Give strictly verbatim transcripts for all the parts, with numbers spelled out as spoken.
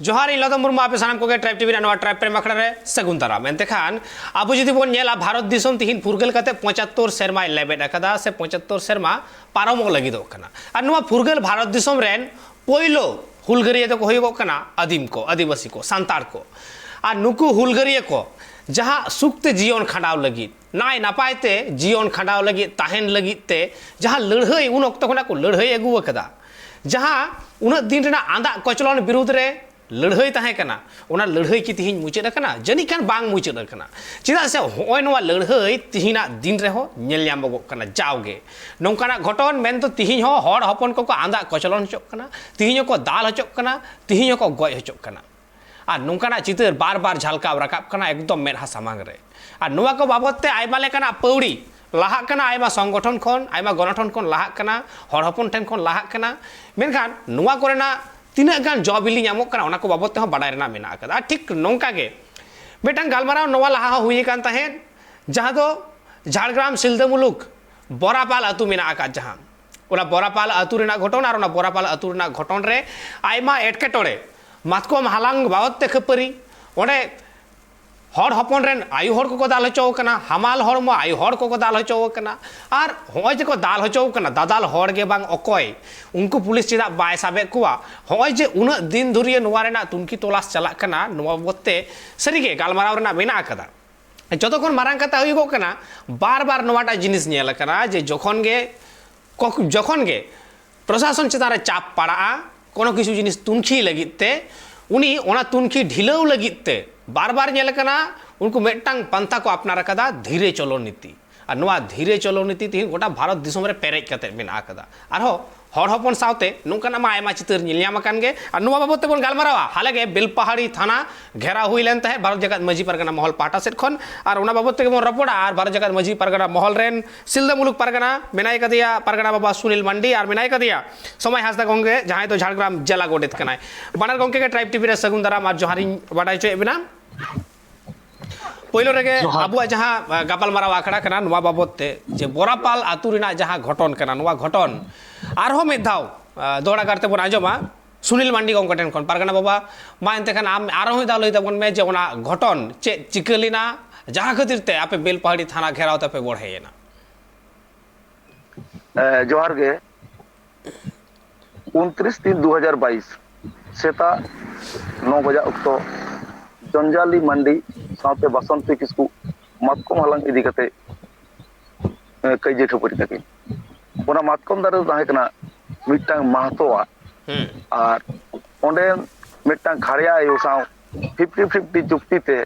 ᱡᱚᱦᱟᱨ, ᱤᱧ ᱞᱚᱫᱚᱢ ᱢᱩᱨᱢᱩ, ᱟᱯᱮ ᱥᱟᱱᱟᱢ ᱠᱚᱜᱮ ᱴᱨᱟᱭᱤᱵᱽ ᱴᱤᱵᱷᱤ ᱨᱮᱱᱟᱜ ᱱᱚᱣᱟ ᱴᱨᱟᱭᱤᱵᱽ ᱯᱨᱮᱢ ᱟᱠᱷᱲᱟ ᱨᱮ ᱥᱟᱹᱜᱩᱱ ᱫᱟᱨᱟᱢ᱾ ᱮᱱᱛᱮ ᱠᱷᱟᱱ ᱟᱵᱚ ᱡᱩᱫᱤ ᱵᱚᱱ ᱧᱮᱞᱟ, ᱵᱷᱟᱨᱚᱛ ᱫᱤᱥᱚᱢ ᱛᱤᱦᱤᱧ ᱯᱷᱩᱨᱜᱟᱹᱞ ᱠᱟᱛᱮ ᱯᱚᱸᱪᱟᱛᱛᱳᱨ ᱥᱮᱨᱢᱟᱭ ᱞᱮᱵᱮᱫ ᱟᱠᱟᱫᱟ ᱥᱮ ᱯᱚᱸᱪᱟᱛᱛᱳᱨ ᱥᱮᱨᱢᱟ ᱯᱟᱨᱚᱢᱚᱜ ᱞᱟᱹᱜᱤᱫᱚᱜ ᱠᱟᱱᱟ᱾ ᱟᱨ ᱱᱚᱣᱟ ᱯᱷᱩᱨᱜᱟᱹᱞ ᱵᱷᱟᱨᱚᱛ ᱫᱤᱥᱚᱢ ᱨᱮᱱ ᱯᱳᱭᱞᱳ ᱦᱩᱞᱜᱟᱹᱨᱤᱭᱟᱹ ᱫᱚᱠᱚ ᱦᱩᱭᱩᱜᱚᱜ ᱠᱟᱱᱟ ᱟᱹᱫᱤᱢ ᱠᱚ, ᱟᱹᱫᱤᱵᱟᱹᱥᱤ ᱠᱚ, ᱥᱟᱱᱛᱟᱲ ᱠᱚ᱾ ᱟᱨ ᱱᱩᱠᱩ ᱦᱩᱞᱜᱟᱹᱨᱤᱭᱟᱹ ᱠᱚ ᱡᱟᱦᱟᱸ ᱥᱩᱠ ᱛᱮ ᱡᱤᱭᱚᱱ ᱠᱷᱟᱸᱰᱟᱣ ᱞᱟᱹᱜᱤᱫ, ᱱᱟᱭ ᱱᱟᱯᱟᱭ ᱛᱮ ᱡᱤᱭᱚᱱ ᱠᱷᱟᱸᱰᱟᱣ ᱞᱟᱹᱜᱤᱫ, ᱛᱟᱦᱮᱱ ᱞᱟᱹᱜᱤᱫ ᱛᱮ ᱡᱟᱦᱟᱸ ᱞᱟᱹᱲᱦᱟᱹᱭ ᱩᱱ ᱚᱠᱛᱚ ᱠᱷᱚᱱᱟᱜ ᱠᱚ ᱞᱟᱹᱲᱦᱟᱹᱭ ᱟᱹᱜᱩ ᱟᱠᱟᱫᱟ, ᱡᱟᱦᱟᱸ ᱩᱱᱟᱹᱜ ᱫᱤᱱ ᱨᱮᱱᱟᱜ ᱟᱸᱫᱟᱜ ᱠᱚᱪᱞᱚᱱ ᱵᱤᱨᱩᱫᱽ ᱨᱮ ᱞᱟᱹᱲᱦᱟᱹᱭ ᱛᱟᱦᱮᱸ ᱠᱟᱱᱟ, ᱚᱱᱟ ᱞᱟᱹᱲᱦᱟᱹᱭ ᱠᱤ ᱛᱤᱦᱤᱧ ᱢᱩᱪᱟᱹᱫ ᱟᱠᱟᱱᱟ? ᱡᱟᱹᱱᱤᱡ ᱠᱷᱟᱱ ᱵᱟᱝ ᱢᱩᱪᱟᱹᱫ ᱟᱠᱟᱱᱟ᱾ ᱪᱮᱫᱟᱜ ᱥᱮ ᱦᱚᱸᱜᱼᱚᱭ ᱱᱚᱣᱟ ᱞᱟᱹᱲᱦᱟᱹᱭ ᱛᱤᱦᱤᱧᱟᱜ ᱫᱤᱱ ᱨᱮᱦᱚᱸ ᱧᱮᱞ ᱧᱟᱢᱚᱜᱚᱜ ᱠᱟᱱᱟ᱾ ᱡᱟᱣᱜᱮ ᱱᱚᱝᱠᱟᱱᱟᱜ ᱜᱷᱚᱴᱚᱱ ᱢᱮᱱᱫᱚ ᱛᱤᱦᱤᱧ ᱦᱚᱸ ᱦᱚᱲ ᱦᱚᱯᱚᱱ ᱠᱚᱠᱚ ᱟᱸᱫᱟᱜ ᱠᱚᱪᱞᱚᱱ ᱦᱚᱪᱚᱜ ᱠᱟᱱᱟ, ᱛᱤᱦᱤᱧ ᱦᱚᱸᱠᱚ ᱫᱟᱞ ᱦᱚᱪᱚᱜ ᱠᱟᱱᱟ, ᱛᱤᱦᱤᱧ ᱦᱚᱸᱠᱚ ᱜᱚᱡ ᱦᱚᱪᱚᱜ ᱠᱟᱱᱟ᱾ ᱟᱨ ᱱᱚᱝᱠᱟᱱᱟᱜ ᱪᱤᱛᱟᱹᱨ ᱵᱟᱨ ᱵᱟᱨ ᱡᱷᱟᱞᱠᱟᱣ ᱨᱟᱠᱟᱵ ᱠᱟᱱᱟ ᱮᱠᱫᱚᱢ ᱢᱮᱫᱦᱟ ᱥᱟᱢᱟᱝ ᱨᱮ᱾ ᱟᱨ ᱱᱚᱣᱟ ᱠᱚ ᱵᱟᱵᱚᱫ ᱛᱮ ᱟᱭᱢᱟ ᱞᱮᱠᱟᱱᱟᱜ ᱯᱟᱹᱣᱲᱤ ᱞᱟᱦᱟᱜ ᱠᱟᱱᱟ, ᱟᱭᱢᱟ ᱥᱚᱝᱜᱚᱴᱷᱚᱱ ᱠᱷᱚᱱ, ᱟᱭᱢᱟ ᱜᱚᱱᱚᱴᱷᱚᱱ ᱠᱷᱚᱱ ᱞᱟᱦᱟᱜ ᱠᱟᱱᱟ, ᱦᱚᱲ ᱦᱚᱯᱚᱱ ᱴᱷᱮᱱ ᱠᱷᱚᱱ ᱞᱟᱦᱟᱜ ᱠᱟᱱᱟ᱾ ᱢᱮᱱᱠᱷᱟᱱ ᱱᱚᱣᱟ ᱠᱚᱨᱮᱱᱟᱜ ᱛᱤᱱᱟᱹᱜ ᱜᱟᱱ ᱡᱚ ᱵᱤᱞᱤ ᱧᱟᱢᱚᱜ ᱠᱟᱱᱟ, ᱚᱱᱟ ᱠᱚ ᱵᱟᱵᱚᱫ ᱛᱮᱦᱚᱸ ᱵᱟᱰᱟᱭ ᱨᱮᱱᱟᱜ ᱢᱮᱱᱟᱜ ᱟᱠᱟᱫᱟ᱾ ᱟᱨ ᱴᱷᱤᱠ ᱱᱚᱝᱠᱟ ᱜᱮ ᱢᱤᱫᱴᱟᱝ ᱜᱟᱞᱢᱟᱨᱟᱣ ᱱᱚᱣᱟ ᱞᱟᱦᱟ ᱦᱚᱸ ᱦᱩᱭ ᱟᱠᱟᱱ ᱛᱟᱦᱮᱸᱫ, ᱡᱟᱦᱟᱸ ᱫᱚ ᱡᱷᱟᱲᱜᱨᱟᱢ ᱥᱤᱞᱫᱟᱹ ᱢᱩᱞᱩᱠ ᱵᱚᱨᱟᱯᱟᱞ ᱟᱹᱛᱩ ᱢᱮᱱᱟᱜ ᱟᱠᱟᱫ, ᱡᱟᱦᱟᱸ ᱚᱱᱟ ᱵᱚᱨᱟᱯᱟᱞ ᱟᱹᱛᱩ ᱨᱮᱱᱟᱜ ᱜᱷᱚᱴᱚᱱ, ᱟᱨ ᱚᱱᱟ ᱵᱚᱨᱟᱯᱟᱞ ᱟᱹᱛᱩ ᱨᱮᱱᱟᱜ ᱜᱷᱚᱴᱚᱱ ᱨᱮ ᱟᱭᱢᱟ ᱮᱴᱠᱮᱴᱚᱬᱮ, ᱢᱟᱛᱠᱚᱢ ᱦᱟᱞᱟᱝ ᱵᱟᱵᱚᱫ ᱛᱮ ᱠᱷᱟᱹᱯᱟᱹᱨᱤ, ᱚᱸᱰᱮ ᱦᱚᱲ ᱦᱚᱯᱚᱱ ᱨᱮᱱ ᱟᱭᱳ ᱦᱚᱲ ᱠᱚᱠᱚ ᱫᱟᱞ ᱦᱚᱪᱚ ᱟᱠᱟᱱᱟ, ᱦᱟᱢᱟᱞ ᱦᱚᱲᱢᱚ ᱟᱭᱳ ᱦᱚᱲ ᱠᱚᱠᱚ ᱫᱟᱞ ᱦᱚᱪᱚ ᱟᱠᱟᱱᱟ᱾ ᱟᱨ ᱦᱚᱸᱜᱼᱚᱭ ᱡᱮ ᱠᱚ ᱫᱟᱞ ᱦᱚᱪᱚ ᱟᱠᱟᱱᱟ, ᱫᱟᱫᱟᱞ ᱦᱚᱲ ᱜᱮ ᱵᱟᱝ ᱚᱠᱚᱭ, ᱩᱱᱠᱩ ᱯᱩᱞᱤᱥ ᱪᱮᱫᱟᱜ ᱵᱟᱭ ᱥᱟᱵᱮᱫ ᱠᱚᱣᱟ? ᱦᱚᱸᱜᱼᱚᱭ ᱡᱮ ᱩᱱᱟᱹᱜ ᱫᱤᱱ ᱫᱷᱩᱨᱤᱭᱟᱹ ᱱᱚᱣᱟ ᱨᱮᱱᱟᱜ ᱛᱩᱱᱠᱷᱤ ᱛᱚᱞᱟᱥ ᱪᱟᱞᱟᱜ ᱠᱟᱱᱟ, ᱱᱚᱣᱟ ᱵᱟᱵᱚᱫ ᱛᱮ ᱥᱟᱹᱨᱤᱜᱮ ᱜᱟᱞᱢᱟᱨᱟᱣ ᱨᱮᱱᱟᱜ ᱢᱮᱱᱟᱜ ᱟᱠᱟᱫᱟ᱾ ᱡᱚᱛᱚ ᱠᱷᱚᱱ ᱢᱟᱨᱟᱝ ᱠᱟᱛᱷᱟ ᱦᱩᱭᱩᱜᱚᱜ ᱠᱟᱱᱟ, ᱵᱟᱨ ᱵᱟᱨ ᱱᱚᱣᱟᱴᱟᱜ ᱡᱤᱱᱤᱥ ᱧᱮᱞ ᱟᱠᱟᱱᱟ ᱡᱮ ᱡᱚᱠᱷᱚᱱ ᱜᱮ ᱠᱚᱠ-, ᱡᱚᱠᱷᱚᱱ ᱜᱮ ᱯᱨᱚᱥᱟᱥᱚᱱ ᱪᱮᱛᱟᱱ ᱨᱮ ᱪᱟᱯ ᱯᱟᱲᱟᱜᱼᱟ ᱠᱳᱱᱳ ᱠᱤᱪᱷᱩ ᱡᱤᱱᱤᱥ ᱛᱩᱱᱠᱷᱤ ᱞᱟᱹᱜᱤᱫ ᱛᱮ, ᱩᱱᱤ ᱚᱱᱟ ᱛᱩᱱᱠᱷᱤ ᱰᱷᱤᱞᱟᱹᱣ ᱞᱟᱹᱜᱤᱫ ᱛᱮ ᱵᱟᱨ ᱵᱟᱨ ᱧᱮᱞ ᱟᱠᱟᱱᱟ, ᱩᱱᱠᱩ ᱢᱤᱫᱴᱟᱝ ᱯᱟᱱᱛᱷᱟ ᱠᱚ ᱟᱯᱱᱟᱨ ᱟᱠᱟᱫᱟ, ᱫᱷᱤᱨᱮ ᱪᱚᱞᱚ ᱱᱤᱛᱤ᱾ ᱟᱨ ᱱᱚᱣᱟ ᱫᱷᱤᱨᱮ ᱪᱚᱞᱚ ᱱᱤᱛᱤ ᱛᱮᱦᱮᱧ ᱜᱚᱴᱟ ᱵᱷᱟᱨᱚᱛ ᱫᱤᱥᱚᱢ ᱨᱮ ᱯᱮᱨᱮᱡ ᱠᱟᱛᱮ ᱢᱮᱱᱟᱜ ᱟᱠᱟᱫᱟ᱾ ᱟᱨᱦᱚᱸ ᱦᱚᱲ ᱦᱚᱯᱚᱱ ᱥᱟᱶᱛᱮ ᱱᱚᱝᱠᱟᱱᱟᱜ ᱢᱟ ᱟᱭᱢᱟ ᱪᱤᱛᱟᱹᱨ ᱧᱮᱞ ᱧᱟᱢ ᱟᱠᱟᱱ ᱜᱮ᱾ ᱟᱨ ᱱᱚᱣᱟ ᱵᱟᱵᱚᱫ ᱛᱮᱵᱚᱱ ᱜᱟᱞᱢᱟᱨᱟᱣᱟ, ᱦᱟᱞᱮ ᱜᱮ ᱵᱮᱞᱯᱟᱦᱟᱲᱤ ᱛᱷᱟᱱᱟ ᱜᱷᱮᱨᱟᱣ ᱦᱩᱭ ᱞᱮᱱ ᱛᱟᱦᱮᱸᱫ ᱵᱷᱟᱨᱚᱛ ᱡᱟᱠᱟᱛ ᱢᱟᱹᱡᱷᱤ ᱯᱟᱨᱜᱟᱱᱟ ᱢᱚᱦᱚᱞ ᱯᱟᱦᱴᱟ ᱥᱮᱫ ᱠᱷᱚᱱ, ᱟᱨ ᱚᱱᱟ ᱵᱟᱵᱚᱫ ᱛᱮᱜᱮ ᱵᱚᱱ ᱨᱚᱯᱚᱲᱟ᱾ ᱟᱨ ᱵᱷᱟᱨᱚᱛ ᱡᱟᱠᱟᱛ ᱢᱟᱹᱡᱷᱤ ᱯᱟᱨᱜᱟᱱᱟ ᱢᱚᱦᱚᱞ ᱨᱮᱱ ᱥᱤᱞᱫᱟᱹ ᱢᱩᱞᱩᱠ ᱯᱟᱨᱜᱟᱱᱟ ᱢᱮᱱᱟᱭ ᱠᱟᱫᱮᱭᱟ, ᱯᱟᱨᱜᱟᱱᱟ ᱵᱟᱵᱟ ᱥᱩᱱᱤᱞ ᱢᱟᱱᱰᱤ, ᱟᱨ ᱢᱮᱱᱟᱭ ᱠᱟᱫᱮᱭᱟ ᱥᱚᱢᱟᱭ ᱦᱟᱸᱥᱫᱟ ᱜᱚᱝᱠᱮ, ᱡᱟᱦᱟᱸᱭ ᱫᱚ ᱡᱷᱟᱲᱜᱨᱟᱢ ᱡᱮᱞᱟ ᱜᱚᱰᱮᱛ ᱠᱟᱱᱟᱭ᱾ ᱵᱟᱱᱟᱨ ᱜᱚᱝᱠᱮ ᱜᱮ ᱴᱨᱟᱭᱤᱵᱽ ᱴᱤᱵᱷᱤ ᱨᱮ ᱥᱟᱹᱜᱩᱱ ᱫᱟᱨᱟᱢ ᱟᱨ ᱡᱚᱦᱟᱨᱤᱧ ᱵᱟᱰᱟᱭ ᱦᱚᱪᱚᱭᱮᱫ ᱵᱮᱱᱟ᱾ ᱯᱳᱭᱞᱳ ᱨᱮᱜᱮ ᱡᱚᱦᱟᱨ᱾ ᱟᱵᱚᱣᱟᱜ ᱡᱟᱦᱟᱸ, ᱟ, ᱜᱟᱯᱟᱞᱢᱟᱨᱟᱣ ᱟᱠᱷᱲᱟ ᱠᱟᱱᱟ, ᱱᱚᱣᱟ ᱵᱟᱵᱚᱫ ᱛᱮ ᱡᱮ ᱵᱚᱨᱟᱯᱟᱞ ᱟᱹᱛᱩ ᱨᱮᱱᱟᱜ ᱡᱟᱦᱟᱸ ᱜᱷᱚᱴᱚᱱ ᱠᱟᱱᱟ, ᱱᱚᱣᱟ ᱜᱷᱚᱴᱚᱱ ᱟᱨᱦᱚᱸ ᱢᱤᱫ ᱫᱷᱟᱣ, ᱟ, ᱫᱚᱦᱲᱟ ᱠᱟᱨ ᱛᱮᱵᱚᱱ ᱟᱸᱡᱚᱢᱟ᱾ ᱥᱩᱱᱤᱞ ᱢᱟᱱᱰᱤ ᱜᱚᱢᱠᱮ ᱴᱷᱮᱱ ᱠᱷᱚᱱ᱾ ᱯᱟᱨᱜᱟᱱᱟ ᱵᱟᱵᱟ, ᱢᱟ ᱮᱱᱛᱮ ᱠᱷᱟᱱ ᱟᱢ ᱟᱨᱦᱚᱸ ᱢᱤᱫ ᱫᱷᱟᱣ ᱞᱟᱹᱭ ᱛᱟᱵᱚᱱ ᱢᱮ ᱡᱮ ᱚᱱᱟ ᱜᱷᱚᱴᱚᱱ ᱪᱮᱫ ᱪᱤᱠᱟᱹ ᱞᱮᱱᱟ, ᱡᱟᱦᱟᱸ ᱠᱷᱟᱹᱛᱤᱨ ᱛᱮ ᱟᱯᱮ ᱵᱮᱞᱯᱟᱦᱟᱲᱤ ᱛᱷᱟᱱᱟ ᱜᱷᱮᱨᱟᱣ ᱛᱮᱯᱮ ᱵᱚᱲᱦᱮᱭᱮᱱᱟ? ᱮ, ᱡᱚᱦᱟᱨ ᱜᱮ᱾ ᱩᱱᱛᱨᱤᱥ ᱛᱤᱱ ᱫᱩ ᱦᱟᱡᱟᱨ ᱵᱟᱭᱤᱥ ᱥᱮᱛᱟᱜ ᱱᱚ ᱵᱟᱡᱟᱜ ᱚᱠᱛᱚ ᱡᱚᱧᱡᱟᱞᱤ ᱢᱟᱱᱰᱤ ᱥᱟᱶᱛᱮ ᱵᱟᱥᱚᱱᱛᱤ ᱠᱤᱥᱠᱩ ᱢᱟᱛᱠᱚᱢ ᱦᱟᱞᱟᱝ ᱤᱫᱤ ᱠᱟᱛᱮ, ᱮ, ᱠᱟᱹᱭᱡᱟᱹ ᱠᱷᱟᱹᱯᱟᱹᱨᱤ ᱛᱟᱹᱠᱤᱱ᱾ ᱚᱱᱟ ᱢᱟᱛᱠᱚᱢ ᱫᱟᱨᱮ ᱫᱚ ᱛᱟᱦᱮᱸ ᱠᱟᱱᱟ ᱢᱤᱫᱴᱟᱝ ᱢᱟᱦᱛᱚᱣᱟᱜ᱾ ᱦᱩᱸ᱾ ᱟᱨ ᱚᱸᱰᱮ ᱢᱤᱫᱴᱟᱝ ᱠᱷᱟᱲᱭᱟ ᱟᱭᱳ ᱥᱟᱶ ᱯᱷᱤᱯᱴᱤ ᱯᱷᱤᱯᱴᱤ ᱪᱩᱠᱛᱤ ᱛᱮ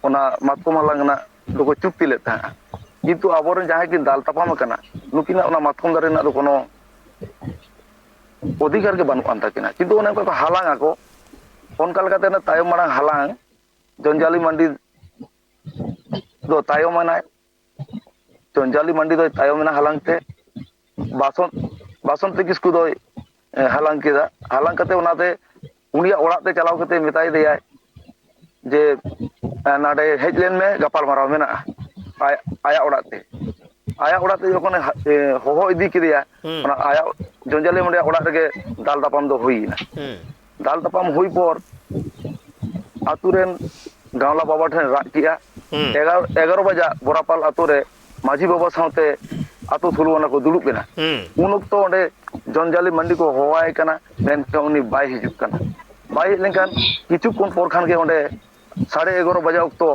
ᱚᱱᱟ ᱢᱟᱛᱠᱚᱢ ᱦᱟᱞᱟᱝ ᱨᱮᱱᱟᱜ ᱫᱚᱠᱚ ᱪᱩᱠᱛᱤ ᱞᱮᱫ ᱛᱟᱦᱮᱸᱫ᱾ ᱠᱤᱱᱛᱩ ᱟᱵᱚᱨᱮᱱ ᱡᱟᱦᱟᱸᱭ ᱠᱤᱱ ᱫᱟᱞ ᱛᱟᱯᱟᱢ ᱟᱠᱟᱱᱟ, ᱱᱩᱠᱤᱱᱟᱜ ᱚᱱᱟ ᱢᱟᱛᱠᱚᱢ ᱫᱟᱨᱮ ᱨᱮᱱᱟᱜ ᱫᱚ ᱠᱳᱱᱳ ᱚᱫᱷᱤᱠᱟᱨ ᱜᱮ ᱵᱟᱹᱱᱩᱜ ᱟᱱ ᱛᱟᱹᱠᱤᱱᱟ, ᱠᱤᱱᱛᱩ ᱚᱱᱮ ᱚᱱᱠᱟ ᱠᱚ ᱦᱟᱞᱟᱝ ᱟᱠᱚ᱾ ᱚᱱᱠᱟ ᱞᱮᱠᱟᱛᱮ ᱚᱱᱟ ᱛᱟᱭᱚᱢ ᱢᱟᱲᱟᱝ ᱦᱟᱞᱟᱝ ᱡᱚᱧᱡᱟᱞᱤ ᱢᱟᱱᱰᱤ ᱫᱚ ᱛᱟᱭᱚᱢ ᱮᱱᱟᱭ᱾ ᱡᱚᱧᱡᱟᱞᱤ ᱢᱟᱱᱰᱤ ᱫᱚᱭ ᱛᱟᱭᱚᱢ ᱮᱱᱟ ᱦᱟᱞᱟᱝ ᱛᱮ᱾ ᱵᱟᱥᱚᱱ-, ᱵᱟᱥᱚᱱᱛᱤ ᱠᱤᱥᱠᱩ ᱫᱚᱭ, ᱮ, ᱦᱟᱞᱟᱝ ᱠᱮᱫᱟ᱾ ᱦᱟᱞᱟᱝ ᱠᱟᱛᱮ ᱚᱱᱟᱛᱮ ᱩᱱᱤᱭᱟᱜ ᱚᱲᱟᱜ ᱛᱮ ᱪᱟᱞᱟᱣ ᱠᱟᱛᱮ ᱢᱮᱛᱟᱭ ᱫᱮᱭᱟᱭ ᱡᱮ, ᱮ, "ᱱᱟᱰᱮ ᱦᱮᱡ ᱞᱮᱱ ᱢᱮ, ᱜᱟᱯᱟᱞ ᱢᱟᱨᱟᱣ ᱢᱮᱱᱟᱜᱼᱟ", ᱟᱭ-, ᱟᱭᱟᱜ ᱚᱲᱟᱜ ᱛᱮ᱾ ᱟᱭᱟᱜ ᱚᱲᱟᱜ ᱛᱮ ᱡᱚᱠᱷᱚᱱᱮ ᱦᱟ-, ᱮ, ᱦᱚᱦᱚ ᱤᱫᱤ ᱠᱮᱫᱮᱭᱟ, ᱦᱩᱸ᱾ ᱚᱱᱟ ᱟᱭᱟᱜ ᱡᱚᱧᱡᱟᱞᱤ ᱢᱟᱱᱰᱤᱭᱟᱜ ᱚᱲᱟᱜ ᱨᱮᱜᱮ ᱫᱟᱞ ᱛᱟᱯᱟᱢ ᱫᱚ ᱦᱩᱭ ᱮᱱᱟ᱾ ᱦᱩᱸ᱾ ᱫᱟᱞ ᱛᱟᱯᱟᱢ ᱦᱩᱭ ᱯᱚᱨ ᱟᱛᱳ ᱨᱮᱱ ᱜᱟᱶᱞᱟ ᱵᱟᱵᱟ ᱴᱷᱮᱱ ᱨᱟᱜ ᱠᱮᱜᱼᱟ᱾ ᱦᱩᱸ᱾ ᱮᱜᱟᱨᱚ, ᱮᱜᱟᱨᱚ ᱵᱟᱡᱟᱜ ᱵᱚᱨᱟᱯᱟᱞ ᱟᱛᱳ ᱨᱮ ᱢᱟᱹᱡᱷᱤ ᱵᱟᱵᱟ ᱥᱟᱶᱛᱮ ᱟᱛᱳ ᱥᱳᱞᱳ ᱟᱱᱟ ᱠᱚ ᱫᱩᱲᱩᱵ ᱮᱱᱟ᱾ ᱦᱩᱸ᱾ ᱩᱱ ᱚᱠᱛᱚ ᱚᱸᱰᱮ ᱡᱚᱧᱡᱟᱞᱤ ᱢᱟᱱᱰᱤ ᱠᱚ ᱦᱚᱦᱚᱣᱟᱭ ᱠᱟᱱᱟ, ᱢᱮᱱᱠᱷᱟᱱ ᱩᱱᱤ ᱵᱟᱭ ᱦᱤᱡᱩᱜ ᱠᱟᱱᱟ᱾ ᱵᱟᱭ ᱦᱮᱡ ᱞᱮᱱᱠᱷᱟᱱ ᱠᱤᱪᱷᱩ ᱠᱷᱚᱱ ᱯᱚᱨ ᱠᱷᱟᱱ ᱜᱮ ᱚᱸᱰᱮ ᱥᱟᱲᱮ ᱮᱜᱟᱨᱚ ᱵᱟᱡᱟᱜ ᱚᱠᱛᱚ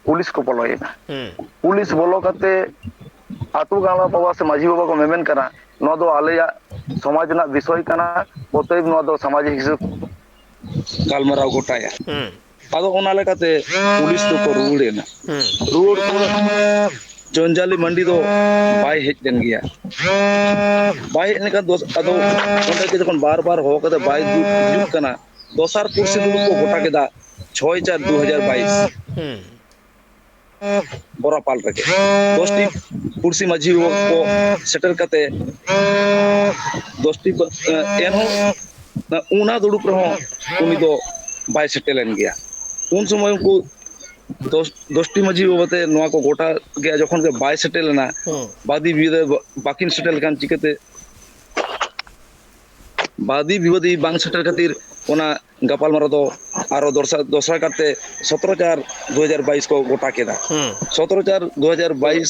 ᱯᱩᱞᱤᱥ ᱠᱚ ᱵᱚᱞᱚᱭᱮᱱᱟ᱾ ᱦᱩᱸ᱾ ᱯᱩᱞᱤᱥ ᱵᱚᱞᱚ ᱠᱟᱛᱮ ᱟᱛᱳ ᱜᱟᱶᱞᱟ ᱵᱟᱵᱟ ᱥᱮ ᱢᱟᱹᱡᱷᱤ ᱵᱟᱵᱟ ᱠᱚ ᱢᱮᱢᱮᱱ ᱠᱟᱱᱟ, "ᱱᱚᱣᱟ ᱫᱚ ᱟᱞᱮᱭᱟᱜ ᱥᱚᱢᱟᱡᱽ ᱨᱮᱱᱟᱜ ᱵᱤᱥᱚᱭ ᱠᱟᱱᱟ, ᱚᱛᱚᱮᱵ ᱱᱚᱣᱟ ᱫᱚ ᱥᱟᱢᱟᱡᱤᱠ ᱦᱤᱥᱟᱹᱵ ᱜᱟᱞᱢᱟᱨᱟᱣ ᱜᱚᱴᱟᱭᱟ᱾" ᱦᱩᱸ᱾ ᱟᱫᱚ ᱚᱱᱟ ᱞᱮᱠᱟᱛᱮ ᱯᱩᱞᱤᱥ ᱫᱚᱠᱚ ᱨᱩᱣᱟᱹᱲ ᱮᱱᱟ᱾ ᱦᱩᱸ᱾ ᱨᱩᱣᱟᱹᱲ ᱯᱚᱨ ᱡᱚᱧᱡᱟᱞᱤ ᱢᱟᱱᱰᱤ ᱫᱚ ᱵᱟᱭ ᱦᱮᱡ ᱞᱮᱱ ᱜᱮᱭᱟ᱾ ᱵᱟᱭ ᱦᱮᱡ ᱞᱮᱱᱠᱷᱟᱱ ᱫᱚ ᱟᱫᱚ ᱚᱸᱰᱮ ᱜᱮ ᱡᱚᱠᱷᱚᱱ ᱵᱟᱨ ᱵᱟᱨ ᱦᱚᱦᱚ ᱠᱟᱛᱮ ᱵᱟᱭ ᱦᱤᱡᱩᱜ ᱠᱟᱱᱟ, ᱫᱚᱥᱟᱨ ᱯᱩᱲᱥᱤ ᱫᱩᱲᱩᱵ ᱠᱚ ᱜᱚᱴᱟ ᱠᱮᱫᱟ, ᱪᱷᱚᱭ ᱪᱟᱨ ᱫᱩ ᱦᱟᱡᱟᱨ ᱵᱟᱭᱤᱥ᱾ ᱦᱩᱸ᱾ ᱵᱚᱨᱟᱯᱟᱞ ᱨᱮᱜᱮ ᱫᱚᱥᱴᱤ ᱯᱩᱲᱥᱤ ᱢᱟᱹᱡᱷᱤ ᱵᱟᱵᱟ ᱠᱚ ᱥᱮᱴᱮᱨ ᱠᱟᱛᱮ ᱫᱚᱥᱴᱤ ᱵᱟ-, ᱮᱱᱦᱚᱸ ᱚᱱᱟ ᱫᱩᱲᱩᱵ ᱨᱮᱦᱚᱸ ᱩᱱᱤ ᱫᱚ ᱵᱟᱭ ᱥᱮᱴᱮᱨ ᱞᱮᱱ ᱜᱮᱭᱟ᱾ ᱩᱱ ᱥᱚᱢᱚᱭ ᱩᱱᱠᱩ ᱫᱚᱥ, ᱫᱚᱥᱴᱤ ᱢᱟᱹᱡᱷᱤ ᱵᱟᱵᱟ ᱛᱮ ᱱᱚᱣᱟ ᱠᱚ ᱜᱚᱴᱟ ᱜᱮ ᱡᱚᱠᱷᱚᱱ ᱜᱮ ᱵᱟᱭ ᱥᱮᱴᱮᱨ ᱞᱮᱱᱟ, ᱦᱩᱸ᱾ ᱵᱟᱫᱤ ᱵᱤᱫᱟᱹ ᱵᱟᱹᱠᱤᱱ ᱥᱮᱴᱮᱨ ᱞᱮᱠᱷᱟᱱ ᱪᱤᱠᱟᱹᱛᱮ ᱵᱟᱫᱤ ᱵᱤᱵᱟᱹᱫᱤ ᱵᱟᱝ ᱥᱮᱴᱮᱨ ᱠᱷᱟᱹᱛᱤᱨ ᱚᱱᱟ ᱜᱟᱯᱟᱞᱢᱟᱨᱟᱣ ᱫᱚ ᱟᱨᱚ ᱫᱚᱥᱨᱟ, ᱫᱚᱥᱨᱟ ᱠᱟᱨᱛᱮ ᱥᱚᱛᱨᱚ ᱪᱟᱨ ᱫᱩ ᱦᱟᱡᱟᱨ ᱵᱟᱭᱤᱥ ᱠᱚ ᱜᱚᱴᱟ ᱠᱮᱫᱟ᱾ ᱦᱩᱸ᱾ ᱥᱚᱛᱨᱚ ᱪᱟᱨ ᱫᱩ ᱦᱟᱡᱟᱨ ᱵᱟᱭᱤᱥ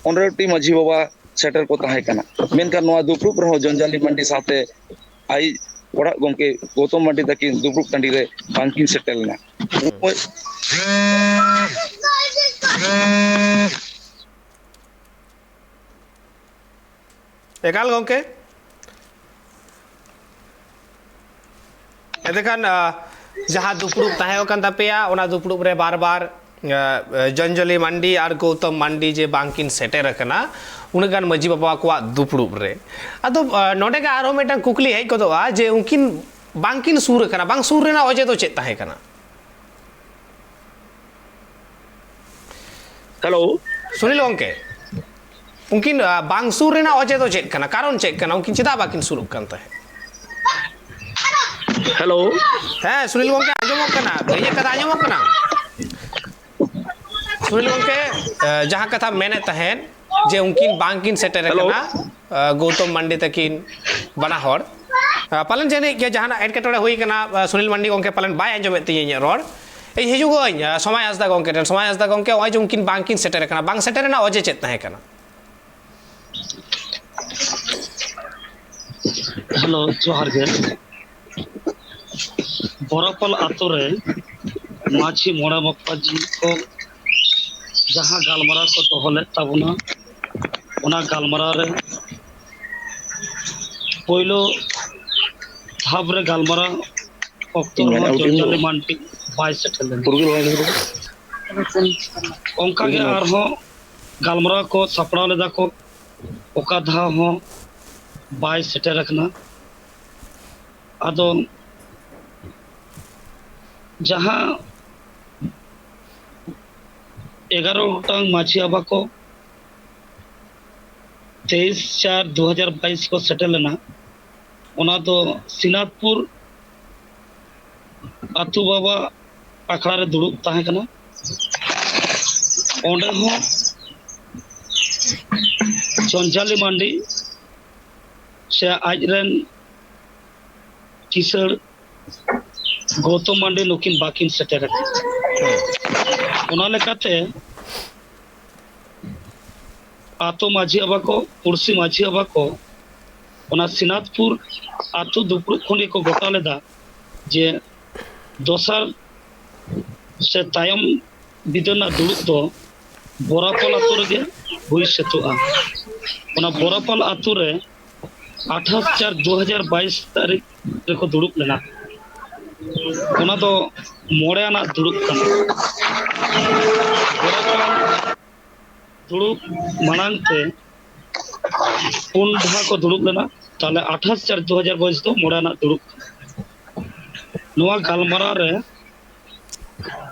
ᱯᱚᱱᱨᱚ ᱴᱤ ᱢᱟᱹᱡᱷᱤ ᱵᱟᱵᱟ ᱥᱮᱴᱮᱨ ᱠᱚ ᱛᱟᱦᱮᱸ ᱠᱟᱱᱟ᱾ ᱢᱮᱱᱠᱷᱟᱱ ᱱᱚᱣᱟ ᱫᱩᱯᱲᱩᱵ ᱨᱮᱦᱚᱸ ᱡᱚᱧᱡᱟᱞᱤ ᱢᱟᱱᱰᱤ ᱥᱟᱶᱛᱮ ᱟᱭᱤᱡ ᱚᱲᱟᱜ ᱜᱚᱢᱠᱮ ᱜᱳᱛᱚᱢ ᱢᱟᱱᱰᱤ ᱛᱟᱹᱠᱤᱱ ᱫᱩᱯᱲᱩᱵ ᱴᱟᱺᱰᱤ ᱨᱮ ᱵᱟᱝᱠᱤᱱ ᱥᱮᱴᱮᱨ ᱞᱮᱱᱟ᱾ ᱮᱠᱟᱞ ᱜᱚᱢᱠᱮ᱾ ᱮᱱᱛᱮᱠᱷᱟᱱ, ᱟ, ᱡᱟᱦᱟᱸ ᱫᱩᱯᱲᱩᱵ ᱛᱟᱦᱮᱸ ᱟᱠᱟᱱ ᱛᱟᱯᱮᱭᱟ, ᱚᱱᱟ ᱫᱩᱯᱲᱩᱵ ᱨᱮ ᱵᱟᱨ ᱵᱟᱨ, ᱟ, ᱟ, ᱡᱚᱧᱡᱚᱞᱤ ᱢᱟᱱᱰᱤ ᱟᱨ ᱜᱳᱛᱚᱢ ᱢᱟᱱᱰᱤ ᱡᱮ ᱵᱟᱝᱠᱤᱱ ᱥᱮᱴᱮᱨ ᱟᱠᱟᱱᱟ ᱩᱱᱟᱹᱜ ᱜᱟᱱ ᱢᱟᱹᱡᱷᱤ ᱵᱟᱵᱟ ᱠᱚᱣᱟᱜ ᱫᱩᱯᱲᱩᱵ ᱨᱮ, ᱟᱫᱚ, ᱟ, ᱱᱚᱰᱮ ᱜᱮ ᱟᱨᱦᱚᱸ ᱢᱤᱫᱴᱟᱝ ᱠᱩᱠᱞᱤ ᱦᱮᱡ ᱜᱚᱫᱚᱜᱼᱟ ᱡᱮ ᱩᱱᱠᱤᱱ ᱵᱟᱝᱠᱤᱱ ᱥᱩᱨ ᱟᱠᱟᱱᱟ, ᱵᱟᱝ ᱥᱩᱨ ᱨᱮᱱᱟᱜ ᱚᱡᱮ ᱫᱚ ᱪᱮᱫ ᱛᱟᱦᱮᱸ ᱠᱟᱱᱟ? ᱦᱮᱞᱳ᱾ ᱥᱩᱱᱤᱞ ᱜᱚᱢᱠᱮ, ᱩᱱᱠᱤᱱ, ᱟ, ᱵᱟᱝ ᱥᱩᱨ ᱨᱮᱱᱟᱜ ᱚᱡᱮ ᱫᱚ ᱪᱮᱫ ᱠᱟᱱᱟ? ᱠᱟᱨᱚᱱ ᱪᱮᱫ ᱠᱟᱱᱟ? ᱩᱱᱠᱤᱱ ᱪᱮᱫᱟᱜ ᱵᱟᱹᱠᱤᱱ ᱥᱩᱨᱩᱜ ᱠᱟᱱ ᱛᱟᱦᱮᱸᱫ? ᱦᱮᱞᱳ᱾ ᱦᱮᱸ, ᱥᱩᱱᱤᱞ ᱜᱚᱢᱠᱮ, ᱟᱸᱡᱚᱢᱚᱜ ᱠᱟᱱᱟ? ᱤᱧᱟᱹᱜ ᱠᱟᱛᱷᱟ ᱟᱸᱡᱚᱢᱚᱜ ᱠᱟᱱᱟ? ᱥᱩᱱᱤᱞ ᱜᱚᱢᱠᱮ, ᱟ, ᱡᱟᱦᱟᱸ ᱠᱟᱛᱷᱟ ᱢᱮᱱᱮᱫ ᱛᱟᱦᱮᱸᱫ ᱡᱮ ᱩᱱᱠᱤᱱ ᱵᱟᱝᱠᱤᱱ ᱥᱮᱴᱮᱨ ᱦᱮᱞᱳ᱾ ᱟᱠᱟᱱᱟ, ᱟ, ᱜᱳᱛᱚᱢ ᱢᱟᱱᱰᱤ ᱛᱟᱹᱠᱤᱱ ᱵᱟᱱᱟ ᱦᱚᱲ᱾ ᱟ, ᱯᱟᱞᱮᱱ ᱡᱟᱹᱱᱤᱡ ᱜᱮ ᱡᱟᱦᱟᱱᱟᱜ ᱮᱴᱠᱮᱴᱚᱬᱮ ᱦᱩᱭ ᱟᱠᱟᱱᱟ, ᱟ, ᱥᱩᱱᱤᱞ ᱢᱟᱱᱰᱤ ᱜᱚᱢᱠᱮ ᱯᱟᱞᱮᱱ ᱵᱟᱭ ᱟᱸᱡᱚᱢᱮᱫ ᱛᱤᱧᱟᱹ ᱤᱧᱟᱹᱜ ᱨᱚᱲ᱾ ᱤᱧ ᱦᱤᱡᱩᱜᱚᱜ ᱟᱹᱧ, ᱟ, ᱥᱚᱢᱟᱭ ᱦᱟᱸᱥᱫᱟ ᱜᱚᱢᱠᱮ ᱴᱷᱮᱱ᱾ ᱥᱚᱢᱟᱭ ᱦᱟᱸᱥᱫᱟ ᱜᱚᱢᱠᱮ, ᱱᱚᱜᱼᱚᱭ ᱡᱮ ᱩᱱᱠᱤᱱ ᱵᱟᱝᱠᱤᱱ ᱥᱮᱴᱮᱨ ᱟᱠᱟᱱᱟ, ᱵᱟᱝ ᱥᱮᱴᱮᱨ ᱨᱮᱱᱟᱜ ᱚᱡᱮ ᱪᱮᱫ ᱛᱟᱦᱮᱸ ᱠᱟᱱᱟ? ᱦᱮᱞᱳ, ᱡᱚᱦᱟᱨ ᱜᱮ᱾ ᱵᱚᱨᱟᱯᱟᱞ ᱟᱛᱳ ᱨᱮ ᱢᱟᱹᱡᱷᱤ ᱢᱚᱬᱮ ᱢᱟᱯᱟᱡᱤ ᱠᱚ ᱡᱟᱦᱟᱸ ᱜᱟᱞᱢᱟᱨᱟᱣ ᱠᱚ ᱫᱚᱦᱚ ᱞᱮᱫ ᱛᱟᱵᱚᱱᱟ, ᱚᱱᱟ ᱜᱟᱞᱢᱟᱨᱟᱣ ᱨᱮ ᱯᱳᱭᱞᱳ ᱫᱷᱟᱯ ᱨᱮ ᱜᱟᱞᱢᱟᱨᱟᱣ ᱚᱠᱛᱚ ᱤᱧ ᱨᱮᱦᱚᱸ ᱢᱮᱱᱮᱫ ᱦᱩᱰᱤᱧ ᱡᱚᱧᱡᱟᱞᱤ ᱫᱚ᱾ ᱢᱟᱱᱰᱤ ᱵᱟᱭ ᱥᱮᱴᱮᱨ ᱞᱮᱱᱟ᱾ ᱯᱩᱨᱜᱟᱹᱞ ᱵᱟᱝ ᱦᱩᱭ ᱠᱟᱱᱟ᱾ ᱚᱱᱠᱟᱜᱮ ᱯᱩᱨᱜᱟᱹᱞ ᱵᱟᱝ᱾ ᱟᱨᱦᱚᱸ ᱜᱟᱞᱢᱟᱨᱟᱣ ᱠᱚ ᱥᱟᱯᱲᱟᱣ ᱞᱮᱫᱟ ᱠᱚ, ᱚᱠᱟ ᱫᱷᱟᱣ ᱦᱚᱸ ᱵᱟᱭ ᱥᱮᱴᱮᱨ ᱟᱠᱟᱱᱟ᱾ ᱟᱫᱚ ᱡᱟᱦᱟᱸ ᱮᱜᱟᱨᱚ ᱜᱚᱴᱟᱝ ᱢᱟᱹᱡᱷᱤ ᱵᱟᱵᱟ ᱠᱚ ᱛᱮᱭᱤᱥ ᱪᱟᱨ ᱫᱩ ᱦᱟᱡᱟᱨ ᱵᱟᱭᱤᱥ ᱠᱚ ᱥᱮᱴᱮᱨ ᱞᱮᱱᱟ, ᱚᱱᱟ ᱫᱚ ᱥᱤᱱᱟᱛᱯᱩᱨ ᱟᱹᱛᱩ ᱵᱟᱵᱟ ᱟᱠᱷᱲᱟ ᱨᱮ ᱫᱩᱲᱩᱵ ᱛᱟᱦᱮᱸ ᱠᱟᱱᱟ᱾ ᱚᱸᱰᱮ ᱦᱚᱸ ᱡᱚᱧᱡᱟᱞᱤ ᱢᱟᱱᱰᱤ ᱥᱮ ᱟᱡ ᱨᱮᱱ ᱠᱤᱥᱟᱹᱬ ᱜᱳᱛᱚᱢ ᱢᱟᱱᱰᱤ ᱱᱩᱠᱤᱱ ᱵᱟᱹᱠᱤᱱ ᱥᱮᱴᱮᱨ ᱟᱠᱟᱱᱟ᱾ ᱚᱱᱟ ᱞᱮᱠᱟᱛᱮ ᱟᱛᱳ ᱢᱟᱹᱡᱷᱤ ᱵᱟᱵᱟ ᱠᱚ, ᱯᱩᱲᱥᱤ ᱢᱟᱹᱡᱷᱤ ᱵᱟᱵᱟ ᱠᱚ ᱚᱱᱟ ᱥᱤᱱᱟᱛᱯᱩᱨ ᱟᱛᱳ ᱫᱩᱯᱲᱩᱵ ᱠᱷᱚᱱ ᱜᱮᱠᱚ ᱜᱚᱴᱟ ᱞᱮᱫᱟ ᱡᱮ ᱫᱚᱥᱟᱨ ᱥᱮ ᱛᱟᱭᱚᱢ ᱵᱤᱫᱟᱹᱞ ᱨᱮᱱᱟᱜ ᱫᱩᱲᱩᱵ ᱫᱚ ᱵᱚᱨᱟᱯᱟᱞ ᱟᱛᱳ ᱨᱮᱜᱮ ᱦᱩᱭ ᱥᱟᱹᱛᱚᱜᱼᱟ᱾ ᱚᱱᱟ ᱵᱚᱨᱟᱯᱟᱞ ᱟᱛᱳ ᱨᱮ ᱟᱴᱷᱟᱥ ᱪᱟᱨ ᱫᱩ ᱦᱟᱡᱟᱨ ᱵᱟᱭᱤᱥ ᱛᱟᱹᱨᱤᱠᱷ ᱨᱮᱠᱚ ᱫᱩᱲᱩᱵ ᱞᱮᱱᱟ᱾ ᱚᱱᱟ ᱫᱚ ᱢᱚᱬᱮ ᱟᱱᱟᱜ ᱫᱩᱲᱩᱵ ᱠᱟᱱᱟ᱾ ᱵᱚᱨᱟᱯᱟᱞ ᱫᱩᱲᱩᱵ ᱢᱟᱲᱟᱝ ᱛᱮ ᱯᱩᱱ ᱫᱷᱟᱣ ᱠᱚ ᱫᱩᱲᱩᱵ ᱞᱮᱱᱟ᱾ ᱛᱟᱦᱞᱮ ᱟᱴᱷᱟᱥ ᱪᱟᱨ ᱫᱩ ᱦᱟᱡᱟᱨ ᱵᱟᱭᱤᱥ ᱫᱚ ᱢᱚᱬᱮ ᱟᱱᱟᱜ ᱫᱩᱲᱩᱵ ᱠᱟᱱᱟ᱾ ᱱᱚᱣᱟ ᱜᱟᱞᱢᱟᱨᱟᱣ ᱨᱮ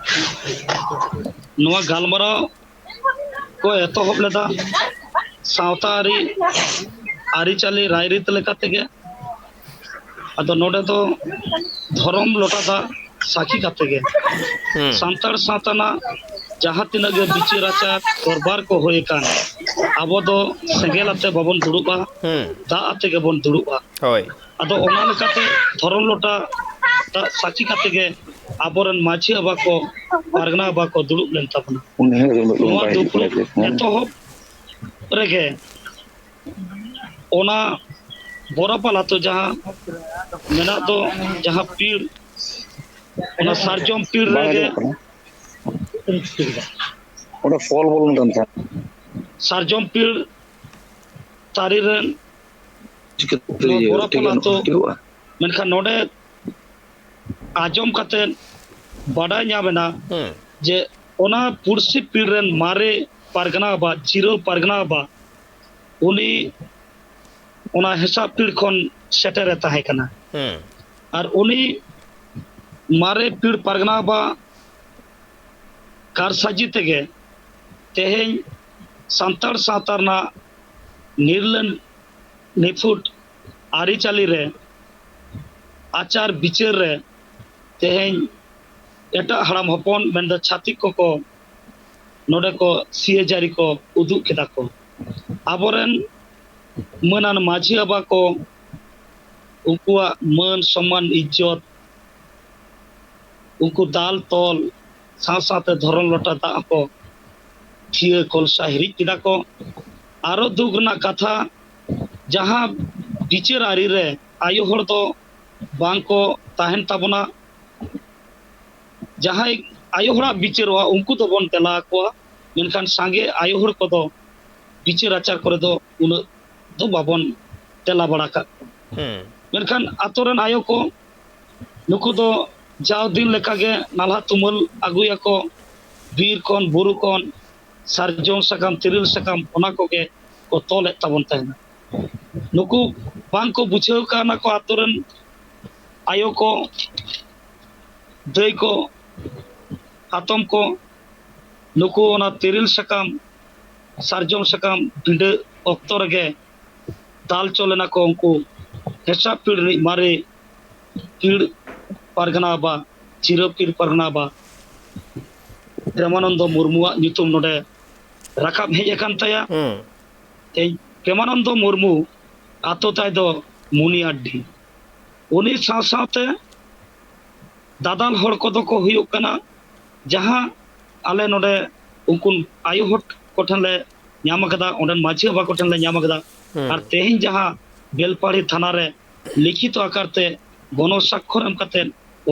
ᱱᱚᱣᱟ ᱜᱟᱞᱢᱟᱨᱟᱣ ᱠᱚ ᱮᱛᱚᱦᱚᱵ ᱞᱮᱫᱟ ᱥᱟᱶᱛᱟ ᱟᱹᱨᱤ, ᱟᱹᱨᱤᱪᱟᱹᱞᱤ, ᱨᱟᱭᱨᱤᱛ ᱞᱮᱠᱟ ᱛᱮᱜᱮ᱾ ᱟᱫᱚ ᱱᱚᱰᱮ ᱫᱚ ᱫᱷᱚᱨᱚᱢ ᱞᱚᱴᱟ ᱫᱟᱜ ᱥᱟᱹᱠᱷᱤ ᱠᱟᱛᱮ ᱜᱮ ᱦᱩᱸ᱾ ᱥᱟᱱᱛᱟᱲ ᱥᱟᱶᱛᱟ ᱨᱮᱱᱟᱜ ᱡᱟᱦᱟᱸ ᱛᱤᱱᱟᱹᱜ ᱜᱮ ᱵᱤᱪᱟᱹᱨ ᱟᱪᱟᱨ ᱫᱚᱨᱵᱟᱨ ᱠᱚ ᱦᱩᱭ ᱟᱠᱟᱱ, ᱟᱵᱚ ᱫᱚ ᱥᱮᱸᱜᱮᱞ ᱟᱛᱮ ᱵᱟᱵᱚᱱ ᱫᱩᱲᱩᱵᱼᱟ, ᱦᱩᱸ᱾ ᱫᱟᱜ ᱟᱛᱮ ᱜᱮᱵᱚᱱ ᱫᱩᱲᱩᱵᱼᱟ᱾ ᱦᱳᱭ᱾ ᱟᱫᱚ ᱚᱱᱟ ᱞᱮᱠᱟᱛᱮ ᱫᱷᱚᱨᱚᱢ ᱞᱚᱴᱟ ᱫᱟᱜ ᱥᱟᱹᱠᱷᱤ ᱠᱟᱛᱮ ᱜᱮ ᱟᱵᱚᱨᱮᱱ ᱢᱟᱹᱡᱷᱤ ᱵᱟᱵᱟ ᱠᱚ, ᱯᱟᱨᱜᱟᱱᱟ ᱵᱟᱵᱟ ᱠᱚ ᱫᱩᱲᱩᱵ ᱞᱮᱱ ᱛᱟᱵᱚᱱᱟ᱾ ᱩᱱᱤ ᱦᱚᱸ ᱩᱱᱤ ᱱᱚᱣᱟ ᱵᱟᱭ ᱦᱤᱡᱩᱜ ᱫᱩᱯᱲᱩᱵ ᱠᱟᱱᱟ ᱥᱮ? ᱮᱛᱚᱦᱚᱵ ᱨᱮᱜᱮ ᱚᱱᱟ ᱵᱚᱨᱟᱯᱟᱞ ᱟᱛᱳ ᱡᱟᱦᱟᱸ ᱢᱮᱱᱟᱜ ᱫᱚ, ᱡᱟᱦᱟᱸ ᱯᱤᱲ, ᱚᱱᱟ ᱥᱟᱨᱡᱚᱢ ᱯᱤᱲ ᱵᱟᱝ ᱨᱮᱜᱮ ᱟᱸᱡᱚᱢᱚᱜ ᱠᱟᱱᱟ᱾ ᱚᱸᱰᱮ ᱯᱷᱚᱞ ᱵᱚᱞᱚᱱ ᱠᱟᱱ ᱛᱟᱦᱮᱸᱫ᱾ ᱥᱟᱨᱡᱚᱢ ᱯᱤᱲ ᱛᱟᱹᱨᱤ ᱨᱮᱱ ᱪᱤᱠᱟᱹᱛᱮ ᱱᱚᱣᱟ ᱤᱭᱟᱹ ᱵᱚᱨᱟᱯᱟᱞ ᱴᱷᱤᱠᱟᱹᱱ ᱟᱛᱳ, ᱴᱷᱤᱠᱚᱜᱼᱟ? ᱢᱮᱱᱠᱷᱟᱱ ᱱᱚᱰᱮ ᱟᱸᱡᱚᱢ ᱠᱟᱛᱮ ᱵᱟᱰᱟᱭ ᱧᱟᱢ ᱮᱱᱟ ᱦᱩᱸ᱾ ᱡᱮ ᱚᱱᱟ ᱯᱩᱲᱥᱤ ᱯᱤᱲ ᱨᱮᱱ ᱢᱟᱨᱮ ᱯᱟᱨᱜᱟᱱᱟ ᱵᱟᱵᱟ, ᱡᱤᱨᱟᱹᱣ ᱯᱟᱨᱜᱟᱱᱟ ᱵᱟᱵᱟ, ᱩᱱᱤ ᱚᱱᱟ ᱦᱮᱥᱟᱜ ᱯᱤᱲ ᱠᱷᱚᱱ ᱥᱮᱴᱮᱨᱮ ᱛᱟᱦᱮᱸ ᱠᱟᱱᱟ᱾ ᱦᱩᱸ᱾ ᱟᱨ ᱩᱱᱤ ᱢᱟᱨᱮ ᱯᱤᱲ ᱯᱟᱨᱜᱟᱱᱟ ᱵᱟᱵᱟ ᱠᱟᱨᱥᱟᱡᱤ ᱛᱮᱜᱮ ᱛᱮᱦᱮᱧ ᱥᱟᱱᱛᱟᱲ ᱥᱟᱶᱛᱟ ᱨᱮᱱᱟᱜ ᱱᱤᱨᱞᱟᱹᱱ ᱱᱤᱯᱷᱩᱴ ᱟᱹᱨᱤᱪᱟᱹᱞᱤ ᱨᱮ, ᱟᱪᱟᱨ ᱵᱤᱪᱟᱹᱨ ᱨᱮ ᱛᱮᱦᱮᱧ ᱮᱴᱟᱜ ᱦᱟᱲᱟᱢ ᱦᱚᱯᱚᱱ, ᱢᱮᱱᱫᱚ ᱪᱷᱟᱹᱛᱤᱠ ᱠᱚᱠᱚ ᱱᱚᱰᱮ ᱠᱚ ᱥᱤᱭᱟᱹ ᱡᱟᱹᱨᱤ ᱠᱚ ᱩᱫᱩᱜ ᱠᱮᱫᱟ ᱠᱚ᱾ ᱟᱵᱚᱨᱮᱱ ᱢᱟᱹᱱᱟᱱ ᱢᱟᱹᱡᱷᱤ ᱵᱟᱵᱟ ᱠᱚ ᱩᱱᱠᱩᱣᱟᱜ ᱢᱟᱹᱱ ᱥᱚᱢᱢᱟᱱ ᱤᱡᱽᱡᱚᱛ, ᱩᱱᱠᱩ ᱫᱟᱞ ᱛᱚᱞ ᱥᱟᱶ ᱥᱟᱶᱛᱮ ᱫᱷᱚᱨᱚᱢ ᱞᱚᱴᱟ ᱫᱟᱜ ᱦᱚᱸᱠᱚ ᱛᱷᱤᱭᱟᱹ ᱠᱚᱞᱥᱟ ᱦᱤᱨᱤᱡ ᱠᱮᱫᱟ ᱠᱚ᱾ ᱟᱨᱚ ᱫᱩᱠ ᱨᱮᱱᱟᱜ ᱠᱟᱛᱷᱟ, ᱡᱟᱦᱟᱸ ᱵᱤᱪᱟᱹᱨ ᱟᱹᱨᱤ ᱨᱮ ᱟᱭᱳ ᱦᱚᱲ ᱫᱚ ᱵᱟᱝ ᱠᱚ ᱛᱟᱦᱮᱱ ᱛᱟᱵᱚᱱᱟ᱾ ᱡᱟᱦᱟᱸᱭ ᱟᱭᱳ ᱦᱚᱲᱟᱜ ᱵᱤᱪᱟᱹᱨᱚᱜᱼᱟ, ᱩᱱᱠᱩ ᱫᱚᱵᱚᱱ ᱛᱮᱞᱟ ᱟᱠᱚᱣᱟ, ᱢᱮᱱᱠᱷᱟᱱ ᱥᱟᱸᱜᱮ ᱟᱭᱳ ᱦᱚᱲ ᱠᱚᱫᱚ ᱵᱤᱪᱟᱹᱨ ᱟᱪᱟᱨ ᱠᱚᱨᱮ ᱫᱚ ᱩᱱᱟᱹᱜ ᱫᱚ ᱵᱟᱵᱚᱱ ᱛᱮᱞᱟ ᱵᱟᱲᱟ ᱠᱟᱜ ᱠᱚᱣᱟ᱾ ᱦᱩᱸ᱾ ᱢᱮᱱᱠᱷᱟᱱ ᱟᱛᱳ ᱨᱮᱱ ᱟᱭᱳ ᱠᱚ, ᱱᱩᱠᱩ ᱫᱚ ᱡᱟᱣ ᱫᱤᱱ ᱞᱮᱠᱟᱜᱮ ᱱᱟᱞᱦᱟ ᱛᱩᱢᱟᱹᱞ ᱟᱹᱜᱩᱭᱟᱠᱚ, ᱵᱤᱨ ᱠᱷᱚᱱ, ᱵᱩᱨᱩ ᱠᱷᱚᱱ, ᱥᱟᱨᱡᱚᱢ ᱥᱟᱠᱟᱢ, ᱛᱤᱨᱤᱞ ᱥᱟᱠᱟᱢ, ᱚᱱᱟ ᱠᱚᱜᱮ ᱠᱚ ᱛᱚᱞᱮᱫ ᱛᱟᱵᱚᱱ ᱛᱟᱦᱮᱱᱟ᱾ ᱱᱩᱠᱩ ᱵᱟᱝ ᱠᱚ ᱵᱩᱡᱷᱟᱹᱣ ᱠᱟᱣᱱᱟ ᱠᱚ, ᱟᱛᱳ ᱨᱮᱱ ᱟᱭᱳ ᱠᱚ, ᱫᱟᱹᱭ ᱠᱚ, ᱦᱟᱛᱚᱢ ᱠᱚ, ᱱᱩᱠᱩ ᱚᱱᱟ ᱛᱤᱨᱤᱞ ᱥᱟᱠᱟᱢ, ᱥᱟᱨᱡᱚᱢ ᱥᱟᱠᱟᱢ ᱵᱤᱸᱰᱟᱹ ᱚᱠᱛᱚ ᱨᱮᱜᱮ ᱫᱟᱞ ᱪᱚᱞ ᱮᱱᱟ ᱠᱚ ᱩᱱᱠᱩ ᱦᱮᱸᱥᱟᱜ ᱯᱤᱲ ᱨᱤᱱᱤᱡ ᱢᱟᱨᱮ ᱯᱤᱲ ᱯᱟᱨᱜᱟᱱᱟ ᱵᱟ, ᱪᱤᱨᱟᱹ ᱯᱤᱲ ᱯᱟᱨᱜᱟᱱᱟ ᱵᱟ ᱯᱨᱮᱢᱟᱱᱚᱱᱫᱚ ᱢᱩᱨᱢᱩᱣᱟᱜ ᱧᱩᱛᱩᱢ ᱱᱚᱰᱮ ᱨᱟᱠᱟᱵ ᱦᱮᱡ ᱟᱠᱟᱱ ᱛᱟᱭᱟ᱾ ᱦᱩᱸ᱾ ᱛᱮᱦᱮᱧ ᱯᱨᱮᱢᱟᱱᱚᱱᱫᱚ ᱢᱩᱨᱢᱩ ᱟᱛᱳ ᱛᱟᱭ ᱫᱚ ᱢᱩᱱᱤᱟᱰᱰᱤ᱾ ᱩᱱᱤ ᱥᱟᱶ ᱥᱟᱶᱛᱮ ᱫᱟᱫᱟᱞ ᱦᱚᱲ ᱠᱚᱫᱚ ᱠᱚ ᱦᱩᱭᱩᱜ ᱠᱟᱱᱟ, ᱡᱟᱦᱟᱸ ᱟᱞᱮ ᱱᱚᱰᱮ ᱩᱱᱠᱩ ᱟᱭᱳ ᱦᱚᱲ ᱠᱚᱴᱷᱮᱱ ᱞᱮ ᱧᱟᱢ ᱟᱠᱟᱫᱟ, ᱚᱸᱰᱮᱱ ᱢᱟᱹᱡᱷᱤ ᱵᱟᱵᱟ ᱠᱚᱴᱷᱮᱱ ᱞᱮ ᱧᱟᱢ ᱟᱠᱟᱫᱟ᱾ ᱦᱩᱸ᱾ ᱟᱨ ᱛᱮᱦᱮᱧ ᱡᱟᱦᱟᱸ ᱵᱮᱞᱯᱟᱦᱟᱲᱤ ᱛᱷᱟᱱᱟ ᱨᱮ ᱞᱤᱠᱷᱤᱛᱚ ᱟᱠᱟᱨ ᱛᱮ ᱜᱚᱱᱚ ᱥᱟᱠᱠᱷᱚᱨ ᱮᱢ ᱠᱟᱛᱮ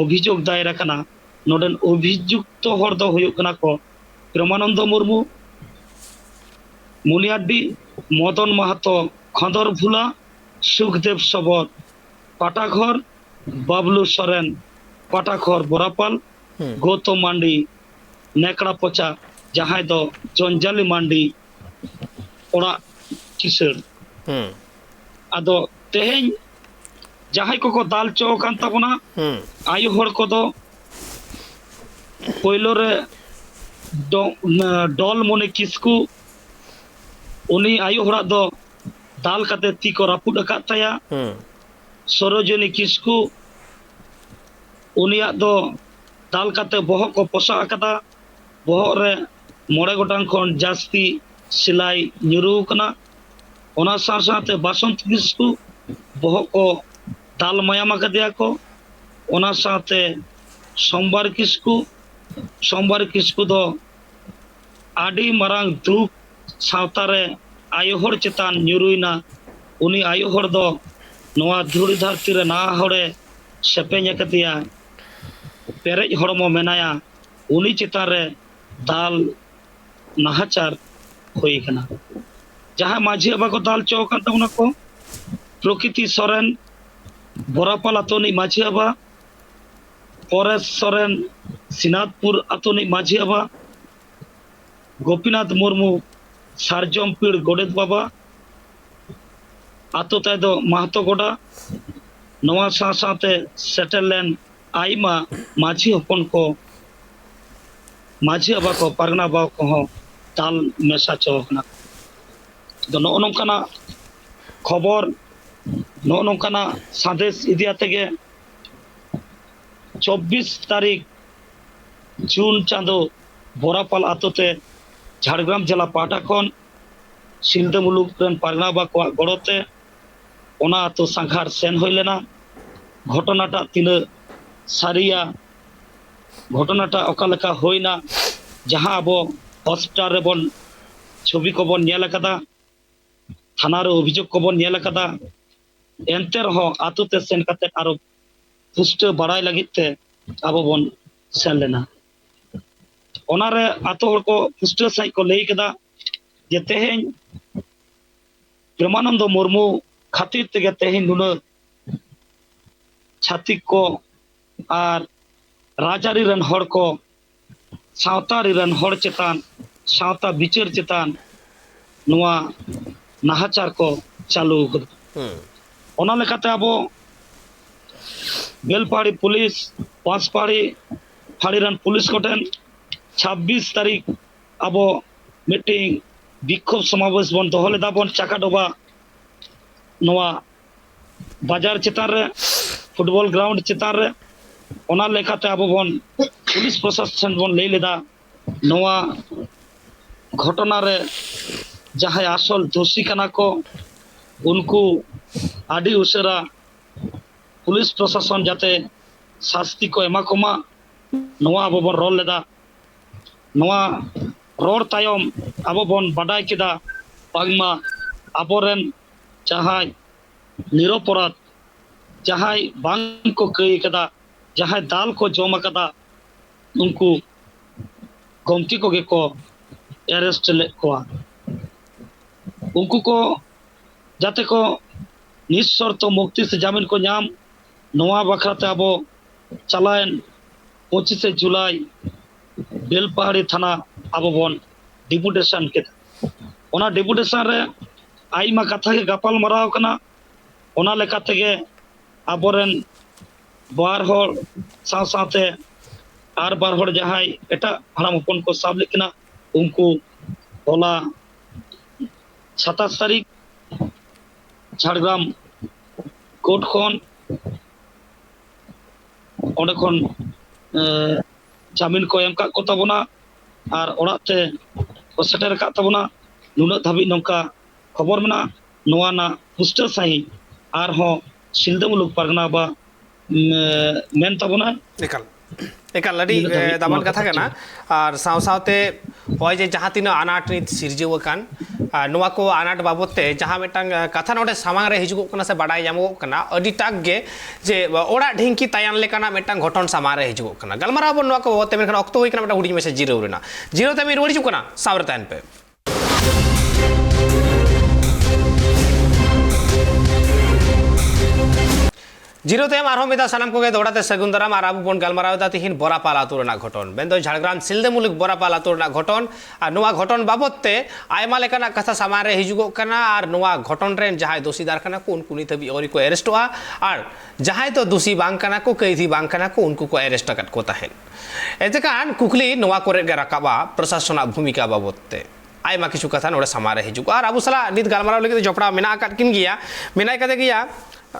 ᱚᱵᱷᱤᱡᱳᱜᱽ ᱫᱟᱭᱮᱨ ᱟᱠᱟᱱᱟ, ᱱᱚᱰᱮᱱ ᱚᱵᱷᱤᱡᱩᱠᱛᱚ ᱦᱚᱲ ᱫᱚ ᱦᱩᱭᱩᱜ ᱠᱟᱱᱟ ᱠᱚ ᱯᱨᱮᱢᱟᱱᱚᱱᱫᱚ ᱢᱩᱨᱢᱩ, ᱢᱩᱱᱤᱟᱰᱰᱤ, ᱢᱚᱫᱚᱱ ᱢᱟᱦᱟᱛᱚ ᱠᱷᱚᱸᱫᱚᱨ ᱵᱷᱩᱞᱟ, ᱥᱩᱠᱫᱮᱵ ᱥᱚᱵᱚᱨ ᱯᱟᱴᱟᱜᱷᱚᱨ, ᱵᱟᱵᱞᱩ ᱥᱚᱨᱮᱱ ᱯᱟᱴᱟᱜᱷᱚᱨ ᱵᱚᱨᱟᱯᱟᱞ, ᱦᱩᱸ᱾ ᱜᱳᱛᱚᱢ ᱢᱟᱱᱰᱤ ᱱᱮᱠᱲᱟ ᱯᱚᱪᱟ, ᱡᱟᱦᱟᱸᱭ ᱫᱚ ᱡᱚᱧᱡᱟᱞᱤ ᱢᱟᱱᱰᱤ ᱚᱲᱟᱜ ᱠᱤᱥᱟᱹᱬ᱾ ᱦᱩᱸ᱾ ᱟᱫᱚ ᱛᱮᱦᱮᱧ ᱡᱟᱦᱟᱸᱭ ᱠᱚᱠᱚ ᱫᱟᱞ ᱪᱚ ᱟᱠᱟᱱ ᱛᱟᱵᱚᱱᱟ, ᱦᱩᱸ᱾ ᱟᱭᱳ ᱦᱚᱲ ᱠᱚᱫᱚ ᱯᱳᱭᱞᱳ ᱨᱮ ᱰᱚ-, ᱰᱚᱞᱢᱚᱱᱤ ᱠᱤᱥᱠᱩ, ᱩᱱᱤ ᱟᱭᱳ ᱦᱚᱲᱟᱜ ᱫᱚ ᱫᱟᱞ ᱠᱟᱛᱮ ᱛᱤ ᱠᱚ ᱨᱟᱹᱯᱩᱫ ᱟᱠᱟᱫ ᱛᱟᱭᱟ᱾ ᱦᱩᱸ᱾ ᱥᱚᱨᱳᱡᱤᱱᱤ ᱠᱤᱥᱠᱩ, ᱩᱱᱤᱭᱟᱜ ᱫᱚ ᱫᱟᱞ ᱠᱟᱛᱮ ᱵᱚᱦᱚᱜ ᱠᱚ ᱯᱚᱥᱟᱜ ᱟᱠᱟᱫᱟ᱾ ᱵᱚᱦᱚᱜ ᱨᱮ ᱢᱚᱬᱮ ᱜᱚᱴᱟᱝ ᱠᱷᱚᱱ ᱡᱟᱹᱥᱛᱤ ᱥᱤᱞᱟᱭ ᱧᱩᱨᱩ ᱟᱠᱟᱱᱟ᱾ ᱚᱱᱟ ᱥᱟᱶ ᱥᱟᱶᱛᱮ ᱵᱟᱥᱚᱱᱛ ᱠᱤᱥᱠᱩ ᱵᱚᱦᱚᱜ ᱠᱚ ᱫᱟᱞ ᱢᱟᱭᱟᱢ ᱟᱠᱟᱫᱮᱭᱟ ᱠᱚ᱾ ᱚᱱᱟ ᱥᱟᱶᱛᱮ ᱥᱳᱢᱵᱟᱨ ᱠᱤᱥᱠᱩ, ᱥᱳᱢᱵᱟᱨ ᱠᱤᱥᱠᱩ ᱫᱚ ᱟᱹᱰᱤ ᱢᱟᱨᱟᱝ ᱫᱩᱠ ᱥᱟᱶᱛᱟ ᱨᱮ ᱟᱭᱳ ᱦᱚᱲ ᱪᱮᱛᱟᱱ ᱧᱩᱨᱩᱭᱮᱱᱟ᱾ ᱩᱱᱤ ᱟᱭᱳ ᱦᱚᱲ ᱫᱚ ᱱᱚᱣᱟ ᱫᱷᱩᱲᱤ ᱫᱷᱟᱹᱨᱛᱤ ᱨᱮ ᱱᱟᱣᱟ ᱦᱚᱲᱮ ᱥᱮᱯᱮᱧ ᱟᱠᱟᱫᱮᱭᱟ, ᱯᱮᱨᱮᱡ ᱦᱚᱲᱢᱚ ᱢᱮᱱᱟᱭᱟ, ᱩᱱᱤ ᱪᱮᱛᱟᱱ ᱨᱮ ᱫᱟᱞ ᱱᱟᱦᱟᱪᱟᱨ ᱦᱩᱭ ᱟᱠᱟᱱᱟ᱾ ᱡᱟᱦᱟᱸᱭ ᱢᱟᱹᱡᱷᱤ ᱵᱟᱵᱟ ᱠᱚ ᱫᱟᱞ ᱦᱚᱪᱚ ᱟᱠᱟᱫ ᱛᱟᱵᱚᱱᱟ ᱠᱚ, ᱯᱨᱚᱠᱤᱛᱤ ᱥᱚᱨᱮᱱ, ᱵᱚᱨᱟᱯᱟᱞ ᱟᱛᱳ ᱨᱤᱱᱤᱡ ᱢᱟᱹᱡᱷᱤ ᱵᱟᱵᱟ, ᱯᱚᱨᱮᱥ ᱥᱚᱨᱮᱱ, ᱥᱤᱱᱟᱛᱯᱩᱨ ᱟᱛᱳ ᱨᱤᱱᱤᱡ ᱢᱟᱹᱡᱷᱤ ᱵᱟᱵᱟ, ᱜᱳᱯᱤᱱᱟᱛᱷ ᱢᱩᱨᱢᱩ, ᱥᱟᱨᱡᱚᱢ ᱯᱤᱲ ᱜᱚᱰᱮᱛ ᱵᱟᱵᱟ, ᱟᱛᱳ ᱛᱟᱭ ᱫᱚ ᱢᱟᱦᱛᱚ ᱜᱚᱰᱟ᱾ ᱱᱚᱣᱟ ᱥᱟᱶ ᱥᱟᱶᱛᱮ ᱥᱮᱴᱮᱨ ᱞᱮᱱ ᱟᱭᱢᱟ ᱢᱟᱹᱡᱷᱤ ᱦᱚᱯᱚᱱ ᱠᱚ, ᱢᱟᱹᱡᱷᱤ ᱵᱟᱵᱟ ᱠᱚ, ᱯᱟᱨᱜᱟᱱᱟ ᱵᱟᱵᱟ ᱠᱚᱦᱚᱸ ᱫᱟᱞ ᱢᱮᱥᱟ ᱦᱚᱪᱚ ᱟᱠᱟᱱᱟ᱾ ᱟᱫᱚ ᱱᱚᱜᱼᱚ ᱱᱚᱝᱠᱟᱱᱟᱜ ᱠᱷᱚᱵᱚᱨ, ᱱᱚᱜᱼᱚ ᱱᱚᱝᱠᱟᱱᱟᱜ ᱥᱟᱸᱫᱮᱥ ᱤᱫᱤ ᱟᱛᱮ ᱜᱮ ᱪᱚᱵᱵᱤᱥ ᱛᱟᱹᱨᱤᱠᱷ ᱡᱩᱱ ᱪᱟᱸᱫᱚ ᱵᱚᱨᱟᱯᱟᱞ ᱟᱛᱳ ᱛᱮ ᱡᱷᱟᱲᱜᱨᱟᱢ ᱡᱮᱞᱟ ᱯᱟᱦᱴᱟ ᱠᱷᱚᱱ ᱥᱤᱞᱫᱟᱹ ᱢᱩᱞᱩᱠ ᱨᱮᱱ ᱯᱟᱨᱜᱟᱱᱟ ᱵᱟᱵᱟ ᱠᱚᱣᱟᱜ ᱜᱚᱲᱚ ᱛᱮ ᱚᱱᱟ ᱟᱛᱳ ᱥᱟᱸᱜᱷᱟᱨ ᱥᱮᱱ ᱦᱩᱭ ᱞᱮᱱᱟ᱾ ᱜᱷᱚᱴᱚᱱᱟᱴᱟᱜ ᱛᱤᱱᱟᱹᱜ ᱥᱟᱹᱨᱤᱭᱟ, ᱜᱷᱚᱴᱚᱱᱟᱴᱟᱜ ᱚᱠᱟ ᱞᱮᱠᱟ ᱦᱩᱭᱱᱟ, ᱡᱟᱦᱟᱸ ᱟᱵᱚ ᱦᱚᱥᱯᱤᱴᱟᱞ ᱨᱮᱵᱚᱱ ᱪᱷᱚᱵᱤ ᱠᱚᱵᱚᱱ ᱧᱮᱞ ᱟᱠᱟᱫᱟ, ᱛᱷᱟᱱᱟ ᱨᱮ ᱚᱵᱷᱤᱡᱳᱜᱽ ᱠᱚᱵᱚᱱ ᱧᱮᱞ ᱟᱠᱟᱫᱟ, ᱮᱱᱛᱮ ᱨᱮᱦᱚᱸ ᱟᱛᱳ ᱛᱮ ᱥᱮᱱ ᱠᱟᱛᱮ ᱟᱨᱚ ᱯᱩᱥᱴᱟᱹᱣ ᱵᱟᱲᱟᱭ ᱞᱟᱹᱜᱤᱫ ᱛᱮ ᱟᱵᱚ ᱵᱚᱱ ᱥᱮᱱ ᱞᱮᱱᱟ᱾ ᱚᱱᱟᱨᱮ ᱟᱛᱳ ᱦᱚᱲ ᱠᱚ ᱯᱩᱥᱴᱟᱹᱣ ᱥᱟᱺᱦᱤᱡ ᱠᱚ ᱞᱟᱹᱭ ᱠᱮᱫᱟ ᱡᱮ ᱛᱮᱦᱮᱧ ᱯᱨᱮᱢᱟᱱᱚᱱᱫᱚ ᱢᱩᱨᱢᱩ ᱠᱷᱟᱹᱛᱤᱨ ᱛᱮᱜᱮ ᱛᱮᱦᱮᱧ ᱱᱩᱱᱟᱹᱜ ᱪᱷᱟᱹᱛᱤᱠ ᱠᱚ ᱟᱨ ᱨᱟᱡᱽᱟᱹᱨᱤ ᱨᱮᱱ ᱦᱚᱲ ᱠᱚ, ᱥᱟᱶᱛᱟ ᱟᱹᱨᱤ ᱨᱮᱱ ᱦᱚᱲ ᱪᱮᱛᱟᱱ, ᱥᱟᱶᱛᱟ ᱵᱤᱪᱟᱹᱨ ᱪᱮᱛᱟᱱ ᱱᱚᱣᱟ ᱱᱟᱦᱟᱪᱟᱨ ᱠᱚ ᱪᱟᱹᱞᱩ ᱟᱠᱟᱫᱟ᱾ ᱚᱱᱟ ᱞᱮᱠᱟᱛᱮ ᱟᱵᱚ ᱵᱮᱞᱯᱟᱦᱟᱲᱤ ᱯᱩᱞᱤᱥ, ᱯᱟᱸᱪᱯᱟᱦᱟᱲᱤ ᱯᱟᱦᱟᱲᱤ ᱨᱮᱱ ᱯᱩᱞᱤᱥ ᱠᱚᱴᱷᱮᱱ ᱪᱷᱟᱵᱵᱤᱥ ᱛᱟᱹᱨᱤᱠᱷ ᱟᱵᱚ ᱢᱤᱫᱴᱤᱡ ᱵᱤᱠᱠᱷᱳᱵ ᱥᱚᱢᱟᱵᱮᱥ ᱵᱚᱱ ᱫᱚᱦᱚ ᱞᱮᱫᱟ ᱵᱚᱱ ᱪᱟᱠᱟᱰᱚᱵᱟ ᱱᱚᱣᱟ ᱵᱟᱡᱟᱨ ᱪᱮᱛᱟᱱ ᱨᱮ, ᱯᱷᱩᱴᱵᱚᱞ ᱜᱨᱟᱣᱩᱱᱰ ᱪᱮᱛᱟᱱ ᱨᱮ᱾ ᱚᱱᱟ ᱞᱮᱠᱟᱛᱮ ᱟᱵᱚ ᱵᱚᱱ ᱯᱩᱞᱤᱥ ᱯᱨᱚᱥᱟᱥᱚᱱ ᱴᱷᱮᱱ ᱵᱚᱱ ᱞᱟᱹᱭ ᱞᱮᱫᱟ, ᱱᱚᱣᱟ ᱜᱷᱚᱴᱚᱱᱟ ᱨᱮ ᱡᱟᱦᱟᱸᱭ ᱟᱥᱚᱞ ᱫᱳᱥᱤ ᱠᱟᱱᱟ ᱠᱚ, ᱩᱱᱠᱩ ᱟᱹᱰᱤ ᱩᱥᱟᱹᱨᱟ ᱯᱩᱞᱤᱥ ᱯᱨᱚᱥᱟᱥᱚᱱ ᱡᱟᱛᱮ ᱥᱟᱥᱛᱤ ᱠᱚ ᱮᱢᱟ ᱠᱚᱢᱟ, ᱱᱚᱣᱟ ᱟᱵᱚ ᱵᱚᱱ ᱨᱚᱲ ᱞᱮᱫᱟ᱾ ᱱᱚᱣᱟ ᱨᱚᱲ ᱛᱟᱭᱚᱢ ᱟᱵᱚ ᱵᱚᱱ ᱵᱟᱰᱟᱭ ᱠᱮᱫᱟ ᱵᱟᱝᱢᱟ ᱟᱵᱚᱨᱮᱱ ᱡᱟᱦᱟᱸᱭ ᱱᱤᱨᱚᱯᱚᱨᱟᱫᱷ, ᱡᱟᱦᱟᱸᱭ ᱵᱟᱝ ᱠᱚ ᱠᱟᱹᱭ ᱠᱟᱫᱟ, ᱡᱟᱦᱟᱸᱭ ᱫᱟᱞ ᱠᱚ ᱡᱚᱢ ᱟᱠᱟᱫᱟ, ᱩᱱᱠᱩ ᱜᱚᱢᱠᱮ ᱠᱚᱜᱮ ᱠᱚ ᱮᱨᱮᱥᱴ ᱞᱮᱫ ᱠᱚᱣᱟ᱾ ᱩᱱᱠᱩ ᱠᱚ ᱡᱟᱛᱮ ᱠᱚ ᱱᱤᱥᱥᱚᱨᱛᱚ ᱢᱩᱠᱛᱤ ᱥᱮ ᱡᱟᱢᱤᱱ ᱠᱚ ᱧᱟᱢ, ᱱᱚᱣᱟ ᱵᱟᱠᱷᱨᱟᱛᱮ ᱟᱵᱚ ᱪᱟᱞᱟᱣᱮᱱ ᱯᱚᱸᱪᱤᱥᱮ ᱡᱩᱞᱟᱭ ᱵᱮᱞᱯᱟᱦᱟᱲᱤ ᱛᱷᱟᱱᱟ ᱟᱵᱚ ᱵᱚᱱ ᱰᱮᱯᱩᱴᱮᱥᱚᱱ ᱠᱮᱫᱟ᱾ ᱚᱱᱟ ᱰᱮᱯᱩᱴᱮᱥᱚᱱ ᱨᱮ ᱟᱭᱢᱟ ᱠᱟᱛᱷᱟ ᱜᱮ ᱜᱟᱯᱟᱞ ᱢᱟᱨᱟᱣ ᱠᱟᱱᱟ᱾ ᱚᱱᱟ ᱞᱮᱠᱟ ᱛᱮᱜᱮ ᱟᱵᱚᱨᱮᱱ ᱵᱟᱨ ᱦᱚᱲ ᱥᱟᱶ ᱥᱟᱶᱛᱮ ᱟᱨ ᱵᱟᱨ ᱦᱚᱲ ᱡᱟᱦᱟᱸᱭ ᱮᱴᱟᱜ ᱦᱟᱲᱟᱢ ᱦᱚᱯᱚᱱ ᱠᱚ ᱥᱟᱵ ᱞᱮᱫ ᱠᱤᱱᱟ, ᱩᱱᱠᱩ ᱦᱚᱞᱟ ᱥᱟᱛᱟᱥ ᱛᱟᱹᱨᱤᱠᱷ ᱡᱷᱟᱲᱜᱨᱟᱢ ᱠᱳᱨᱴ ᱠᱷᱚᱱ ᱚᱸᱰᱮ ᱠᱷᱚᱱ ᱮ, ᱡᱟᱢᱤᱱ ᱠᱚ ᱮᱢ ᱠᱟᱜ ᱠᱚ ᱛᱟᱵᱚᱱᱟ ᱟᱨ ᱚᱲᱟᱜ ᱛᱮ ᱠᱚ ᱥᱮᱴᱮᱨ ᱟᱠᱟᱫ ᱛᱟᱵᱚᱱᱟ᱾ ᱱᱩᱱᱟᱹᱜ ᱫᱷᱟᱹᱵᱤᱡ ᱱᱚᱝᱠᱟ ᱠᱷᱚᱵᱚᱨ ᱢᱮᱱᱟᱜᱼᱟ᱾ ᱱᱚᱣᱟ ᱨᱮᱱᱟᱜ ᱯᱩᱥᱴᱟᱹᱣ ᱥᱟᱺᱦᱤᱡ ᱟᱨᱦᱚᱸ ᱥᱤᱞᱫᱟᱹ ᱢᱩᱞᱩᱠ ᱯᱟᱨᱜᱟᱱᱟ ᱵᱟ ᱢᱮ-, ᱢᱮᱱ ᱛᱟᱵᱚᱱᱟ᱾ ᱮᱠᱟᱞ, ᱮᱠᱟᱞ, ᱟᱹᱰᱤ, ᱱᱤᱱᱟᱹᱜ ᱫᱷᱟᱹᱵᱤᱡ ᱮ, ᱫᱟᱢᱟᱱ ᱱᱚᱣᱟ ᱠᱟᱛᱷᱟ ᱠᱟᱛᱷᱟ ᱠᱟᱱᱟ᱾ ᱪᱮᱫ? ᱟᱨ ᱥᱟᱶ ᱥᱟᱶᱛᱮ ᱱᱚᱜᱼᱚᱭ ᱡᱮ ᱡᱟᱦᱟᱸ ᱛᱤᱱᱟᱹᱜ ᱟᱱᱟᱴ ᱱᱤᱛ ᱥᱤᱨᱡᱟᱹᱣ ᱟᱠᱟᱱ, ᱟᱨ ᱱᱚᱣᱟ ᱠᱚ ᱟᱱᱟᱴ ᱵᱟᱵᱚᱫ ᱛᱮ ᱡᱟᱦᱟᱸ ᱢᱤᱫᱴᱟᱝ, ᱮ, ᱠᱟᱛᱷᱟ ᱱᱚᱰᱮ ᱥᱟᱢᱟᱝ ᱨᱮ ᱦᱤᱡᱩᱜᱚᱜ ᱠᱟᱱᱟ ᱥᱮ ᱵᱟᱰᱟᱭ ᱧᱟᱢᱚᱜᱚᱜ ᱠᱟᱱᱟ, ᱟᱹᱰᱤᱴᱟᱜ ᱜᱮ ᱡᱮ ᱚᱲᱟᱜ ᱰᱷᱤᱝᱠᱤ ᱛᱟᱭᱟᱱ ᱞᱮᱠᱟᱱᱟᱜ ᱢᱤᱫᱴᱟᱝ ᱜᱷᱚᱴᱚᱱ ᱥᱟᱢᱟᱝ ᱨᱮ ᱦᱤᱡᱩᱜᱚᱜ ᱠᱟᱱᱟ᱾ ᱜᱟᱞᱢᱟᱨᱟᱣ ᱟᱵᱚᱱ ᱱᱚᱣᱟ ᱠᱚ ᱵᱟᱵᱚᱫ ᱛᱮ, ᱢᱮᱱᱠᱷᱟᱱ ᱚᱠᱛᱚ ᱦᱩᱭ ᱠᱟᱱᱟ ᱢᱤᱫᱴᱟᱝ ᱦᱩᱰᱤᱧ ᱢᱟᱪᱷᱟ ᱡᱤᱨᱟᱹᱣ ᱨᱮᱱᱟᱜ᱾ ᱡᱤᱨᱟᱹᱣ ᱛᱟᱭᱚᱢ ᱨᱩᱣᱟᱹᱲ ᱦᱤᱡᱩᱜ ᱠᱟᱱᱟ, ᱥᱟᱶᱨᱮ ᱛᱟᱦᱮᱱ ᱯᱮ᱾ ᱡᱤᱨᱟᱹᱣ ᱛᱟᱭᱚᱢ ᱟᱨᱦᱚᱸ ᱢᱤᱫ ᱫᱷᱟᱣ ᱥᱟᱱᱟᱢ ᱠᱚᱜᱮ ᱫᱚᱦᱲᱟ ᱛᱮ ᱥᱟᱹᱜᱩᱱ ᱫᱟᱨᱟᱢ᱾ ᱟᱨ ᱟᱵᱚ ᱵᱚᱱ ᱜᱟᱞᱢᱟᱨᱟᱣ ᱮᱫᱟ ᱛᱤᱦᱤᱧ ᱵᱚᱨᱟᱯᱟᱞ ᱟᱹᱛᱩ ᱨᱮᱱᱟᱜ ᱜᱷᱚᱴᱚᱱ, ᱢᱮᱱᱫᱚ ᱡᱷᱟᱲᱜᱨᱟᱢ ᱥᱤᱞᱫᱟᱹ ᱢᱩᱞᱩᱠ ᱵᱚᱨᱟᱯᱟᱞ ᱟᱹᱛᱩ ᱨᱮᱱᱟᱜ ᱜᱷᱚᱴᱚᱱ᱾ ᱟᱨ ᱱᱚᱣᱟ ᱜᱷᱚᱴᱚᱱ ᱵᱟᱵᱚᱫ ᱛᱮ ᱟᱭᱢᱟ ᱞᱮᱠᱟᱱᱟᱜ ᱠᱟᱛᱷᱟ ᱥᱟᱢᱟᱝ ᱨᱮ ᱦᱤᱡᱩᱜᱚᱜ ᱠᱟᱱᱟ᱾ ᱟᱨ ᱱᱚᱣᱟ ᱜᱷᱚᱴᱚᱱ ᱨᱮᱱ ᱡᱟᱦᱟᱸᱭ ᱫᱳᱥᱤᱫᱟᱨ ᱠᱟᱱᱟ ᱠᱚ, ᱩᱱᱠᱩ ᱱᱤᱛ ᱦᱟᱹᱵᱤᱡ ᱟᱹᱣᱨᱤ ᱠᱚ ᱮᱨᱮᱥᱴᱚᱜᱼᱟ᱾ ᱟᱨ ᱡᱟᱦᱟᱸᱭ ᱫᱚ ᱫᱳᱥᱤ ᱵᱟᱝ ᱠᱟᱱᱟ ᱠᱚ, ᱠᱟᱹᱭᱫᱷᱤ ᱵᱟᱝ ᱠᱟᱱᱟ ᱠᱚ, ᱩᱱᱠᱩ ᱠᱚ ᱮᱨᱮᱥᱴ ᱟᱠᱟᱫ ᱠᱚ ᱛᱟᱦᱮᱸᱫ᱾ ᱮᱱᱛᱮ ᱠᱷᱟᱱ ᱠᱩᱠᱞᱤ ᱱᱚᱣᱟ ᱠᱚᱨᱮ ᱜᱮ ᱨᱟᱠᱟᱵᱼᱟ ᱯᱨᱚᱥᱟᱥᱚᱱᱟᱜ ᱵᱷᱩᱢᱤᱠᱟ ᱵᱟᱵᱚᱫ ᱛᱮ᱾ ᱟᱭᱢᱟ ᱠᱤᱪᱷᱩ ᱠᱟᱛᱷᱟ ᱱᱚᱰᱮ ᱥᱟᱢᱟᱝ ᱨᱮ ᱦᱤᱡᱩᱜᱼᱟ᱾ ᱟᱨ ᱟᱵᱚ ᱥᱟᱞᱟᱜ ᱱᱤᱛ ᱜᱟᱞᱢᱟᱨᱟᱣ ᱞᱟᱹᱜᱤᱫ ᱛᱮ ᱡᱚᱯᱲᱟᱣ ᱢᱮᱱᱟᱜ ᱟᱠᱟᱫ ᱠᱤᱱ ᱜᱮᱭᱟ, ᱢᱮᱱᱟᱭ ᱠᱟᱫᱮ ᱜᱮᱭᱟ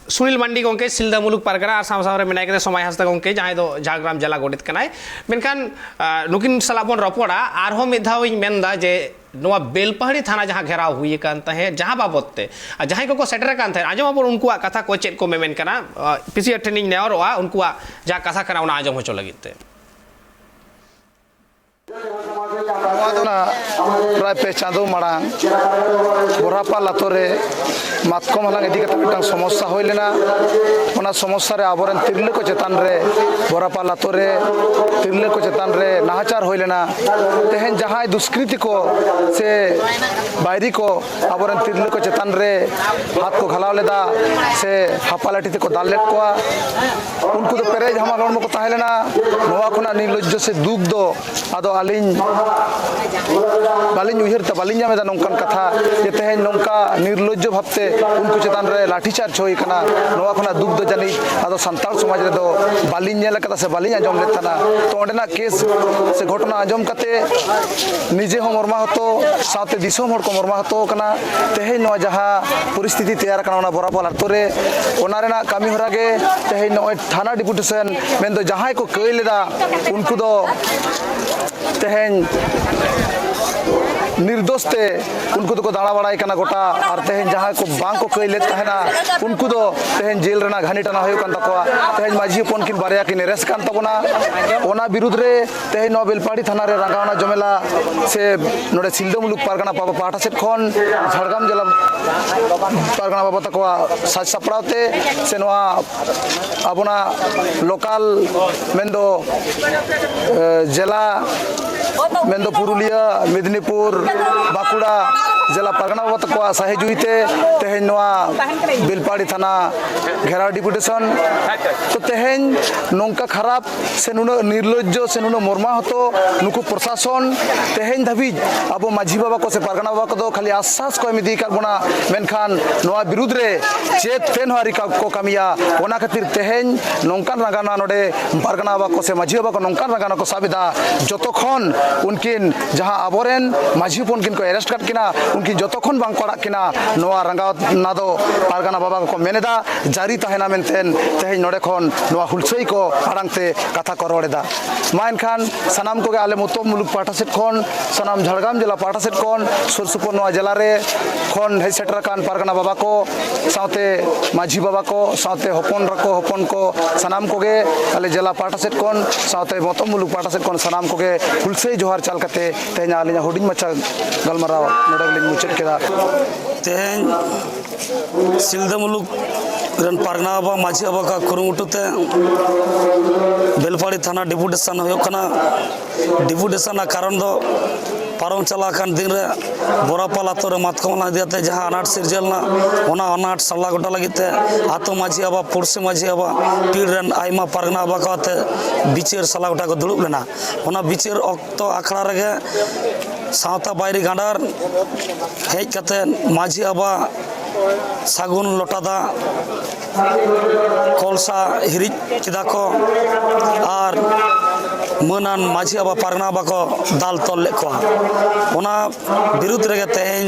ᱥᱩᱱᱤᱞ ᱢᱟᱱᱰᱤ ᱜᱚᱢᱠᱮ, ᱥᱤᱞᱫᱟᱹ ᱢᱩᱞᱩᱠ ᱯᱟᱨᱜᱟᱱᱟ, ᱟᱨ ᱥᱟᱶ ᱥᱟᱶ ᱨᱮ ᱢᱮᱱᱟᱭ ᱠᱟᱫᱮ ᱥᱚᱢᱟᱭ ᱦᱟᱸᱥᱫᱟ ᱜᱚᱢᱠᱮ, ᱡᱟᱦᱟᱸᱭ ᱫᱚ ᱡᱷᱟᱲᱜᱨᱟᱢ ᱡᱮᱞᱟ ᱜᱚᱰᱮᱛ ᱠᱟᱱᱟᱭ᱾ ᱢᱮᱱᱠᱷᱟᱱ ᱟᱨ, ᱱᱩᱠᱤᱱ ᱥᱟᱞᱟᱜ ᱵᱚᱱ ᱨᱚᱯᱚᱲᱟ᱾ ᱟᱨᱦᱚᱸ ᱢᱤᱫ ᱫᱷᱟᱣ ᱤᱧ ᱢᱮᱱᱫᱟ ᱡᱮ ᱱᱚᱣᱟ ᱵᱮᱞᱯᱟᱦᱟᱲᱤ ᱛᱷᱟᱱᱟ ᱡᱟᱦᱟᱸ ᱜᱷᱮᱨᱟᱣ ᱦᱩᱭ ᱟᱠᱟᱱ ᱛᱟᱦᱮᱸᱫ, ᱡᱟᱦᱟᱸ ᱵᱟᱵᱚᱛ ᱛᱮ ᱟᱨ ᱡᱟᱦᱟᱸᱭ ᱠᱚᱠᱚ ᱥᱮᱴᱮᱨ ᱟᱠᱟᱱ ᱛᱟᱦᱮᱸᱫ, ᱟᱸᱡᱚᱢ ᱟᱵᱚᱱ ᱩᱱᱠᱩᱣᱟᱜ ᱠᱟᱛᱷᱟ ᱠᱚ ᱪᱮᱫ ᱠᱚ ᱢᱮᱢᱮᱱ ᱠᱟᱱᱟ᱾ ᱟᱨ, ᱯᱤᱥᱤ ᱴᱷᱮᱱᱤᱧ ᱱᱮᱦᱚᱨᱚᱜᱼᱟ ᱩᱱᱠᱩᱣᱟᱜ ᱡᱟᱦᱟᱸ ᱠᱟᱛᱷᱟ ᱠᱟᱱᱟ ᱚᱱᱟ ᱟᱸᱡᱚᱢ ᱦᱚᱪᱚ ᱞᱟᱹᱜᱤᱫ ᱛᱮ᱾ ᱱᱚᱣᱟ ᱫᱚ ᱱᱟᱜ ᱯᱨᱟᱭ ᱯᱮ ᱪᱟᱸᱫᱚ ᱢᱟᱲᱟᱝ ᱵᱚᱨᱟᱯᱟᱞ ᱟᱛᱳ ᱨᱮ ᱢᱟᱛᱠᱚᱢ ᱦᱟᱞᱟᱝ ᱤᱫᱤ ᱠᱟᱛᱮ ᱢᱤᱫᱴᱟᱝ ᱥᱚᱢᱚᱥᱥᱟ ᱦᱩᱭ ᱞᱮᱱᱟ᱾ ᱚᱱᱟ ᱥᱚᱢᱚᱥᱥᱟ ᱨᱮ ᱟᱵᱚᱨᱮᱱ ᱛᱤᱨᱞᱟᱹ ᱠᱚ ᱪᱮᱛᱟᱱ ᱨᱮ, ᱵᱚᱨᱟᱯᱟᱞ ᱟᱛᱳ ᱨᱮ ᱛᱤᱨᱞᱟᱹ ᱠᱚ ᱪᱮᱛᱟᱱ ᱨᱮ ᱱᱟᱦᱟᱪᱟᱨ ᱦᱩᱭ ᱞᱮᱱᱟ᱾ ᱛᱮᱦᱮᱧ ᱡᱟᱦᱟᱸᱭ ᱫᱩᱥᱠᱨᱤᱛᱤ ᱠᱚ ᱥᱮ ᱵᱟᱭᱨᱤ ᱠᱚ ᱟᱵᱚᱨᱮᱱ ᱛᱤᱨᱞᱟᱹ ᱠᱚ ᱪᱮᱛᱟᱱ ᱨᱮ ᱦᱟᱛ ᱠᱚ ᱜᱷᱟᱞᱟᱣ ᱞᱮᱫᱟ ᱥᱮ ᱦᱟᱯᱟ ᱞᱟᱹᱴᱷᱤ ᱛᱮᱠᱚ ᱫᱟᱞ ᱞᱮᱫ ᱠᱚᱣᱟ, ᱩᱱᱠᱩ ᱫᱚ ᱯᱮᱨᱮᱡ ᱦᱟᱢᱟᱞ ᱦᱚᱲᱢᱚ ᱠᱚ ᱛᱟᱦᱮᱸ ᱞᱮᱱᱟ᱾ ᱱᱚᱣᱟ ᱠᱷᱚᱱᱟᱜ ᱱᱤᱨᱞᱚᱡᱽᱡᱚ ᱥᱮ ᱫᱩᱠ ᱫᱚ ᱟᱫᱚ ᱟᱹᱞᱤᱧ ᱵᱟᱹᱞᱤᱧ ᱩᱭᱦᱟᱹᱨ ᱛᱮ ᱵᱟᱹᱞᱤᱧ ᱧᱟᱢ ᱮᱫᱟ ᱱᱚᱝᱠᱟᱱ ᱠᱟᱛᱷᱟ, ᱡᱮ ᱛᱮᱦᱮᱧ ᱱᱚᱝᱠᱟ ᱱᱤᱨᱞᱚᱡᱽᱡᱚ ᱵᱷᱟᱵᱽᱛᱮ ᱩᱱᱠᱩ ᱪᱮᱛᱟᱱ ᱨᱮ ᱞᱟᱴᱷᱤ ᱪᱟᱨᱡᱽ ᱦᱩᱭ ᱠᱟᱱᱟ᱾ ᱱᱚᱣᱟ ᱠᱷᱚᱱᱟᱜ ᱫᱩᱠ ᱫᱚ ᱡᱟᱹᱱᱤᱡ ᱟᱫᱚ ᱥᱟᱱᱛᱟᱲ ᱥᱚᱢᱟᱡᱽ ᱨᱮᱫᱚ ᱵᱟᱹᱞᱤᱧ ᱧᱮᱞ ᱟᱠᱟᱫᱟ ᱥᱮ ᱵᱟᱹᱞᱤᱧ ᱟᱸᱡᱚᱢ ᱞᱮᱫ ᱛᱟᱦᱮᱱᱟ᱾ ᱛᱚ, ᱚᱸᱰᱮᱱᱟᱜ ᱠᱮᱥ ᱥᱮ ᱜᱷᱚᱴᱚᱱᱟ ᱟᱸᱡᱚᱢ ᱠᱟᱛᱮ ᱱᱤᱡᱮ ᱦᱚᱸ ᱢᱚᱨᱢᱟᱦᱚᱛᱚ, ᱥᱟᱶᱛᱮ ᱫᱤᱥᱚᱢ ᱦᱚᱲ ᱠᱚ ᱢᱚᱨᱢᱟᱦᱚᱛᱚ ᱠᱟᱱᱟ᱾ ᱛᱮᱦᱮᱧ ᱱᱚᱣᱟ ᱡᱟᱦᱟᱸ ᱯᱚᱨᱤᱥᱛᱷᱤᱛᱤ ᱛᱮᱭᱟᱨ ᱟᱠᱟᱱᱟ ᱚᱱᱟ ᱵᱚᱨᱟᱯᱟᱞ ᱟᱛᱳ ᱨᱮ, ᱚᱱᱟ ᱨᱮᱱᱟᱜ ᱠᱟᱹᱢᱤ ᱦᱚᱨᱟ ᱜᱮ ᱛᱮᱦᱮᱧ ᱱᱚᱜᱼᱚᱭ ᱛᱷᱟᱱᱟ ᱰᱮᱯᱩᱴᱮᱥᱚᱱ, ᱢᱮᱱᱫᱚ ᱡᱟᱦᱟᱸᱭ ᱠᱚ ᱠᱟᱹᱭ ᱞᱮᱫᱟ, ᱩᱱᱠᱩ ᱫᱚ ᱛᱮᱦᱮᱧ ᱱᱤᱨᱫᱳᱥ ᱛᱮ ᱩᱱᱠᱩ ᱫᱚᱠᱚ ᱫᱟᱬᱟ ᱵᱟᱲᱟᱭ ᱠᱟᱱᱟ ᱜᱚᱴᱟ᱾ ᱟᱨ ᱛᱮᱦᱮᱧ ᱡᱟᱦᱟᱸᱭ ᱠᱚ ᱵᱟᱝ ᱠᱚ ᱠᱟᱹᱭ ᱞᱮᱫ ᱛᱟᱦᱮᱱᱟ, ᱩᱱᱠᱩ ᱫᱚ ᱛᱮᱦᱮᱧ ᱡᱮᱞ ᱨᱮᱱᱟᱜ ᱜᱷᱟᱹᱱᱤ ᱴᱟᱱᱟ ᱦᱩᱭᱩᱜ ᱠᱟᱱ ᱛᱟᱠᱚᱣᱟ᱾ ᱛᱮᱦᱮᱧ ᱢᱟᱹᱡᱷᱤ ᱦᱚᱯᱚᱱ ᱠᱤᱱ ᱵᱟᱨᱭᱟ ᱠᱤᱱ ᱮᱨᱮᱥᱴ ᱠᱟᱱ ᱛᱟᱵᱚᱱᱟ᱾ ᱚᱱᱟ ᱵᱤᱨᱩᱫᱽ ᱨᱮ ᱛᱮᱦᱮᱧ ᱱᱚᱣᱟ ᱵᱮᱞᱯᱟᱦᱟᱲᱤ ᱛᱷᱟᱱᱟ ᱨᱮ ᱨᱟᱸᱜᱟᱣᱱᱟ ᱡᱚᱢᱮᱞᱟ ᱥᱮ ᱱᱚᱰᱮ ᱥᱤᱞᱫᱟᱹ ᱢᱩᱞᱩᱠ ᱯᱟᱨᱜᱟᱱᱟ ᱯᱟᱦᱴᱟ ᱥᱮᱫ ᱠᱷᱚᱱ ᱡᱷᱟᱲᱜᱨᱟᱢ ᱡᱮᱞᱟ ᱯᱟᱨᱜᱟᱱᱟ ᱵᱟᱵᱟ ᱛᱟᱠᱚᱣᱟᱜ ᱥᱟᱡᱽ ᱥᱟᱯᱲᱟᱣ ᱛᱮ ᱥᱮ ᱱᱚᱣᱟ ᱟᱵᱚᱱᱟᱜ ᱞᱳᱠᱟᱞ ᱢᱮᱱᱫᱚ, ᱮ, ᱡᱮᱞᱟ ᱢᱮᱱᱫᱚ ᱯᱩᱨᱩᱞᱤᱭᱟᱹ, ᱢᱮᱫᱽᱱᱤᱯᱩᱨ, ᱵᱟᱸᱠᱩᱲᱟ ᱡᱮᱞᱟ ᱯᱟᱨᱜᱟᱱᱟ ᱵᱟᱵᱟ ᱛᱟᱠᱚᱣᱟᱜ ᱥᱟᱹᱦᱤ ᱡᱩᱦᱤ ᱛᱮ ᱛᱮᱦᱮᱧ ᱱᱚᱣᱟ ᱵᱮᱞᱯᱟᱦᱟᱲᱤ ᱛᱷᱟᱱᱟ ᱜᱷᱮᱨᱟᱣ ᱰᱮᱯᱩᱴᱮᱥᱚᱱ᱾ ᱛᱚ, ᱛᱮᱦᱮᱧ ᱱᱚᱝᱠᱟ ᱠᱷᱟᱨᱟᱯ ᱥᱮ ᱱᱩᱱᱟᱹᱜ ᱱᱤᱨᱞᱚᱡᱽᱡᱚ ᱥᱮ ᱱᱩᱱᱟᱹᱜ ᱢᱚᱨᱢᱟᱦᱚᱛᱚ ᱱᱩᱠᱩ ᱯᱨᱚᱥᱟᱥᱚᱱ ᱛᱮᱦᱮᱧ ᱫᱷᱟᱹᱵᱤᱡ ᱟᱵᱚ ᱢᱟᱹᱡᱷᱤ ᱵᱟᱵᱟ ᱠᱚ ᱥᱮ ᱯᱟᱨᱜᱟᱱᱟ ᱵᱟᱵᱟ ᱠᱚᱫᱚ ᱠᱷᱟᱹᱞᱤ ᱟᱥᱥᱟᱥ ᱠᱚ ᱮᱢ ᱤᱫᱤ ᱟᱠᱟᱫ ᱵᱚᱱᱟ, ᱢᱮᱱᱠᱷᱟᱱ ᱱᱚᱣᱟ ᱵᱤᱨᱩᱫᱽ ᱨᱮ ᱪᱮᱫ ᱛᱮᱫ ᱦᱚᱸ ᱟᱹᱣᱨᱤ ᱠᱟ-, ᱠᱚ ᱠᱟᱹᱢᱤᱭᱟ᱾ ᱚᱱᱟ ᱠᱷᱟᱹᱛᱤᱨ ᱛᱮᱦᱮᱧ ᱱᱚᱝᱠᱟᱱ ᱨᱟᱸᱜᱟᱣᱱᱟ ᱱᱚᱰᱮ ᱯᱟᱨᱜᱟᱱᱟ ᱵᱟᱵᱟ ᱠᱚ ᱥᱮ ᱢᱟᱹᱡᱷᱤ ᱵᱟᱵᱟ ᱠᱚ ᱱᱚᱝᱠᱟᱱ ᱨᱟᱸᱜᱟᱣᱱᱟ ᱠᱚ ᱥᱟᱵ ᱮᱫᱟ, ᱡᱚᱛᱚ ᱠᱷᱚᱱ ᱩᱱᱠᱤᱱ ᱡᱟᱦᱟᱸ ᱟᱵᱚᱨᱮᱱ ᱢᱟᱹᱡᱷᱤ ᱦᱚᱯᱚᱱ ᱠᱤᱱ ᱠᱚ ᱮᱨᱮᱥᱴ ᱠᱟᱫ ᱠᱤᱱᱟ, ᱩᱱᱠᱤᱱ ᱡᱚᱛᱚ ᱠᱷᱚᱱ ᱵᱟᱝ ᱠᱚ ᱟᱲᱟᱜ ᱠᱤᱱᱟ, ᱱᱚᱣᱟ ᱨᱟᱸᱜᱟᱣᱱᱟ ᱫᱚ ᱯᱟᱨᱜᱟᱱᱟ ᱵᱟᱵᱟ ᱠᱚᱠᱚ ᱢᱮᱱ ᱮᱫᱟ, ᱡᱟᱹᱨᱤ ᱛᱟᱦᱮᱱᱟ ᱢᱮᱱᱛᱮ ᱛᱮᱦᱮᱧ ᱱᱚᱰᱮ ᱠᱷᱚᱱ ᱱᱚᱣᱟ ᱦᱩᱞᱥᱟᱹᱭ ᱠᱚ ᱟᱲᱟᱝ ᱛᱮ ᱠᱟᱛᱷᱟ ᱠᱚ ᱨᱚᱲ ᱮᱫᱟ᱾ ᱢᱟ ᱮᱱᱠᱷᱟᱱ ᱥᱟᱱᱟᱢ ᱠᱚᱜᱮ ᱟᱞᱮ ᱢᱚᱛᱚ ᱢᱩᱞᱩᱠ ᱯᱟᱦᱴᱟ ᱥᱮᱫ ᱠᱷᱚᱱ, ᱥᱟᱱᱟᱢ ᱡᱷᱟᱲᱜᱨᱟᱢ ᱡᱮᱞᱟ ᱯᱟᱦᱴᱟ ᱥᱮᱫ ᱠᱷᱚᱱ, ᱥᱩᱨ ᱥᱩᱯᱩᱨ ᱱᱚᱣᱟ ᱡᱮᱞᱟ ᱨᱮ ᱠᱷᱚᱱ ᱦᱮᱡ ᱥᱮᱴᱮᱨ ᱟᱠᱟᱱ ᱯᱟᱨᱜᱟᱱᱟ ᱵᱟᱵᱟ ᱠᱚ ᱥᱟᱶᱛᱮ ᱢᱟᱹᱡᱷᱤ ᱵᱟᱵᱟ ᱠᱚ ᱥᱟᱶᱛᱮ ᱦᱚᱯᱚᱱ ᱮᱨᱟ ᱠᱚ, ᱦᱚᱯᱚᱱ ᱠᱚ, ᱥᱟᱱᱟᱢ ᱠᱚᱜᱮ ᱟᱞᱮ ᱡᱮᱞᱟ ᱯᱟᱦᱴᱟ ᱥᱮᱫ ᱠᱷᱚᱱ ᱥᱟᱶᱛᱮ ᱢᱚᱛᱚ ᱢᱩᱞᱩᱠ ᱯᱟᱦᱴᱟ ᱥᱮᱫ ᱠᱷᱚᱱ ᱥᱟᱱᱟᱢ ᱠᱚᱜᱮ ᱦᱩᱞᱥᱟᱹᱭ ᱡᱚᱦᱟᱨ ᱪᱟᱞ ᱠᱟᱛᱮ ᱛᱮᱦᱮᱧ ᱟᱹᱞᱤᱧᱟᱜ ᱦᱩᱰᱤᱧ ᱢᱟᱪᱷᱟ ᱜᱟᱞᱢᱟᱨᱟᱣ ᱱᱚᱰᱮ ᱜᱮᱞᱤᱧ ᱢᱩᱪᱟᱹᱫ ᱠᱮᱫᱟ᱾ ᱛᱮᱦᱮᱧ ᱥᱤᱞᱫᱟᱹ ᱢᱩᱞᱩᱠ ᱨᱮᱱ ᱯᱟᱨᱜᱟᱱᱟ ᱵᱟᱵᱟ, ᱢᱟᱹᱡᱷᱤ ᱵᱟᱵᱟ ᱠᱚᱣᱟᱜ ᱠᱩᱨᱩᱢᱩᱴᱩ ᱛᱮ ᱵᱮᱞᱯᱟᱦᱟᱲᱤ ᱛᱷᱟᱱᱟ ᱰᱮᱯᱩᱴᱮᱥᱚᱱ ᱦᱩᱭᱩᱜ ᱠᱟᱱᱟ᱾ ᱰᱮᱯᱩᱴᱮᱥᱚᱱ ᱨᱮᱱᱟᱜ ᱠᱟᱨᱚᱱ ᱫᱚ ᱯᱟᱨᱚᱢ ᱪᱟᱞᱟᱣ ᱟᱠᱟᱱ ᱫᱤᱱ ᱨᱮ ᱵᱚᱨᱟᱯᱟᱞ ᱟᱛᱳ ᱨᱮ ᱢᱟᱛᱠᱚᱢ ᱦᱟᱞᱟᱝ ᱤᱫᱤ ᱠᱟᱛᱮ ᱡᱟᱦᱟᱸ ᱟᱱᱟᱴ ᱥᱤᱨᱡᱟᱹᱣ ᱞᱮᱱᱟ, ᱚᱱᱟ ᱟᱱᱟᱴ ᱥᱟᱞᱟ ᱜᱚᱴᱟ ᱞᱟᱹᱜᱤᱫ ᱛᱮ ᱟᱛᱳ ᱢᱟᱹᱡᱷᱤ ᱵᱟᱵᱟ, ᱯᱩᱲᱥᱤ ᱢᱟᱹᱡᱷᱤ ᱵᱟᱵᱟ, ᱯᱤᱲ ᱨᱮᱱ ᱟᱭᱢᱟ ᱯᱟᱨᱜᱟᱱᱟ ᱵᱟᱵᱟ ᱠᱚ ᱟᱛᱮ ᱵᱤᱪᱟᱹᱨ ᱥᱟᱞᱟ ᱜᱚᱴᱟ ᱠᱚ ᱫᱩᱲᱩᱵ ᱞᱮᱱᱟ᱾ ᱚᱱᱟ ᱵᱤᱪᱟᱹᱨ ᱚᱠᱛᱚ ᱟᱠᱷᱲᱟ ᱨᱮᱜᱮ ᱥᱟᱶᱛᱟ ᱵᱟᱭᱨᱤ ᱜᱟᱸᱰᱟᱨ ᱦᱮᱡ ᱠᱟᱛᱮ ᱢᱟᱹᱡᱷᱤ ᱵᱟᱵᱟ ᱥᱟᱹᱜᱩᱱ ᱞᱚᱴᱟ ᱫᱟᱜ ᱠᱚᱞᱥᱟ ᱦᱤᱨᱤᱡ ᱠᱮᱫᱟ ᱠᱚ ᱟᱨ ᱢᱟᱹᱱᱟᱱ ᱢᱟᱹᱡᱷᱤ ᱵᱟᱵᱟ, ᱯᱟᱨᱜᱟᱱᱟ ᱵᱟᱵᱟ ᱠᱚ ᱫᱟᱞ ᱛᱚᱞ ᱞᱮᱫ ᱠᱚᱣᱟ᱾ ᱚᱱᱟ ᱵᱤᱨᱩᱫᱽ ᱨᱮᱜᱮ ᱛᱮᱦᱮᱧ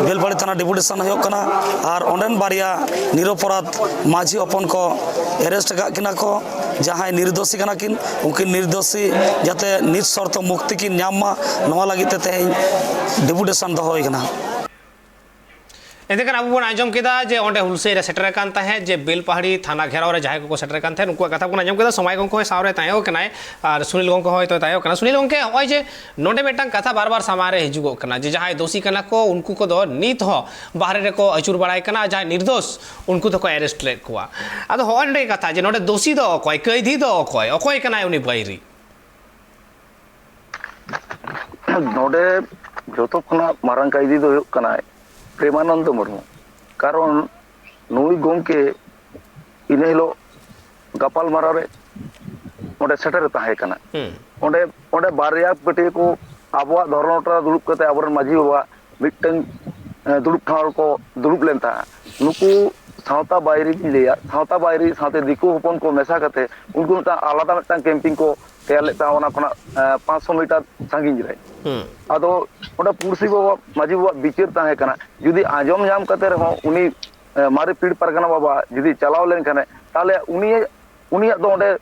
ᱵᱮᱞᱯᱟᱦᱟᱲᱤ ᱛᱷᱟᱱᱟ ᱰᱮᱯᱩᱴᱮᱥᱚᱱ ᱦᱩᱭᱩᱜ ᱠᱟᱱᱟ ᱟᱨ ᱚᱸᱰᱮᱱ ᱵᱟᱨᱭᱟ ᱱᱤᱨᱚᱯᱚᱨᱟᱫᱷ ᱢᱟᱹᱡᱷᱤ ᱦᱚᱯᱚᱱ ᱠᱚ ᱮᱨᱮᱥᱴ ᱟᱠᱟᱫ ᱠᱤᱱᱟ ᱠᱚ, ᱡᱟᱦᱟᱸᱭ ᱱᱤᱨᱫᱳᱥᱤ ᱠᱟᱱᱟ ᱠᱤᱱ, ᱩᱱᱠᱤᱱ ᱱᱤᱨᱫᱳᱥᱤ ᱡᱟᱛᱮ ᱱᱤᱥ ᱥᱚᱨᱛᱚ ᱢᱩᱠᱛᱤ ᱠᱤᱱ ᱧᱟᱢ ᱢᱟ, ᱱᱚᱣᱟ ᱞᱟᱹᱜᱤᱫ ᱛᱮ ᱛᱮᱦᱮᱧ ᱰᱮᱯᱩᱴᱮᱥᱚᱱ ᱫᱚᱦᱚ ᱦᱩᱭ ᱠᱟᱱᱟ᱾ ᱮᱱᱛᱮ ᱠᱷᱟᱱ ᱟᱵᱚ ᱵᱚᱱ ᱟᱸᱡᱚᱢ ᱠᱮᱫᱟ ᱡᱮ ᱚᱸᱰᱮ ᱦᱩᱞᱥᱟᱹᱭ ᱨᱮ ᱥᱮᱴᱮᱨ ᱟᱠᱟᱱ ᱛᱟᱦᱮᱸᱫ ᱡᱮ ᱵᱮᱞᱯᱟᱦᱟᱲᱤ ᱛᱷᱟᱱᱟ ᱜᱷᱮᱨᱟᱣ ᱨᱮ ᱡᱟᱦᱟᱸᱭ ᱠᱚᱠᱚ ᱥᱮᱴᱮᱨ ᱟᱠᱟᱱ ᱛᱟᱦᱮᱸᱫ, ᱩᱱᱠᱩᱣᱟᱜ ᱠᱟᱛᱷᱟ ᱵᱚᱱ ᱟᱸᱡᱚᱢ ᱠᱮᱫᱟ᱾ ᱥᱚᱢᱟᱭ ᱜᱚᱢᱠᱮ ᱦᱚᱸᱭ ᱥᱟᱶ ᱨᱮ ᱛᱟᱦᱮᱸ ᱠᱟᱱᱟᱭ ᱟᱨ ᱥᱩᱱᱤᱞ ᱜᱚᱢᱠᱮ ᱦᱚᱸᱭ ᱛᱚ ᱛᱟᱦᱮᱸ ᱠᱟᱱᱟ᱾ ᱥᱩᱱᱤᱞ ᱜᱚᱢᱠᱮ, ᱱᱚᱜᱼᱚᱭ ᱡᱮ ᱱᱚᱰᱮ ᱢᱤᱫᱴᱟᱝ ᱠᱟᱛᱷᱟ ᱵᱟᱨ ᱵᱟᱨ ᱥᱟᱢᱟᱝ ᱨᱮ ᱦᱤᱡᱩᱜᱚᱜ ᱠᱟᱱᱟ ᱡᱮ ᱡᱟᱦᱟᱸᱭ ᱫᱳᱥᱤ ᱠᱟᱱᱟ ᱠᱚ ᱩᱱᱠᱩ ᱠᱚᱫᱚ ᱱᱤᱛ ᱦᱚᱸ ᱵᱟᱦᱨᱮ ᱨᱮᱠᱚ ᱟᱹᱪᱩᱨ ᱵᱟᱲᱟᱭ ᱠᱟᱱᱟ, ᱡᱟᱦᱟᱸᱭ ᱱᱤᱨᱫᱳᱥ ᱩᱱᱠᱩ ᱫᱚᱠᱚ ᱮᱨᱮᱥᱴ ᱞᱮᱫ ᱠᱚᱣᱟ᱾ ᱟᱫᱚ ᱦᱚᱸᱜᱼᱚᱭ ᱱᱚᱰᱮ ᱠᱟᱛᱷᱟ ᱡᱮ ᱱᱚᱰᱮ ᱫᱳᱥᱤ ᱫᱚ ᱚᱠᱚᱭ, ᱠᱟᱹᱭᱫᱷᱤ ᱫᱚ ᱚᱠᱚᱭ, ᱚᱠᱚᱭ ᱠᱟᱱᱟᱭ ᱩᱱᱤ ᱵᱟᱹᱭᱨᱤ? ᱱᱚᱰᱮ ᱡᱚᱛᱚ ᱠᱷᱚᱱᱟᱜ ᱢᱟᱨᱟᱝ ᱠᱟᱹᱭᱫᱷᱤ ᱫᱚ ᱦᱩᱭᱩᱜ ᱠᱟᱱᱟᱭ ᱯᱨᱮᱢᱟᱱᱚᱱᱫᱚ ᱢᱩᱨᱢᱩ᱾ ᱠᱟᱨᱚᱱ ᱱᱩᱭ ᱜᱚᱢᱠᱮ ᱤᱱᱟᱹ ᱦᱤᱞᱳᱜ ᱜᱟᱯᱟᱞᱢᱟᱨᱟᱣ ᱨᱮ ᱚᱸᱰᱮ ᱥᱮᱴᱮᱨ ᱮ ᱛᱟᱦᱮᱸ ᱠᱟᱱᱟ᱾ ᱦᱩᱸ᱾ ᱚᱸᱰᱮ ᱚᱸᱰᱮ ᱵᱟᱨᱭᱟ ᱯᱟᱹᱴᱤᱭᱟᱹ ᱠᱚ ᱟᱵᱚᱣᱟᱜ ᱫᱷᱚᱨᱚᱢ ᱴᱚᱞᱟ ᱫᱩᱲᱩᱵ ᱠᱟᱛᱮ ᱟᱵᱚᱨᱮᱱ ᱢᱟᱹᱡᱷᱤ ᱵᱟᱵᱟ ᱢᱤᱫᱴᱟᱝ ᱫᱩᱲᱩᱵ ᱴᱷᱟᱶ ᱨᱮᱠᱚ ᱫᱩᱲᱩᱵ ᱞᱮᱱ ᱛᱟᱦᱮᱸᱫ᱾ ᱱᱩᱠᱩ ᱥᱟᱶᱛᱟ ᱵᱟᱭᱨᱤ ᱵᱤᱱ ᱞᱟᱹᱭᱟ, ᱥᱟᱶᱛᱟ ᱵᱟᱭᱨᱤ ᱥᱟᱶᱛᱮ ᱫᱤᱠᱩ ᱦᱚᱯᱚᱱ ᱠᱚ ᱢᱮᱥᱟ ᱠᱟᱛᱮ ᱩᱱᱠᱩ ᱢᱤᱫᱴᱟᱝ ᱟᱞᱟᱫᱟ ᱢᱤᱫᱴᱟᱝ ᱠᱮᱢᱯᱤᱝ ᱠᱚ ᱛᱮᱭᱟᱨ ᱞᱮᱫ ᱛᱟᱦᱮᱸᱫ, ᱚᱱᱟ ᱠᱷᱚᱱᱟᱜ ᱯᱟᱸᱪᱥᱚ ᱢᱤᱴᱟᱨ ᱥᱟᱺᱜᱤᱧ ᱨᱮ᱾ ᱦᱩᱸ᱾ ᱟᱫᱚ ᱚᱸᱰᱮ ᱯᱩᱲᱥᱤ ᱵᱟᱵᱟ, ᱢᱟᱹᱡᱷᱤ ᱵᱟᱵᱟᱣᱟᱜ ᱵᱤᱪᱟᱹᱨ ᱛᱟᱦᱮᱸ ᱠᱟᱱᱟ, ᱡᱩᱫᱤ ᱟᱸᱡᱚᱢ ᱧᱟᱢ ᱠᱟᱛᱮ ᱨᱮᱦᱚᱸ ᱩᱱᱤ ᱢᱟᱨᱮ ᱯᱤᱲ ᱯᱟᱨᱜᱟᱱᱟ ᱵᱟᱵᱟ ᱡᱩᱫᱤ ᱪᱟᱞᱟᱣ ᱞᱮᱱᱠᱷᱟᱱᱮ, ᱛᱟᱦᱚᱞᱮ ᱩᱱᱤ, ᱩᱱᱤᱭᱟᱜ ᱫᱚ ᱚᱸᱰᱮ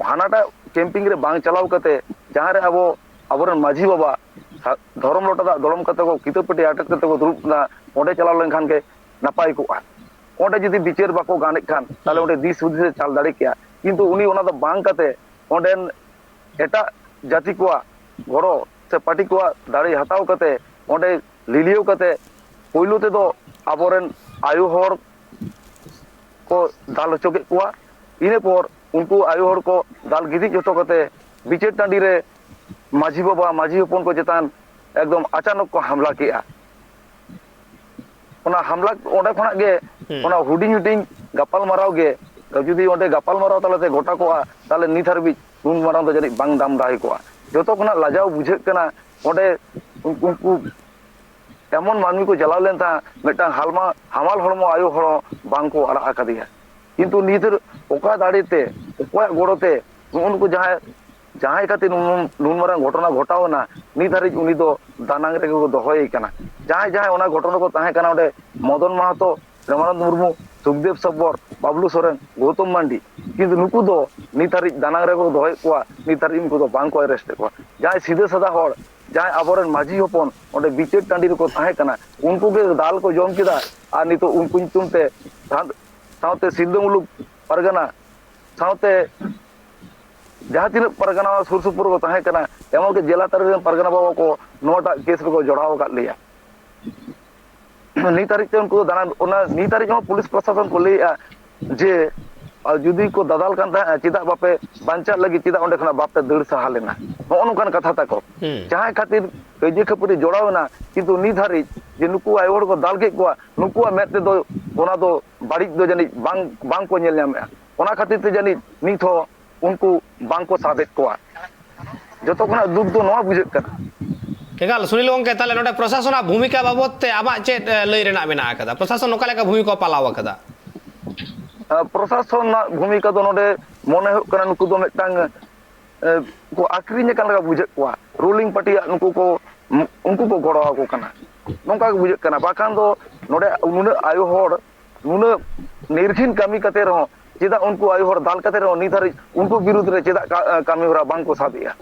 ᱦᱟᱱᱟᱴᱟᱜ ᱠᱮᱢᱯᱤᱝ ᱨᱮ ᱵᱟᱝ ᱪᱟᱞᱟᱣ ᱠᱟᱛᱮ, ᱡᱟᱦᱟᱸ ᱨᱮ ᱟᱵᱚ, ᱟᱵᱚᱨᱮᱱ ᱢᱟᱹᱡᱷᱤ ᱵᱟᱵᱟ ᱫᱷᱚᱨᱚᱢ ᱞᱚᱴᱟ ᱫᱟᱜ ᱫᱚᱲᱚᱢ ᱠᱟᱛᱮ ᱠᱚ, ᱠᱤᱛᱟᱹ ᱯᱟᱹᱴᱤ ᱟᱴᱮᱫ ᱠᱟᱛᱮ ᱠᱚ ᱫᱩᱲᱩᱵ ᱠᱟᱱᱟ, ᱚᱸᱰᱮ ᱪᱟᱞᱟᱣ ᱞᱮᱱᱠᱷᱟᱱ ᱜᱮ ᱱᱟᱯᱟᱭ ᱠᱚᱜᱼᱟ᱾ ᱚᱸᱰᱮ ᱡᱩᱫᱤ ᱵᱤᱪᱟᱹᱨ ᱵᱟᱠᱚ ᱜᱟᱱᱮᱫ ᱠᱷᱟᱱ, ᱛᱟᱦᱚᱞᱮ ᱚᱸᱰᱮ ᱫᱤᱥ ᱦᱩᱫᱤᱥᱮ ᱪᱟᱞ ᱫᱟᱲᱮ ᱠᱮᱭᱟ᱾ ᱠᱤᱱᱛᱩ ᱩᱱᱤ ᱚᱱᱟ ᱫᱚ ᱵᱟᱝ ᱠᱟᱛᱮ, ᱚᱸᱰᱮᱱ ᱮᱴᱟᱜ ᱡᱟᱹᱛᱤ ᱠᱚᱣᱟᱜ ᱜᱚᱲᱚ ᱥᱮ ᱯᱟᱨᱴᱤ ᱠᱚᱣᱟᱜ ᱫᱟᱲᱮ ᱦᱟᱛᱟᱣ ᱠᱟᱛᱮ, ᱚᱸᱰᱮ ᱞᱤᱞᱤᱭᱟᱹᱣ ᱠᱟᱛᱮ, ᱯᱳᱭᱞᱳ ᱛᱮᱫᱚ ᱟᱵᱚᱨᱮᱱ ᱟᱭᱳ ᱦᱚᱲ ᱠᱚ ᱫᱟᱞ ᱦᱚᱪᱚ ᱠᱮᱫ ᱠᱚᱣᱟ᱾ ᱤᱱᱟᱹ ᱯᱚᱨ ᱩᱱᱠᱩ ᱟᱭᱳ ᱦᱚᱲ ᱠᱚ ᱫᱟᱞ ᱜᱤᱛᱤᱡ ᱦᱚᱪᱚ ᱠᱟᱛᱮ, ᱵᱤᱪᱟᱹᱨ ᱴᱟᱺᱰᱤ ᱨᱮ ᱢᱟᱹᱡᱷᱤ ᱵᱟᱵᱟ, ᱢᱟᱹᱡᱷᱤ ᱦᱚᱯᱚᱱ ᱠᱚ ᱪᱮᱛᱟᱱ ᱮᱠᱫᱚᱢ ᱟᱪᱟᱱᱚᱠ ᱠᱚ ᱦᱟᱢᱞᱟ ᱠᱮᱜᱼᱟ᱾ ᱚᱱᱟ ᱦᱟᱢᱞᱟ, ᱚᱸᱰᱮ ᱠᱷᱚᱱᱟᱜ ᱜᱮ ᱦᱩᱸ᱾ ᱚᱱᱟ ᱦᱩᱰᱤᱧ ᱦᱩᱰᱤᱧ ᱜᱟᱯᱟᱞ ᱢᱟᱨᱟᱣ ᱜᱮ, ᱡᱩᱫᱤ ᱚᱸᱰᱮ ᱜᱟᱯᱟᱞ ᱢᱟᱨᱟᱣ ᱛᱟᱞᱟᱛᱮ ᱜᱚᱴᱟ ᱠᱚᱜᱼᱟ, ᱛᱟᱦᱚᱞᱮ ᱱᱤᱛ ᱦᱟᱹᱵᱤᱡ ᱩᱱ ᱢᱟᱨᱟᱝ ᱫᱚ ᱡᱟᱹᱱᱤᱡ ᱵᱟᱝ ᱫᱟᱢ ᱫᱟᱦᱮ ᱠᱚᱜᱼᱟ᱾ ᱡᱚᱛᱚ ᱠᱷᱚᱱᱟᱜ ᱞᱟᱡᱟᱣ ᱵᱩᱡᱷᱟᱹᱜ ᱠᱟᱱᱟ, ᱚᱸᱰᱮ ᱩᱱ-, ᱩᱱᱠᱩ ᱮᱢᱚᱱ ᱢᱟᱹᱱᱢᱤ ᱠᱚ ᱪᱟᱞᱟᱣ ᱞᱮᱱ ᱛᱟᱦᱮᱸᱫ, ᱢᱤᱫᱴᱟᱝ ᱦᱟᱞᱢᱟ, ᱦᱟᱢᱟᱞ ᱦᱚᱲᱢᱚ ᱟᱭᱳ ᱦᱚᱲ ᱦᱚᱸ ᱵᱟᱝ ᱠᱚ ᱟᱲᱟᱜ ᱟᱠᱟᱫᱮᱭᱟ᱾ ᱠᱤᱱᱛᱩ ᱱᱤᱛ ᱚᱠᱟ ᱫᱟᱲᱮ ᱛᱮ, ᱚᱠᱚᱭᱟᱜ ᱜᱚᱲᱚ ᱛᱮ ᱱᱩᱜᱼᱩ ᱱᱩᱠᱩ ᱡᱟᱦᱟᱸᱭ, ᱡᱟᱦᱟᱸᱭ ᱠᱷᱟᱹᱛᱤᱨ ᱱᱩᱱ, ᱱᱩᱱ ᱢᱟᱨᱟᱝ ᱜᱷᱚᱴᱚᱱᱟ ᱜᱷᱚᱴᱟᱣ ᱮᱱᱟ, ᱱᱤᱛ ᱦᱟᱹᱨᱤᱡ ᱩᱱᱤ ᱫᱚ ᱫᱟᱱᱟᱝ ᱨᱮᱜᱮ ᱠᱚ ᱫᱚᱦᱚᱭᱮ ᱠᱟᱱᱟ᱾ ᱡᱟᱦᱟᱸᱭ, ᱡᱟᱦᱟᱸᱭ ᱚᱱᱟ ᱜᱷᱚᱴᱚᱱᱟ ᱨᱮᱠᱚ ᱛᱟᱦᱮᱸ ᱠᱟᱱᱟ, ᱚᱸᱰᱮ ᱢᱚᱫᱚᱱ ᱢᱟᱦᱟᱛᱚ, ᱨᱟᱢᱟᱱᱚᱱᱫ ᱢᱩᱨᱢᱩ, ᱥᱩᱠᱫᱮᱵ ᱥᱚᱵᱵᱚᱨ, ᱵᱟᱵᱞᱩ ᱥᱚᱨᱮᱱ, ᱜᱳᱣᱛᱚᱢ ᱢᱟᱱᱰᱤ, ᱠᱤᱱᱛᱩ ᱱᱩᱠᱩ ᱫᱚ ᱱᱤᱛ ᱦᱟᱹᱨᱤᱡ ᱫᱟᱱᱟᱝ ᱨᱮᱠᱚ ᱫᱚᱦᱚᱭᱮᱫ ᱠᱚᱣᱟ, ᱱᱤᱛ ᱦᱟᱹᱨᱤᱡ ᱩᱱᱠᱩ ᱫᱚ ᱵᱟᱝ ᱠᱚ arrest ᱮᱫ ᱠᱚᱣᱟ᱾ ᱡᱟᱦᱟᱸᱭ ᱥᱤᱫᱷᱟᱹ ᱥᱟᱫᱟ ᱦᱚᱲ, ᱡᱟᱦᱟᱸᱭ ᱟᱵᱚᱨᱮᱱ ᱢᱟᱹᱡᱷᱤ ᱦᱚᱯᱚᱱ ᱚᱸᱰᱮ ᱵᱤᱪᱟᱹᱨ ᱴᱟᱺᱰᱤ ᱨᱮᱠᱚ ᱛᱟᱦᱮᱸ ᱠᱟᱱᱟ, ᱩᱱᱠᱩ ᱜᱮ ᱫᱟᱞ ᱠᱚ ᱡᱚᱢ ᱠᱮᱫᱟ᱾ ᱟᱨ ᱱᱤᱛᱚᱜ ᱩᱱᱠᱩ ᱧᱩᱛᱩᱢ ᱛᱮ ᱥᱟᱶ-, ᱥᱟᱶᱛᱮ ᱥᱤᱞᱫᱟᱹ ᱢᱩᱞᱩᱠ ᱯᱟᱨᱜᱟᱱᱟ, ᱥᱟᱶᱛᱮ ᱡᱟᱦᱟᱸ ᱛᱤᱱᱟᱹᱜ ᱯᱟᱨᱜᱟᱱᱟ ᱥᱩᱨ ᱥᱩᱯᱩᱨ ᱠᱚ ᱛᱟᱦᱮᱸ ᱠᱟᱱᱟ, ᱮᱢᱚᱱᱠᱤ ᱡᱮᱞᱟ ᱛᱟᱹᱨᱤ ᱨᱮᱱ ᱯᱟᱨᱜᱟᱱᱟ ᱵᱟᱵᱟ ᱠᱚ ᱱᱚᱣᱟᱴᱟᱜ ᱠᱮᱥ ᱨᱮᱠᱚ ᱡᱚᱲᱟᱣ ᱟᱠᱟᱫ ᱞᱮᱭᱟ᱾ ᱱᱤᱛ ᱦᱟᱹᱨᱤᱡ ᱛᱮ ᱩᱱᱠᱩ ᱫᱚ ᱫᱟᱱᱟᱝ, ᱚᱱᱟ ᱱᱤᱛ ᱦᱟᱹᱨᱤᱡ ᱦᱚᱸ ᱯᱩᱞᱤᱥ ᱯᱨᱚᱥᱟᱥᱚᱱ ᱠᱚ ᱞᱟᱹᱭᱮᱫᱼᱟ ᱡᱮ, ᱟᱨ ᱡᱩᱫᱤ ᱠᱚ ᱫᱟᱫᱟᱞ ᱠᱟᱱ ᱛᱟᱦᱮᱸᱫ, ᱪᱮᱫᱟᱜ ᱵᱟᱯᱮ ᱵᱟᱧᱪᱟᱜ ᱞᱟᱹᱜᱤᱫ, ᱪᱮᱫᱟᱜ ᱚᱸᱰᱮ ᱠᱷᱚᱱᱟᱜ ᱵᱟᱯᱮ ᱫᱟᱹᱲ ᱥᱟᱦᱟ ᱞᱮᱱᱟ? ᱱᱚᱜᱼᱚ ᱱᱚᱝᱠᱟᱱ ᱠᱟᱛᱷᱟ ᱛᱟᱠᱚ᱾ ᱦᱩᱸ᱾ ᱡᱟᱦᱟᱸᱭ ᱠᱷᱟᱹᱛᱤᱨ ᱠᱟᱹᱭᱡᱟᱹ ᱠᱷᱟᱹᱯᱟᱹᱨᱤ ᱡᱚᱲᱟᱣ ᱮᱱᱟ, ᱠᱤᱱᱛᱩ ᱱᱤᱛ ᱦᱟᱹᱨᱤᱡ ᱡᱮ ᱱᱩᱠᱩ ᱟᱭᱳ ᱦᱚᱲ ᱠᱚ ᱫᱟᱞ ᱠᱮᱫ ᱠᱚᱣᱟ, ᱱᱩᱠᱩᱣᱟᱜ ᱢᱮᱫ ᱛᱮᱫᱚ ᱚᱱᱟ ᱫᱚ ᱵᱟᱹᱲᱤᱡ ᱫᱚ ᱡᱟᱹᱱᱤᱡ ᱵᱟᱝ, ᱵᱟᱝ ᱠᱚ ᱧᱮᱞ ᱧᱟᱢᱮᱫᱼᱟ᱾ ᱚᱱᱟ ᱠᱷᱟᱹᱛᱤᱨ ᱛᱮ ᱡᱟᱹᱱᱤᱡ ᱱᱤᱛ ᱦᱚᱸ ᱩᱱᱠᱩ ᱵᱟᱝ ᱠᱚ ᱥᱟᱵᱮᱫ ᱠᱚᱣᱟ᱾ ᱡᱚᱛᱚ ᱠᱷᱚᱱᱟᱜ ᱫᱩᱠ ᱫᱚ ᱱᱚᱣᱟ ᱵᱩᱡᱷᱟᱹᱜ ᱠᱟᱱᱟ᱾ ᱮᱠᱟᱞ, ᱥᱩᱱᱤᱞ ᱜᱚᱢᱠᱮ, ᱛᱟᱦᱚᱞᱮ ᱱᱚᱰᱮ ᱯᱨᱚᱥᱟᱥᱚᱱᱟᱜ ᱵᱷᱩᱢᱤᱠᱟ ᱵᱟᱵᱚᱫ ᱛᱮ ᱟᱢᱟᱜ ᱪᱮᱫ, ᱮ, ᱞᱟᱹᱭ ᱨᱮᱱᱟᱜ ᱢᱮᱱᱟᱜ ᱟᱠᱟᱫᱟ? ᱯᱨᱚᱥᱟᱥᱚᱱ ᱚᱠᱟ ᱞᱮᱠᱟ ᱵᱷᱩᱢᱤᱠᱟ ᱯᱟᱞᱟᱣ ᱟᱠᱟᱫᱟ? ᱟᱸ, ᱯᱨᱚᱥᱟᱥᱚᱱ ᱨᱮᱱᱟᱜ ᱵᱷᱩᱢᱤᱠᱟ ᱫᱚ ᱱᱚᱰᱮ ᱢᱚᱱᱮ ᱦᱩᱭᱩᱜ ᱠᱟᱱᱟ ᱱᱩᱠᱩ ᱫᱚ ᱢᱤᱫᱴᱟᱝ, ᱮ, ᱠᱚ ᱟᱠᱷᱨᱤᱧ ᱟᱠᱟᱱ ᱞᱮᱠᱟ ᱵᱩᱡᱷᱟᱹᱜ ᱠᱚᱣᱟ᱾ ᱨᱩᱞᱤᱝ ᱯᱟᱨᱴᱤᱭᱟᱜ ᱱᱩᱠᱩ ᱠᱚ, ᱩᱱᱠᱩ ᱠᱚ ᱜᱚᱲᱚ ᱟᱠᱚ ᱠᱟᱱᱟ, ᱱᱚᱝᱠᱟ ᱜᱮ ᱵᱩᱡᱷᱟᱹᱜ ᱠᱟᱱᱟ᱾ ᱵᱟᱠᱷᱟᱱ ᱫᱚ ᱱᱚᱰᱮ ᱱᱩᱱᱟᱹᱜ ᱟᱭᱳ ᱦᱚᱲ ᱱᱩᱱᱟᱹᱜ ᱱᱤᱨᱜᱷᱤᱱ ᱠᱟᱹᱢᱤ ᱠᱟᱛᱮ ᱨᱮᱦᱚᱸ ᱪᱮᱫᱟᱜ ᱩᱱᱠᱩ ᱟᱭᱳ ᱦᱚᱲ ᱫᱟᱞ ᱠᱟᱛᱮ ᱨᱮᱦᱚᱸ ᱱᱤᱛ ᱫᱷᱟᱹᱨᱤᱡ ᱩᱱᱠᱩ ᱵᱤᱨᱩᱫᱽ ᱨᱮ ᱪᱮᱫᱟᱜ ᱠᱟ-, ᱠᱟᱹᱢᱤ ᱦᱚᱨᱟ ᱵᱟᱝ ᱠᱚ ᱥᱟᱵ ᱮᱜᱼᱟ?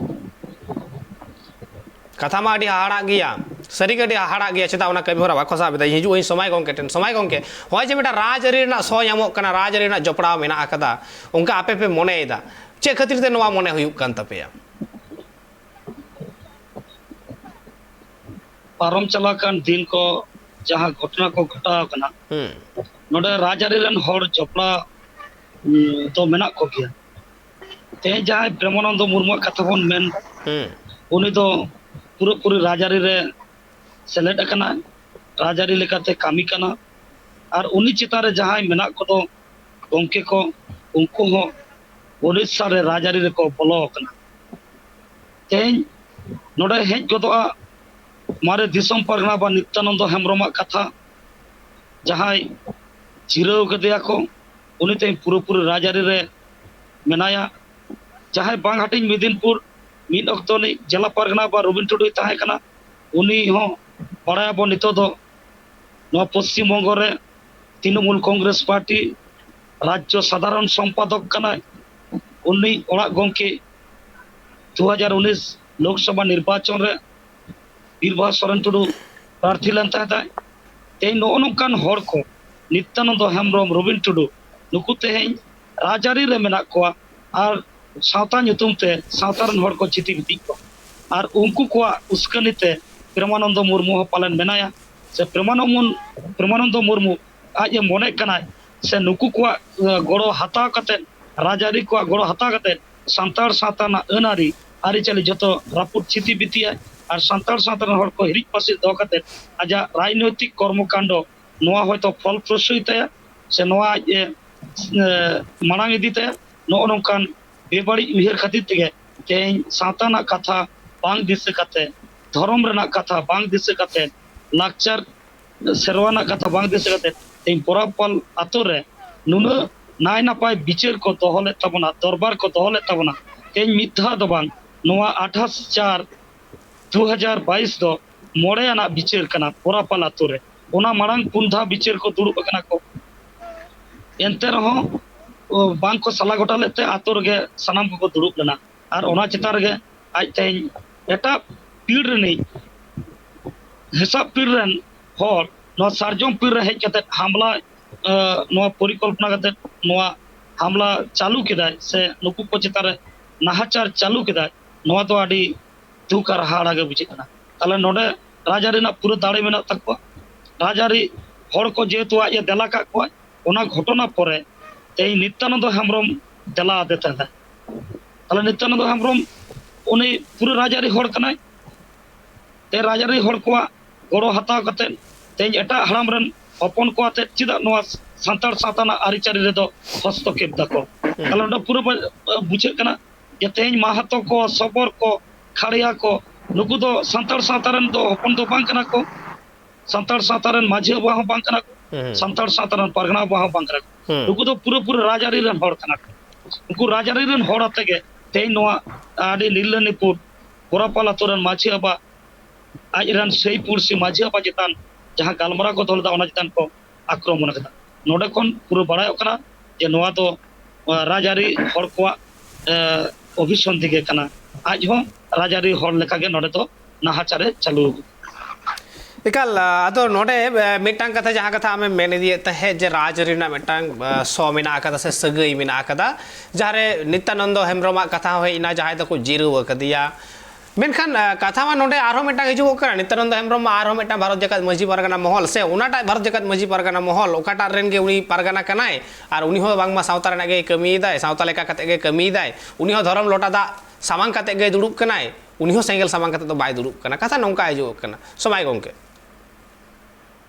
ᱠᱟᱛᱷᱟ ᱢᱟ ᱟᱹᱰᱤ ᱦᱟᱦᱟᱲᱟᱜ ᱜᱮᱭᱟ, ᱥᱟᱹᱨᱤᱜᱮ ᱟᱹᱰᱤ ᱦᱟᱦᱟᱲᱟᱜ ᱜᱮᱭᱟ᱾ ᱪᱮᱫᱟᱜ ᱚᱱᱟ ᱠᱟᱹᱢᱤ ᱦᱚᱨᱟ ᱵᱟᱠᱚ ᱥᱟᱵ ᱮᱫᱟ? ᱤᱧ ᱦᱤᱡᱩᱜ ᱟᱹᱧ ᱥᱚᱢᱟᱭ ᱜᱚᱢᱠᱮ ᱴᱷᱮᱱ᱾ ᱥᱚᱢᱟᱭ ᱜᱚᱢᱠᱮ, ᱱᱚᱜᱼᱚᱭ ᱡᱮ ᱢᱤᱫᱴᱟᱝ ᱨᱟᱡᱽᱟᱹᱨᱤ ᱨᱮᱱᱟᱜ ᱥᱚ ᱧᱟᱢᱚᱜ ᱠᱟᱱᱟ, ᱨᱟᱡᱽᱟᱹᱨᱤ ᱨᱮᱱᱟᱜ ᱡᱚᱯᱲᱟᱣ ᱢᱮᱱᱟᱜ ᱟᱠᱟᱫᱟ, ᱚᱱᱠᱟ ᱟᱯᱮ ᱯᱮ ᱢᱚᱱᱮᱭᱮᱫᱟ, ᱪᱮᱫ ᱠᱷᱟᱹᱛᱤᱨ ᱛᱮ ᱱᱚᱣᱟ ᱢᱚᱱᱮ ᱦᱩᱭᱩᱜ ᱠᱟᱱ ᱛᱟᱯᱮᱭᱟ? ᱯᱟᱨᱚᱢ ᱪᱟᱞᱟᱣ ᱟᱠᱟᱱ ᱫᱤᱱ ᱠᱚ ᱡᱟᱦᱟᱸ ᱜᱷᱚᱴᱚᱱᱟ ᱠᱚ ᱜᱷᱚᱴᱟᱣ ᱟᱠᱟᱱᱟ, ᱦᱩᱸ ᱱᱚᱰᱮ ᱨᱟᱡᱽᱟᱹᱨᱤ ᱨᱮᱱ ᱦᱚᱲ ᱡᱚᱯᱲᱟᱣ ᱩᱸ, ᱫᱚ ᱢᱮᱱᱟᱜ ᱠᱚᱜᱮᱭᱟ᱾ ᱛᱮᱦᱮᱧ ᱡᱟᱦᱟᱸᱭ ᱯᱨᱮᱢᱟᱱᱚᱱᱫᱚ ᱢᱩᱨᱢᱩᱣᱟᱜ ᱠᱟᱛᱷᱟ ᱵᱚᱱ ᱢᱮᱱ, ᱦᱩᱸ ᱩᱱᱤ ᱫᱚ ᱯᱩᱨᱟᱹᱯᱩᱨᱤ ᱨᱟᱡᱽᱟᱹᱨᱤ ᱨᱮ ᱥᱮᱞᱮᱫ ᱟᱠᱟᱱᱟᱭ, ᱨᱟᱡᱽᱟᱹᱨᱤ ᱞᱮᱠᱟᱛᱮ ᱠᱟᱹᱢᱤ ᱠᱟᱱᱟ᱾ ᱟᱨ ᱩᱱᱤ ᱪᱮᱛᱟᱱ ᱨᱮ ᱡᱟᱦᱟᱸᱭ ᱢᱮᱱᱟᱜ ᱠᱚᱫᱚ ᱜᱚᱢᱠᱮ ᱠᱚ, ᱩᱱᱠᱩ ᱦᱚᱸ ᱩᱲᱤᱥᱥᱟ ᱨᱮ ᱨᱟᱡᱽᱟᱹᱨᱤ ᱨᱮᱠᱚ ᱵᱚᱞᱚ ᱟᱠᱟᱱᱟ᱾ ᱛᱮᱦᱮᱧ ᱱᱚᱰᱮ ᱦᱮᱡ ᱜᱚᱫᱚᱜᱼᱟ ᱢᱟᱨᱮ ᱫᱤᱥᱚᱢ ᱯᱟᱨᱜᱟᱱᱟ ᱵᱟ ᱱᱤᱛᱭᱟᱱᱚᱱᱫᱚ ᱦᱮᱢᱵᱨᱚᱢᱟᱜ ᱠᱟᱛᱷᱟ, ᱡᱟᱦᱟᱸᱭ ᱡᱤᱨᱟᱹᱣ ᱠᱟᱫᱮᱭᱟ ᱠᱚ, ᱩᱱᱤ ᱛᱮᱦᱮᱧ ᱯᱩᱨᱟᱹᱯᱩᱨᱤ ᱨᱟᱡᱽᱟᱹᱨᱤ ᱨᱮ ᱢᱮᱱᱟᱭᱟ᱾ ᱡᱟᱦᱟᱸᱭ ᱵᱟᱝ ᱦᱟᱹᱴᱤᱧ ᱢᱤᱫᱤᱱᱯᱩᱨ ᱢᱤᱫ ᱚᱠᱛᱚ ᱨᱤᱱᱤᱡ ᱡᱮᱞᱟ ᱯᱟᱨᱜᱟᱱᱟ ᱵᱟ ᱨᱚᱵᱤᱱ ᱴᱩᱰᱩᱭ ᱛᱟᱦᱮᱸ ᱠᱟᱱᱟ, ᱩᱱᱤ ᱦᱚᱸ ᱵᱟᱲᱟᱭᱟᱵᱚᱱ ᱱᱤᱛᱚᱜ ᱫᱚ ᱱᱚᱣᱟ ᱯᱚᱥᱪᱤᱢ ᱵᱚᱝᱜᱚ ᱨᱮ ᱛᱨᱤᱱᱚᱢᱩᱞ ᱠᱚᱝᱜᱨᱮᱥ ᱯᱟᱨᱴᱤ ᱨᱟᱡᱽᱡᱚ ᱥᱟᱫᱷᱟᱨᱚᱱ ᱥᱚᱢᱯᱟᱫᱚᱠ ᱠᱟᱱᱟᱭ᱾ ᱩᱱᱤ ᱚᱲᱟᱜ ᱜᱚᱢᱠᱮ ᱫᱩ ᱦᱟᱡᱟᱨ ᱩᱱᱤᱥ ᱞᱳᱠᱥᱚᱵᱷᱟ ᱱᱤᱨᱵᱟᱪᱚᱱ ᱨᱮ ᱵᱤᱨᱵᱟᱦᱟ ᱥᱚᱨᱮᱱ ᱴᱩᱰᱩ ᱯᱨᱟᱨᱛᱷᱤ ᱞᱮᱱ ᱛᱟᱦᱮᱸᱫ᱾ ᱛᱮᱦᱮᱧ ᱱᱚᱜᱼᱚ ᱱᱚᱝᱠᱟᱱ ᱦᱚᱲ ᱠᱚ, ᱱᱤᱛᱭᱟᱱᱚᱱᱫᱚ ᱦᱮᱢᱵᱨᱚᱢ, ᱨᱚᱵᱤᱱ ᱴᱩᱰᱩ, ᱱᱩᱠᱩ ᱛᱮᱦᱮᱧ ᱨᱟᱡᱽᱟᱹᱨᱤ ᱨᱮ ᱢᱮᱱᱟᱜ ᱠᱚᱣᱟ ᱟᱨ ᱥᱟᱶᱛᱟ ᱧᱩᱛᱩᱢ ᱛᱮ ᱥᱟᱶᱛᱟ ᱨᱮᱱ ᱦᱚᱲ ᱠᱚ ᱪᱤᱛᱤ ᱵᱤᱛᱤᱡ ᱠᱚ, ᱟᱨ ᱩᱱᱠᱩ ᱠᱚᱣᱟᱜ ᱩᱥᱠᱟᱹᱱᱤ ᱛᱮ ᱯᱨᱮᱢᱟᱱᱚᱱᱫᱚ ᱢᱩᱨᱢᱩ ᱦᱚᱸ ᱯᱟᱞᱮᱱ ᱢᱮᱱᱟᱭᱟ᱾ ᱥᱮ ᱯᱨᱮᱢᱟᱱᱚᱱᱫᱚ ᱢᱩᱨ-, ᱯᱨᱮᱢᱟᱱᱚᱱᱫᱚ ᱢᱩᱨᱢᱩ ᱟᱡ ᱮ ᱢᱚᱱᱮᱜ ᱠᱟᱱᱟᱭ ᱥᱮ ᱱᱩᱠᱩ ᱠᱚᱣᱟᱜ, ᱮ, ᱜᱚᱲᱚ ᱦᱟᱛᱟᱣ ᱠᱟᱛᱮ, ᱨᱟᱡᱽᱟᱹᱨᱤ ᱠᱚᱣᱟᱜ ᱜᱚᱲᱚ ᱦᱟᱛᱟᱣ ᱠᱟᱛᱮ ᱥᱟᱱᱛᱟᱲ ᱥᱟᱶᱛᱟ ᱨᱮᱱᱟᱜ ᱟᱹᱱ ᱟᱹᱨᱤ, ᱟᱹᱨᱤᱪᱟᱹᱞᱤ ᱡᱚᱛᱚ ᱨᱟᱹᱯᱩᱫ ᱪᱤᱛᱤ ᱵᱤᱛᱤᱭᱟᱭ ᱟᱨ ᱥᱟᱱᱛᱟᱲ ᱥᱟᱶᱛᱟ ᱨᱮᱱ ᱦᱚᱲ ᱠᱚ ᱦᱤᱨᱤᱡ ᱯᱟᱹᱥᱤᱨ ᱫᱚᱦᱚ ᱠᱟᱛᱮ ᱟᱡᱟᱜ ᱨᱟᱡᱽᱱᱳᱭᱛᱤᱠ ᱠᱚᱨᱢᱚ ᱠᱟᱱᱰᱚ ᱱᱚᱣᱟ ᱦᱚᱭᱛᱚ ᱯᱷᱚᱞ ᱯᱨᱚᱥᱩᱭ ᱛᱟᱭᱟ ᱥᱮ ᱱᱚᱣᱟ ᱟᱡ ᱮ, ᱮ, ᱢᱟᱲᱟᱝ ᱤᱫᱤ ᱛᱟᱭᱟ᱾ ᱱᱚᱜᱼᱚ ᱱᱚᱝᱠᱟᱱ ᱵᱮᱵᱟᱹᱲᱤᱡ ᱩᱭᱦᱟᱹᱨ ᱠᱷᱟᱹᱛᱤᱨ ᱛᱮᱜᱮ ᱛᱮᱦᱮᱧ ᱥᱟᱶᱛᱟ ᱨᱮᱱᱟᱜ ᱠᱟᱛᱷᱟ ᱵᱟᱝ ᱫᱤᱥᱟᱹ ᱠᱟᱛᱮ, ᱫᱷᱚᱨᱚᱢ ᱨᱮᱱᱟᱜ ᱠᱟᱛᱷᱟ ᱵᱟᱝ ᱫᱤᱥᱟᱹ ᱠᱟᱛᱮ, ᱞᱟᱠᱪᱟᱨ ᱥᱮᱨᱣᱟ ᱨᱮᱱᱟᱜ ᱠᱟᱛᱷᱟ ᱵᱟᱝ ᱫᱤᱥᱟᱹ ᱠᱟᱛᱮ ᱛᱮᱦᱮᱧ ᱵᱚᱨᱟᱯᱟᱞ ᱟᱛᱳ ᱨᱮ ᱱᱩᱱᱟᱹᱜ ᱱᱟᱭ ᱱᱟᱯᱟᱭ ᱵᱤᱪᱟᱹᱨ ᱠᱚ ᱫᱚᱦᱚ ᱞᱮᱫ ᱛᱟᱵᱚᱱᱟ, ᱫᱚᱨᱵᱟᱨ ᱠᱚ ᱫᱚᱦᱚ ᱞᱮᱫ ᱛᱟᱵᱚᱱᱟ, ᱛᱮᱦᱮᱧ ᱢᱤᱫ ᱫᱷᱟᱣ ᱫᱚ ᱵᱟᱝ, ᱱᱚᱣᱟ ᱟᱴᱷᱟᱥ ᱪᱟᱨ ᱫᱩ ᱦᱟᱡᱟᱨ ᱵᱟᱭᱤᱥ ᱫᱚ ᱢᱚᱬᱮ ᱟᱱᱟᱜ ᱵᱤᱪᱟᱹᱨ ᱠᱟᱱᱟ ᱵᱚᱨᱟᱯᱟᱞ ᱟᱛᱳ ᱨᱮ᱾ ᱚᱱᱟ ᱢᱟᱲᱟᱝ ᱯᱩᱱ ᱫᱷᱟᱣ ᱵᱤᱪᱟᱹᱨ ᱠᱚ ᱫᱩᱲᱩᱵ ᱟᱠᱟᱱᱟ ᱠᱚ, ᱮᱱᱛᱮ ᱨᱮᱦᱚᱸ ᱚ, ᱵᱟᱝ ᱠᱚ ᱥᱟᱞᱟ ᱜᱚᱴᱟ ᱞᱮᱫ ᱛᱮ ᱟᱛᱳ ᱨᱮᱜᱮ ᱥᱟᱱᱟᱢ ᱠᱚᱠᱚ ᱫᱩᱲᱩᱵ ᱞᱮᱱᱟ᱾ ᱟᱨ ᱚᱱᱟ ᱪᱮᱛᱟᱱ ᱨᱮᱜᱮ ᱟᱡ ᱛᱮᱦᱮᱧ ᱮᱴᱟᱜ ᱯᱤᱲ ᱨᱤᱱᱤᱡ ᱦᱮᱥᱟᱜ ᱯᱤᱲ ᱨᱮᱱ ᱦᱚᱲ ᱱᱚᱣᱟ ᱥᱟᱨᱡᱚᱢ ᱯᱤᱲ ᱨᱮ ᱦᱮᱡ ᱠᱟᱛᱮ ᱦᱟᱢᱞᱟ, ᱮ, ᱱᱚᱣᱟ ᱯᱚᱨᱤᱠᱚᱞᱯᱚᱱᱟ ᱠᱟᱛᱮ ᱱᱚᱣᱟ ᱦᱟᱢᱞᱟ ᱪᱟᱹᱞᱩ ᱠᱮᱫᱟᱭ ᱥᱮ ᱱᱩᱠᱩ ᱠᱚ ᱪᱮᱛᱟᱱ ᱨᱮ ᱱᱟᱦᱟᱪᱟᱨ ᱪᱟᱹᱞᱩ ᱠᱮᱫᱟᱭ, ᱱᱚᱣᱟ ᱫᱚ ᱟᱹᱰᱤ ᱫᱩᱠ ᱟᱨ ᱦᱟᱦᱟᱲᱟ ᱜᱮ ᱵᱩᱡᱷᱟᱹᱜ ᱠᱟᱱᱟ᱾ ᱛᱟᱦᱞᱮ ᱱᱚᱰᱮ ᱨᱟᱡᱽᱟᱹᱨᱤ ᱨᱮᱱᱟᱜ ᱯᱩᱨᱟᱹ ᱫᱟᱲᱮ ᱢᱮᱱᱟᱜ ᱛᱟᱠᱚᱣᱟ᱾ ᱨᱟᱡᱽᱟᱹᱨᱤ ᱦᱚᱲ ᱠᱚ ᱡᱮᱦᱮᱛᱩ ᱟᱡ ᱮ ᱫᱮᱞᱟ ᱠᱟᱜ ᱠᱚᱣᱟ, ᱚᱱᱟ ᱜᱷᱚᱴᱚᱱᱟ ᱯᱚᱨᱮ ᱛᱮᱦᱮᱧ ᱱᱤᱛᱭᱟᱱᱚᱱᱫᱚ ᱦᱮᱢᱵᱨᱚᱢ ᱫᱮᱞᱟ ᱟᱫᱮ ᱛᱟᱦᱮᱸᱱᱟ᱾ ᱛᱟᱦᱞᱮ ᱱᱤᱛᱭᱟᱱᱚᱱᱫᱚ ᱦᱮᱢᱵᱨᱚᱢ ᱩᱱᱤ ᱯᱩᱨᱟᱹ ᱨᱟᱡᱽᱟᱹᱨᱤ ᱦᱚᱲ ᱠᱟᱱᱟᱭ᱾ ᱛᱮ ᱨᱟᱡᱽᱟᱹᱨᱤ ᱦᱚᱲ ᱠᱚᱣᱟᱜ ᱜᱚᱲᱚ ᱦᱟᱛᱟᱣ ᱠᱟᱛᱮ ᱛᱮᱦᱮᱧ ᱮᱴᱟᱜ ᱦᱟᱲᱟᱢ ᱨᱮᱱ ᱦᱚᱯᱚᱱ ᱠᱚ ᱟᱛᱮ ᱪᱮᱫᱟᱜ ᱱᱚᱣᱟ ᱥᱟᱱᱛᱟᱲ ᱥᱟᱶᱛᱟ ᱨᱮᱱᱟᱜ ᱟᱹᱨᱤᱪᱟᱹᱞᱤ ᱨᱮᱫᱚ ᱦᱚᱥᱛᱚᱠᱷᱮᱯ ᱫᱟᱠᱚ? ᱛᱟᱦᱞᱮ ᱱᱚᱰᱮ ᱯᱩᱨᱟᱹ ᱵᱩᱡᱷᱟᱹᱜ ᱠᱟᱱᱟ ᱡᱮ ᱛᱮᱦᱮᱧ ᱢᱟᱦᱟᱛᱚ ᱠᱚ, ᱥᱚᱵᱚᱨ ᱠᱚ, ᱠᱷᱟᱲᱭᱟ ᱠᱚ, ᱱᱩᱠᱩ ᱫᱚ ᱥᱟᱱᱛᱟᱲ ᱥᱟᱶᱛᱟ ᱨᱮᱱ ᱫᱚ ᱦᱚᱯᱚᱱ ᱫᱚ ᱵᱟᱝ ᱠᱟᱱᱟ ᱠᱚ᱾ ᱥᱟᱱᱛᱟᱲ ᱥᱟᱶᱛᱟ ᱨᱮᱱ ᱢᱟᱹᱡᱷᱤ ᱵᱟᱵᱟ ᱦᱚᱸ ᱵᱟᱝ ᱠᱟᱱᱟ ᱠᱚ᱾ ᱦᱩᱸ᱾ ᱥᱟᱱᱛᱟᱲ ᱥᱟᱶᱛᱟ ᱨᱮᱱ ᱯᱟᱨᱜᱟᱱᱟ ᱵᱟᱵᱟ ᱦᱚᱸ ᱵᱟᱝ ᱠᱟᱱᱟ ᱠᱚ᱾ ᱦᱩᱸ᱾ ᱱᱩᱠᱩ ᱫᱚ ᱯᱩᱨᱟᱹ ᱯᱩᱨᱟᱹ ᱨᱟᱡᱽᱟᱹᱨᱤ ᱨᱮᱱ ᱦᱚᱲ ᱠᱟᱱᱟ ᱠᱚ᱾ ᱩᱱᱠᱩ ᱨᱟᱡᱽᱟᱹᱨᱤ ᱨᱮᱱ ᱦᱚᱲ ᱟᱛᱮ ᱜᱮ ᱛᱮᱦᱮᱧ ᱱᱚᱣᱟ ᱟᱹᱰᱤ ᱱᱤᱨᱞᱟᱹ ᱱᱤᱯᱩᱨ ᱵᱚᱨᱟᱯᱟᱞ ᱟᱛᱳ ᱨᱮᱱ ᱢᱟᱹᱡᱷᱤ ᱵᱟᱵᱟ ᱟᱡ ᱨᱮᱱ ᱥᱟᱹᱭ ᱯᱩᱲᱥᱤ ᱢᱟᱹᱡᱷᱤ ᱵᱟᱵᱟ ᱪᱮᱛᱟᱱ ᱡᱟᱦᱟᱸ ᱜᱟᱞᱢᱟᱨᱟᱣ ᱠᱚ ᱫᱚᱦᱚ ᱞᱮᱫᱟ, ᱚᱱᱟ ᱪᱮᱛᱟᱱ ᱠᱚ ᱟᱠᱨᱚᱢᱚᱱ ᱠᱟᱫᱟ᱾ ᱱᱚᱰᱮ ᱠᱷᱚᱱ ᱯᱩᱨᱟᱹ ᱵᱟᱲᱟᱭᱚᱜ ᱠᱟᱱᱟ ᱡᱮ ᱱᱚᱣᱟ ᱫᱚ, ᱟᱸ, ᱨᱟᱡᱽᱟᱹᱨᱤ ᱦᱚᱲ ᱠᱚᱣᱟᱜ, ᱟᱸ, ᱚᱵᱷᱤᱥᱚᱱᱫᱷᱤ ᱜᱮ ᱠᱟᱱᱟ᱾ ᱟᱡ ᱦᱚᱸ ᱨᱟᱡᱽᱟᱹᱨᱤ ᱦᱚᱲ ᱞᱮᱠᱟᱜᱮ ᱱᱚᱰᱮ ᱫᱚ ᱱᱟᱦᱟᱪᱟᱨᱮ ᱪᱟᱹᱞᱩ ᱟᱠᱟᱫᱟ᱾ ᱮᱠᱟᱞ, ᱟᱫᱚ ᱱᱚᱰᱮ, ᱮ, ᱢᱤᱫᱴᱟᱝ ᱠᱟᱛᱷᱟ, ᱡᱟᱦᱟᱸ ᱠᱟᱛᱷᱟ ᱟᱢᱮᱢ ᱢᱮᱱ ᱤᱫᱤᱭᱮᱫ ᱛᱟᱦᱮᱸᱫ ᱡᱮ ᱨᱟᱡᱽᱟᱹᱨᱤ ᱨᱮᱱᱟᱜ ᱢᱤᱫᱴᱟᱝ, ᱮ, ᱥᱚ ᱢᱮᱱᱟᱜ ᱟᱠᱟᱫᱟ ᱥᱮ ᱥᱟᱹᱜᱟᱹᱭ ᱢᱮᱱᱟᱜ ᱟᱠᱟᱫᱟ, ᱡᱟᱦᱟᱸᱨᱮ ᱱᱤᱛᱭᱟᱱᱚᱱᱫᱚ ᱦᱮᱢᱵᱨᱚᱢᱟᱜ ᱠᱟᱛᱷᱟ ᱦᱚᱸ ᱦᱮᱡ ᱮᱱᱟ, ᱡᱟᱦᱟᱸᱭ ᱫᱚᱠᱚ ᱡᱤᱨᱟᱹᱣ ᱟᱠᱟᱫᱮᱭᱟ᱾ ᱢᱮᱱᱠᱷᱟᱱ, ᱮ, ᱠᱟᱛᱷᱟ ᱢᱟ ᱱᱚᱰᱮ ᱟᱨᱦᱚᱸ ᱢᱤᱫᱴᱟᱝ ᱦᱤᱡᱩᱜᱚᱜ ᱠᱟᱱᱟ, ᱱᱤᱛᱭᱟᱱᱚᱱᱫᱚ ᱦᱮᱢᱵᱨᱚᱢ ᱢᱟ ᱟᱨᱦᱚᱸ ᱢᱤᱫᱴᱟᱝ ᱵᱷᱟᱨᱚᱛ ᱡᱟᱠᱟᱛ ᱢᱟᱹᱡᱷᱤ ᱯᱟᱨᱜᱟᱱᱟ ᱢᱚᱦᱚᱞ ᱥᱮ ᱚᱱᱟᱴᱟᱜ ᱵᱷᱟᱨᱚᱛ ᱡᱟᱠᱟᱛ ᱢᱟᱹᱡᱷᱤ ᱯᱟᱨᱜᱟᱱᱟ ᱢᱚᱦᱚᱞ, ᱚᱠᱟᱴᱟᱜ ᱨᱮᱱ ᱜᱮ ᱩᱱᱤ ᱯᱟᱨᱜᱟᱱᱟ ᱠᱟᱱᱟᱭ, ᱟᱨ ᱩᱱᱤ ᱦᱚᱸ ᱵᱟᱝᱢᱟ ᱥᱟᱶᱛᱟ ᱨᱮᱱᱟᱜ ᱜᱮ ᱠᱟᱹᱢᱤᱭᱮᱫᱟᱭ, ᱥᱟᱶᱛᱟ ᱞᱮᱠᱟ ᱠᱟᱛᱮ ᱜᱮ ᱠᱟᱹᱢᱤᱭᱮᱫᱟᱭ, ᱩᱱᱤ ᱦᱚᱸ ᱫᱷᱚᱨᱚᱢ ᱞᱚᱴᱟ ᱫᱟᱜ ᱥᱟᱢᱟᱝ ᱠᱟᱛᱮ ᱜᱮ ᱫᱩᱲᱩᱵ ᱠᱟᱱᱟᱭ, ᱩᱱᱤ ᱦᱚᱸ ᱥᱮᱸᱜᱮᱞ ᱥᱟᱢᱟᱝ ᱠᱟᱛᱮ ᱫᱚ ᱵᱟᱭ ᱫᱩᱲᱩᱵ ᱠᱟᱱᱟ᱾ ᱠᱟᱛᱷᱟ ᱱᱚᱝᱠᱟ ᱦᱤᱡᱩᱜᱚᱜ ᱠᱟᱱᱟ, ᱥᱚᱢᱟᱭ ᱜᱚᱢᱠᱮ᱾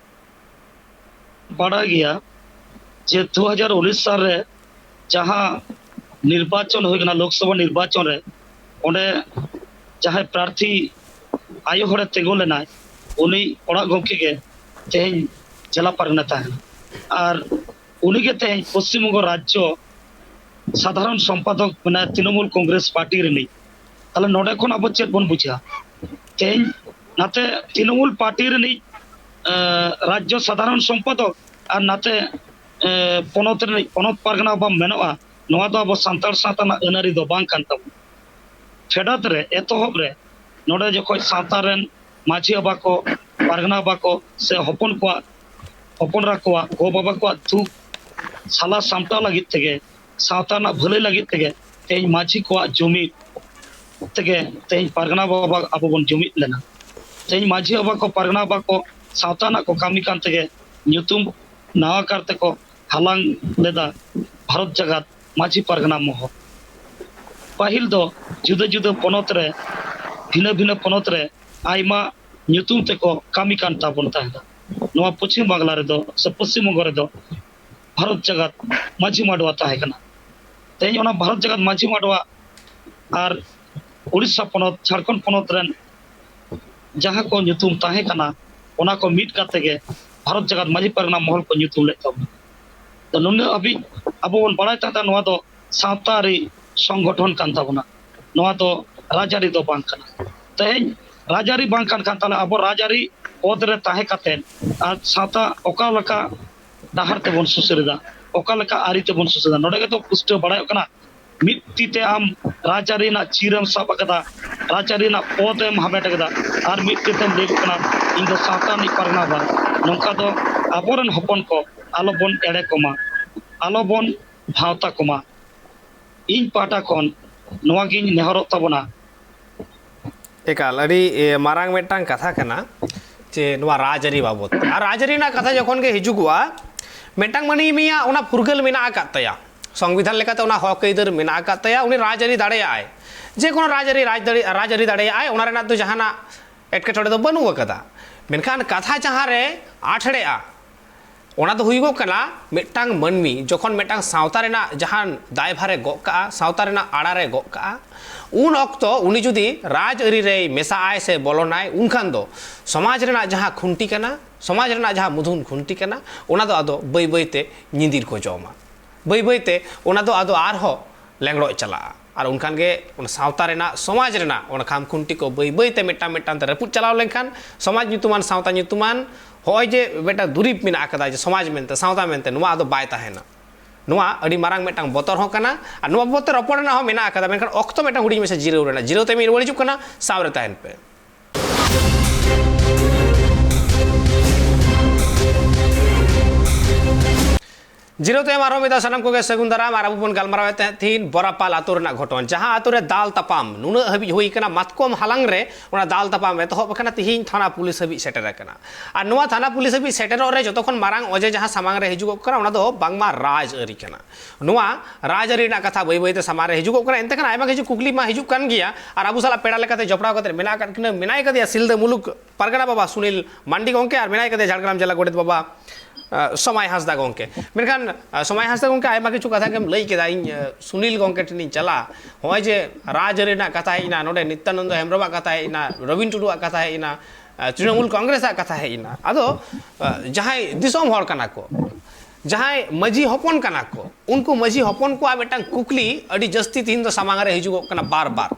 ᱵᱟᱲᱟᱭ ᱜᱮᱭᱟ ᱡᱮ ᱫᱩ ᱦᱟᱡᱟᱨ ᱩᱱᱤᱥ ᱥᱟᱞ ᱨᱮ ᱡᱟᱦᱟᱸ ᱱᱤᱨᱵᱟᱪᱚᱱ ᱦᱩᱭ ᱠᱟᱱᱟ, ᱞᱳᱠᱥᱚᱵᱷᱟ ᱱᱤᱨᱵᱟᱪᱚᱱ ᱨᱮ, ᱚᱸᱰᱮ ᱡᱟᱦᱟᱸᱭ ᱯᱨᱟᱨᱛᱷᱤ ᱟᱭᱳ ᱦᱚᱲᱮ ᱛᱤᱸᱜᱩ ᱞᱮᱱᱟᱭ, ᱩᱱᱤ ᱚᱲᱟᱜ ᱜᱚᱢᱠᱮ ᱜᱮ ᱛᱮᱦᱮᱧ ᱡᱮᱞᱟ ᱯᱟᱨᱜᱟᱱᱟ ᱛᱟᱦᱮᱱᱟ᱾ ᱟᱨ ᱩᱱᱤᱜᱮ ᱛᱮᱦᱮᱧ ᱯᱚᱥᱪᱤᱢ ᱵᱚᱝᱜᱚ ᱨᱟᱡᱽᱡᱚ ᱥᱟᱫᱷᱟᱨᱚᱱ ᱥᱚᱢᱯᱟᱫᱚᱠ ᱢᱮᱱᱟᱭᱟ ᱛᱨᱤᱱᱚᱢᱩᱞ ᱠᱚᱝᱜᱨᱮᱥ ᱯᱟᱨᱴᱤ ᱨᱤᱱᱤᱡ᱾ ᱛᱟᱦᱞᱮ ᱱᱚᱰᱮ ᱠᱷᱚᱱ ᱟᱵᱚ ᱪᱮᱫ ᱵᱚᱱ ᱵᱩᱡᱷᱟᱹᱣᱟ? ᱛᱮᱦᱮᱧ ᱱᱟᱛᱮ ᱛᱨᱤᱱᱚᱢᱩᱞ ᱯᱟᱨᱴᱤ ᱨᱤᱱᱤᱡ, ᱮ, ᱨᱟᱡᱽᱡᱚ ᱥᱟᱫᱷᱟᱨᱚᱱ ᱥᱚᱢᱯᱟᱫᱚᱠ ᱟᱨ ᱱᱟᱛᱮ, ᱮ, ᱯᱚᱱᱚᱛ ᱨᱤᱱᱤᱡ ᱯᱚᱱᱚᱛ ᱯᱟᱨᱜᱟᱱᱟ ᱵᱟᱢ ᱢᱮᱱᱚᱜᱼᱟ, ᱱᱚᱣᱟ ᱫᱚ ᱟᱵᱚ ᱥᱟᱱᱛᱟᱲ ᱥᱟᱶᱛᱟ ᱨᱮᱱᱟᱜ ᱟᱹᱱ ᱟᱹᱨᱤ ᱫᱚ ᱵᱟᱝ ᱠᱟᱱ ᱛᱟᱵᱚᱱᱟ᱾ ᱯᱷᱮᱰᱟᱛ ᱨᱮ, ᱮᱛᱚᱦᱚᱵ ᱨᱮ, ᱱᱚᱰᱮ ᱡᱚᱠᱷᱚᱡ ᱥᱟᱶᱛᱟ ᱨᱮᱱ ᱢᱟᱹᱡᱷᱤ ᱵᱟᱵᱟ ᱠᱚ, ᱯᱟᱨᱜᱟᱱᱟ ᱵᱟᱵᱟ ᱠᱚ ᱥᱮ ᱦᱚᱯᱚᱱ ᱠᱚᱣᱟᱜ, ᱦᱚᱯᱚᱱ ᱮᱨᱟ ᱠᱚᱣᱟᱜ, ᱜᱚ ᱵᱟᱵᱟ ᱠᱚᱣᱟᱜ ᱫᱩᱠ ᱥᱟᱞᱟ ᱥᱟᱢᱴᱟᱣ ᱞᱟᱹᱜᱤᱫ ᱛᱮᱜᱮ, ᱥᱟᱶᱛᱟ ᱨᱮᱱᱟᱜ ᱵᱷᱟᱹᱞᱟᱹᱭ ᱞᱟᱹᱜᱤᱫ ᱛᱮᱜᱮ ᱛᱮᱦᱮᱧ ᱢᱟᱹᱡᱷᱤ ᱠᱚᱣᱟᱜ ᱡᱩᱢᱤᱫ ᱛᱮᱜᱮ ᱛᱮᱦᱮᱧ ᱯᱟᱨᱜᱟᱱᱟ ᱵᱟᱵᱟ ᱟᱵᱚ ᱵᱚᱱ ᱡᱩᱢᱤᱫ ᱞᱮᱱᱟ᱾ ᱛᱮᱦᱮᱧ ᱢᱟᱹᱡᱷᱤ ᱵᱟᱵᱟ ᱠᱚ, ᱯᱟᱨᱜᱟᱱᱟ ᱵᱟᱵᱟ ᱠᱚ ᱥᱟᱶᱛᱟ ᱨᱮᱱᱟᱜ ᱠᱚ ᱠᱟᱹᱢᱤ ᱠᱟᱱ ᱛᱮᱜᱮ ᱧᱩᱛᱩᱢ ᱱᱟᱣᱟ ᱠᱟᱨ ᱛᱮᱠᱚ ᱦᱟᱞᱟᱝ ᱞᱮᱫᱟ ᱵᱷᱟᱨᱚᱛ ᱡᱟᱠᱟᱛ ᱢᱟᱹᱡᱷᱤ ᱯᱟᱨᱜᱟᱱᱟ ᱢᱚᱦᱚᱞ᱾ ᱯᱟᱹᱦᱤᱞ ᱫᱚ ᱡᱩᱫᱟᱹ ᱡᱩᱫᱟᱹ ᱯᱚᱱᱚᱛ ᱨᱮ, ᱵᱷᱤᱱᱟᱹ ᱵᱷᱤᱱᱟᱹ ᱯᱚᱱᱚᱛ ᱨᱮ ᱟᱭᱢᱟ ᱧᱩᱛᱩᱢ ᱛᱮᱠᱚ ᱠᱟᱹᱢᱤ ᱠᱟᱱ ᱛᱟᱵᱚᱱ ᱛᱟᱦᱮᱸᱫ᱾ ᱱᱚᱣᱟ ᱯᱚᱪᱷᱤᱢ ᱵᱟᱝᱞᱟ ᱨᱮᱫᱚ ᱥᱮ ᱯᱚᱥᱪᱤᱢ ᱵᱚᱝᱜᱚ ᱨᱮᱫᱚ ᱵᱷᱟᱨᱚᱛ ᱡᱟᱠᱟᱛ ᱢᱟᱹᱡᱷᱤ ᱢᱟᱰᱣᱟ ᱛᱟᱦᱮᱸ ᱠᱟᱱᱟ᱾ ᱛᱮᱦᱮᱧ ᱚᱱᱟ ᱵᱷᱟᱨᱚᱛ ᱡᱟᱠᱟᱛ ᱢᱟᱹᱡᱷᱤ ᱢᱟᱰᱣᱟ ᱟᱨ ᱩᱲᱤᱥᱥᱟ ᱯᱚᱱᱚᱛ, ᱡᱷᱟᱲᱠᱷᱚᱸᱰ ᱯᱚᱱᱚᱛ ᱨᱮᱱ ᱡᱟᱦᱟᱸ ᱠᱚ ᱧᱩᱛᱩᱢ ᱛᱟᱦᱮᱸ ᱠᱟᱱᱟ, ᱚᱱᱟ ᱠᱚ ᱢᱤᱫ ᱠᱟᱛᱮ ᱜᱮ ᱵᱷᱟᱨᱚᱛ ᱡᱟᱠᱟᱛ ᱢᱟᱹᱡᱷᱤ ᱯᱟᱨᱜᱟᱱᱟ ᱢᱚᱦᱚᱞ ᱠᱚ ᱧᱩᱛᱩᱢ ᱞᱮᱫ ᱛᱟᱵᱚᱱᱟ᱾ ᱛᱚ, ᱱᱩᱱᱟᱹᱜ ᱦᱟᱹᱵᱤᱡ ᱟᱵᱚ ᱵᱚᱱ ᱵᱟᱲᱟᱭ ᱛᱟᱦᱮᱸᱫ, ᱱᱚᱣᱟ ᱫᱚ ᱥᱟᱶᱛᱟ ᱟᱹᱨᱤ ᱥᱚᱝᱜᱚᱴᱷᱚᱱ ᱠᱟᱱ ᱛᱟᱵᱚᱱᱟ, ᱱᱚᱣᱟ ᱫᱚ ᱨᱟᱡᱽᱟᱹᱨᱤ ᱫᱚ ᱵᱟᱝ ᱠᱟᱱᱟ᱾ ᱛᱮᱦᱮᱧ ᱨᱟᱡᱽᱟᱹᱨᱤ ᱵᱟᱝ ᱠᱟᱱ ᱠᱷᱟᱱ, ᱛᱟᱦᱞᱮ ᱟᱵᱚ ᱨᱟᱡᱽᱟᱹᱨᱤ ᱯᱚᱫᱽ ᱨᱮ ᱛᱟᱦᱮᱸ ᱠᱟᱛᱮ ᱟᱨ ᱥᱟᱶᱛᱟ ᱚᱠᱟ ᱞᱮᱠᱟ ᱰᱟᱦᱟᱨ ᱛᱮᱵᱚᱱ ᱥᱩᱥᱟᱹᱨ ᱮᱫᱟ, ᱚᱠᱟ ᱞᱮᱠᱟ ᱟᱹᱨᱤ ᱛᱮᱵᱚᱱ ᱥᱩᱥᱟᱹᱨ ᱮᱫᱟ? ᱱᱚᱰᱮ ᱜᱮᱛᱚ ᱯᱩᱥᱴᱟᱹᱣ ᱵᱟᱲᱟᱭᱚᱜ ᱠᱟᱱᱟ, ᱢᱤᱫ ᱛᱤ ᱛᱮ ᱟᱢ ᱨᱟᱡᱽᱟᱹᱨᱤ ᱨᱮᱱᱟᱜ ᱪᱤᱨ ᱮᱢ ᱥᱟᱵ ᱟᱠᱟᱫᱟ, ᱨᱟᱡᱽᱟᱹᱨᱤ ᱨᱮᱱᱟᱜ ᱯᱚᱫᱽ ᱮᱢ ᱦᱟᱢᱮᱴ ᱟᱠᱟᱫᱟ, ᱟᱨ ᱢᱤᱫ ᱛᱤ ᱛᱮᱢ ᱞᱟᱹᱭᱚᱜ ᱠᱟᱱᱟ, "ᱤᱧ ᱫᱚ ᱥᱟᱶᱛᱟ ᱨᱤᱱᱤᱡ ᱯᱟᱨᱜᱟᱱᱟ ᱵᱟᱝ᱾" ᱱᱚᱝᱠᱟ ᱫᱚ ᱟᱵᱚᱨᱮᱱ ᱦᱚᱯᱚᱱ ᱠᱚ ᱟᱞᱚᱵᱚᱱ ᱮᱲᱮ ᱠᱚᱢᱟ, ᱟᱞᱚᱵᱚᱱ ᱵᱷᱟᱶᱛᱟ ᱠᱚᱢᱟ᱾ ᱤᱧ ᱯᱟᱦᱴᱟ ᱠᱷᱚᱱ ᱱᱚᱣᱟ ᱜᱤᱧ ᱱᱮᱦᱚᱨᱚᱜ ᱛᱟᱵᱚᱱᱟ᱾ ᱮᱠᱟᱞ, ᱟᱹᱰᱤ, ᱮ, ᱢᱟᱨᱟᱝ ᱢᱤᱫᱴᱟᱝ ᱠᱟᱛᱷᱟ ᱠᱟᱱᱟ ᱡᱮ ᱱᱚᱣᱟ ᱨᱟᱡᱽᱟᱹᱨᱤ ᱵᱟᱵᱚᱛ᱾ ᱟᱨ ᱨᱟᱡᱽᱟᱹᱨᱤ ᱨᱮᱱᱟᱜ ᱠᱟᱛᱷᱟ ᱡᱚᱠᱷᱚᱱ ᱜᱮ ᱦᱤᱡᱩᱜᱚᱜᱼᱟ, ᱢᱤᱫᱴᱟᱝ ᱢᱟᱹᱱᱢᱤᱭᱟᱜ ᱚᱱᱟ ᱯᱷᱩᱨᱜᱟᱹᱞ ᱢᱮᱱᱟᱜ ᱟᱠᱟᱫ ᱛᱟᱭᱟ, ᱥᱚᱝᱵᱤᱫᱷᱟᱱ ᱞᱮᱠᱟᱛᱮ ᱚᱱᱟ ᱦᱚᱠ ᱟᱹᱭᱫᱟᱹᱨ ᱢᱮᱱᱟᱜ ᱟᱠᱟᱫ ᱛᱟᱭᱟ, ᱩᱱᱤ ᱨᱟᱡᱽᱟᱹᱨᱤ ᱫᱟᱲᱮᱭᱟᱜᱼᱟᱭ, ᱡᱮ ᱠᱳᱱᱳ ᱨᱟᱡᱽᱟᱹᱨᱤ, ᱨᱟᱡᱽᱟᱹᱨᱤ, ᱨᱟᱡᱽᱟᱹᱨᱤ ᱫᱟᱲᱮᱭᱟᱜᱼᱟᱭ, ᱚᱱᱟ ᱨᱮᱱᱟᱜ ᱫᱚ ᱡᱟᱦᱟᱱᱟᱜ ᱮᱴᱠᱮᱴᱚᱬᱮ ᱫᱚ ᱵᱟᱹᱱᱩᱜ ᱟᱠᱟᱫᱟ᱾ ᱢᱮᱱᱠᱷᱟᱱ ᱠᱟᱛᱷᱟ ᱡᱟᱦᱟᱸ ᱨᱮ ᱟᱴᱷᱲᱮᱜᱼᱟ, ᱚᱱᱟ ᱫᱚ ᱦᱩᱭᱩᱜᱚᱜ ᱠᱟᱱᱟ, ᱢᱤᱫᱴᱟᱝ ᱢᱟᱹᱱᱢᱤ ᱡᱚᱠᱷᱚᱱ ᱢᱤᱫᱴᱟᱝ ᱥᱟᱶᱛᱟ ᱨᱮᱱᱟᱜ ᱡᱟᱦᱟᱸ ᱫᱟᱭᱵᱷᱟᱨᱮ ᱜᱚᱜ ᱠᱟᱜᱼᱟ, ᱥᱟᱶᱛᱟ ᱨᱮᱱᱟᱜ ᱟᱲᱟᱨᱮ ᱜᱚᱜ ᱠᱟᱜᱼᱟ, ᱩᱱ ᱚᱠᱛᱚ ᱩᱱᱤ ᱡᱩᱫᱤ ᱨᱟᱡᱽᱟᱹᱨᱤ ᱨᱮᱭ ᱢᱮᱥᱟᱜᱼᱟᱭ ᱥᱮ ᱵᱚᱞᱚᱱᱟᱭ, ᱩᱱᱠᱷᱟᱱ ᱫᱚ ᱥᱚᱢᱟᱡᱽ ᱨᱮᱱᱟᱜ ᱡᱟᱦᱟᱸ ᱠᱷᱩᱱᱴᱤ ᱠᱟᱱᱟ, ᱥᱚᱢᱟᱡᱽ ᱨᱮᱱᱟᱜ ᱡᱟᱦᱟᱸ ᱢᱩᱫᱷᱩᱱ ᱠᱷᱩᱱᱴᱤ ᱠᱟᱱᱟ, ᱚᱱᱟ ᱫᱚ ᱟᱫᱚ ᱵᱟᱹᱭ ᱵᱟᱹᱭ ᱛᱮ ᱧᱤᱫᱤᱨ ᱠᱚ ᱡᱚᱢᱟ᱾ ᱵᱟᱹᱭ ᱵᱟᱹᱭ ᱛᱮ ᱚᱱᱟ ᱫᱚ ᱟᱫᱚ ᱟᱨᱦᱚᱸ ᱞᱮᱝᱲᱚᱡ ᱪᱟᱞᱟᱜᱼᱟ᱾ ᱟᱨ ᱚᱱᱠᱟᱱ ᱜᱮ ᱚᱱᱟ ᱥᱟᱶᱛᱟ ᱨᱮᱱᱟᱜ, ᱥᱚᱢᱟᱡᱽ ᱨᱮᱱᱟᱜ ᱚᱱᱟ ᱠᱷᱟᱢ ᱠᱷᱩᱱᱴᱤ ᱠᱚ ᱵᱟᱹᱭ ᱵᱟᱹᱭ ᱛᱮ ᱢᱤᱫᱴᱟᱝ ᱢᱤᱫᱴᱟᱝ ᱛᱮ ᱨᱟᱹᱯᱩᱫ ᱪᱟᱞᱟᱣ ᱞᱮᱱᱠᱷᱟᱱ, ᱥᱚᱢᱟᱡᱽ ᱧᱩᱛᱩᱢᱟᱱ, ᱥᱟᱶᱛᱟ ᱧᱩᱛᱩᱢᱟᱱ, ᱦᱚᱸᱜᱼᱚᱭ ᱡᱮ ᱢᱤᱫᱴᱟᱝ ᱫᱩᱨᱤᱵᱽ ᱢᱮᱱᱟᱜ ᱟᱠᱟᱫᱟ ᱡᱮ ᱥᱚᱢᱟᱡᱽ ᱢᱮᱱᱛᱮ, ᱥᱟᱶᱛᱟ ᱢᱮᱱᱛᱮ, ᱱᱚᱣᱟ ᱟᱫᱚ ᱵᱟᱭ ᱛᱟᱦᱮᱱᱟ᱾ ᱱᱚᱣᱟ ᱟᱹᱰᱤ ᱢᱟᱨᱟᱝ ᱢᱤᱫᱴᱟᱝ ᱵᱚᱛᱚᱨ ᱦᱚᱸ ᱠᱟᱱᱟ᱾ ᱟᱨ ᱱᱚᱣᱟ ᱵᱟᱵᱚᱫ ᱛᱮ ᱨᱚᱯᱚᱲ ᱨᱮᱱᱟᱜ ᱦᱚᱸ ᱢᱮᱱᱟᱜ ᱟᱠᱟᱫᱟ, ᱢᱮᱱᱠᱷᱟᱱ ᱚᱠᱛᱚ ᱢᱤᱫᱴᱟᱝ ᱦᱩᱰᱤᱧ ᱢᱟᱪᱷᱟ ᱡᱤᱨᱟᱹᱣ ᱨᱮᱱᱟᱜ, ᱡᱤᱨᱟᱹᱣ ᱛᱟᱭᱚᱢ ᱤᱧ ᱨᱩᱣᱟᱹᱲ ᱦᱤᱡᱩᱜ ᱠᱟᱱᱟ, ᱥᱟᱶ ᱨᱮ ᱛᱟᱦᱮᱱ ᱯᱮ᱾ ᱡᱤᱨᱟᱹᱣ ᱛᱟᱭᱚᱢ ᱟᱨᱦᱚᱸ ᱢᱤᱫ ᱫᱷᱟᱣ ᱥᱟᱱᱟᱢ ᱠᱚᱜᱮ ᱥᱟᱹᱜᱩᱱ ᱫᱟᱨᱟᱢ᱾ ᱟᱨ ᱟᱵᱚ ᱵᱚᱱ ᱜᱟᱞᱢᱟᱨᱟᱣᱮᱫ ᱛᱟᱦᱮᱸᱫ ᱛᱤᱦᱤᱧ ᱵᱚᱨᱟᱯᱟᱞ ᱟᱛᱳ ᱨᱮᱱᱟᱜ ᱜᱷᱚᱴᱚᱱ, ᱡᱟᱦᱟᱸ ᱟᱛᱳ ᱨᱮ ᱫᱟᱞ ᱛᱟᱯᱟᱢ ᱱᱩᱱᱟᱹᱜ ᱦᱟᱹᱵᱤᱡ ᱦᱩᱭ ᱟᱠᱟᱱᱟ, ᱢᱟᱛᱠᱚᱢ ᱦᱟᱞᱟᱝ ᱨᱮ ᱚᱱᱟ ᱫᱟᱞ ᱛᱟᱯᱟᱢ ᱮᱛᱚᱦᱚᱵ ᱟᱠᱟᱱᱟ, ᱛᱤᱦᱤᱧ ᱛᱷᱟᱱᱟ ᱯᱩᱞᱤᱥ ᱦᱟᱹᱵᱤᱡ ᱥᱮᱴᱮᱨ ᱟᱠᱟᱱᱟ᱾ ᱟᱨ ᱱᱚᱣᱟ ᱛᱷᱟᱱᱟ ᱯᱩᱞᱤᱥ ᱦᱟᱹᱵᱤᱡ ᱥᱮᱴᱮᱨᱚᱜ ᱨᱮ ᱡᱚᱛᱚ ᱠᱷᱚᱱ ᱢᱟᱨᱟᱝ ᱚᱡᱮ ᱡᱟᱦᱟᱸ ᱥᱟᱢᱟᱝ ᱨᱮ ᱦᱤᱡᱩᱜᱚᱜ ᱠᱟᱱᱟ, ᱚᱱᱟ ᱫᱚ ᱵᱟᱝᱢᱟ ᱨᱟᱡᱽ ᱟᱹᱨᱤ ᱠᱟᱱᱟ᱾ ᱱᱚᱣᱟ ᱨᱟᱡᱽ ᱟᱹᱨᱤ ᱨᱮᱱᱟᱜ ᱠᱟᱛᱷᱟ ᱵᱟᱹᱭ ᱵᱟᱹᱭ ᱛᱮ ᱥᱟᱢᱟᱝ ᱨᱮ ᱦᱤᱡᱩᱜᱚᱜ ᱠᱟᱱᱟ᱾ ᱮᱱᱛᱮ ᱠᱷᱟᱱ ᱟᱭᱢᱟ ᱠᱤᱪᱷᱩ ᱠᱩᱠᱞᱤ ᱢᱟ ᱦᱤᱡᱩᱜ ᱠᱟᱱ ᱜᱮᱭᱟ, ᱟᱨ ᱟᱵᱚ ᱥᱟᱞᱟᱜ ᱯᱮᱲᱟ ᱞᱮᱠᱟᱛᱮ ᱡᱚᱯᱲᱟᱣ ᱠᱟᱛᱮ ᱢᱮᱱᱟᱜ ᱟᱠᱟᱫ ᱠᱤᱱᱟᱹ, ᱢᱮᱱᱟᱭ ᱠᱟᱫᱮᱭᱟ ᱥᱤᱞᱫᱟᱹ ᱢᱩᱞᱩᱠ ᱯᱟᱨᱜᱟᱱᱟ ᱵᱟᱵᱟ ᱥᱩᱱᱤᱞ ᱢᱟᱱᱰᱤ ᱜᱚᱢᱠᱮ, ᱟᱨ ᱢᱮᱱᱟᱭ ᱠᱟᱫᱮᱭᱟ ᱡᱷᱟᱲᱜᱨᱟᱢ ᱡᱮᱞᱟ ᱜᱚᱰᱮᱛ ᱵᱟᱵᱟ, ᱟᱸ, ᱥᱚᱢᱟᱭ ᱦᱟᱸᱥᱫᱟ ᱜᱚᱢᱠᱮ᱾ ᱢᱮᱱᱠᱷᱟᱱ, ᱟᱸ, ᱥᱚᱢᱟᱭ ᱦᱟᱸᱥᱫᱟ ᱜᱚᱢᱠᱮ, ᱟᱭᱢᱟ ᱠᱤᱪᱷᱩ ᱠᱟᱛᱷᱟ ᱜᱮᱢ ᱞᱟᱹᱭ ᱠᱮᱫᱟ᱾ ᱤᱧ, ᱟᱸ, ᱥᱩᱱᱤᱞ ᱜᱚᱢᱠᱮ ᱴᱷᱮᱱᱤᱧ ᱪᱟᱞᱟᱜᱼᱟ᱾ ᱱᱚᱜᱼᱚᱭ ᱡᱮ ᱨᱟᱡᱽ ᱟᱹᱨᱤ ᱨᱮᱱᱟᱜ ᱠᱟᱛᱷᱟ ᱦᱮᱡ ᱮᱱᱟ, ᱱᱚᱰᱮ ᱱᱤᱛᱭᱟᱱᱚᱱᱫᱚ ᱦᱮᱢᱵᱨᱚᱢᱟᱜ ᱠᱟᱛᱷᱟ ᱦᱮᱡ ᱮᱱᱟ, ᱨᱚᱵᱤᱱ ᱴᱩᱰᱩᱣᱟᱜ ᱠᱟᱛᱷᱟ ᱦᱮᱡ ᱮᱱᱟ, ᱟᱸ, ᱛᱨᱤᱱᱚᱢᱩᱞ ᱠᱚᱝᱜᱨᱮᱥᱟᱜ ᱠᱟᱛᱷᱟ ᱦᱮᱡ ᱮᱱᱟ᱾ ᱟᱫᱚ, ᱟᱸ, ᱡᱟᱦᱟᱸᱭ ᱫᱤᱥᱚᱢ ᱦᱚᱲ ᱠᱟᱱᱟ ᱠᱚ, ᱡᱟᱦᱟᱸᱭ ᱢᱟᱹᱡᱷᱤ ᱦᱚᱯᱚᱱ ᱠᱟᱱᱟ ᱠᱚ, ᱩᱱᱠᱩ ᱢᱟᱹᱡᱷᱤ ᱦᱚᱯᱚᱱ ᱠᱚᱣᱟᱜ ᱢᱤᱫᱴᱟᱝ ᱠᱩᱠᱞᱤ ᱟᱹᱰᱤ ᱡᱟᱹᱥᱛᱤ ᱛᱤᱦᱤᱧ ᱫᱚ ᱥᱟᱢᱟᱝ ᱨᱮ ᱦᱤᱡᱩᱜᱚᱜ ᱠᱟᱱᱟ ᱵᱟᱨ ᱵᱟᱨ᱾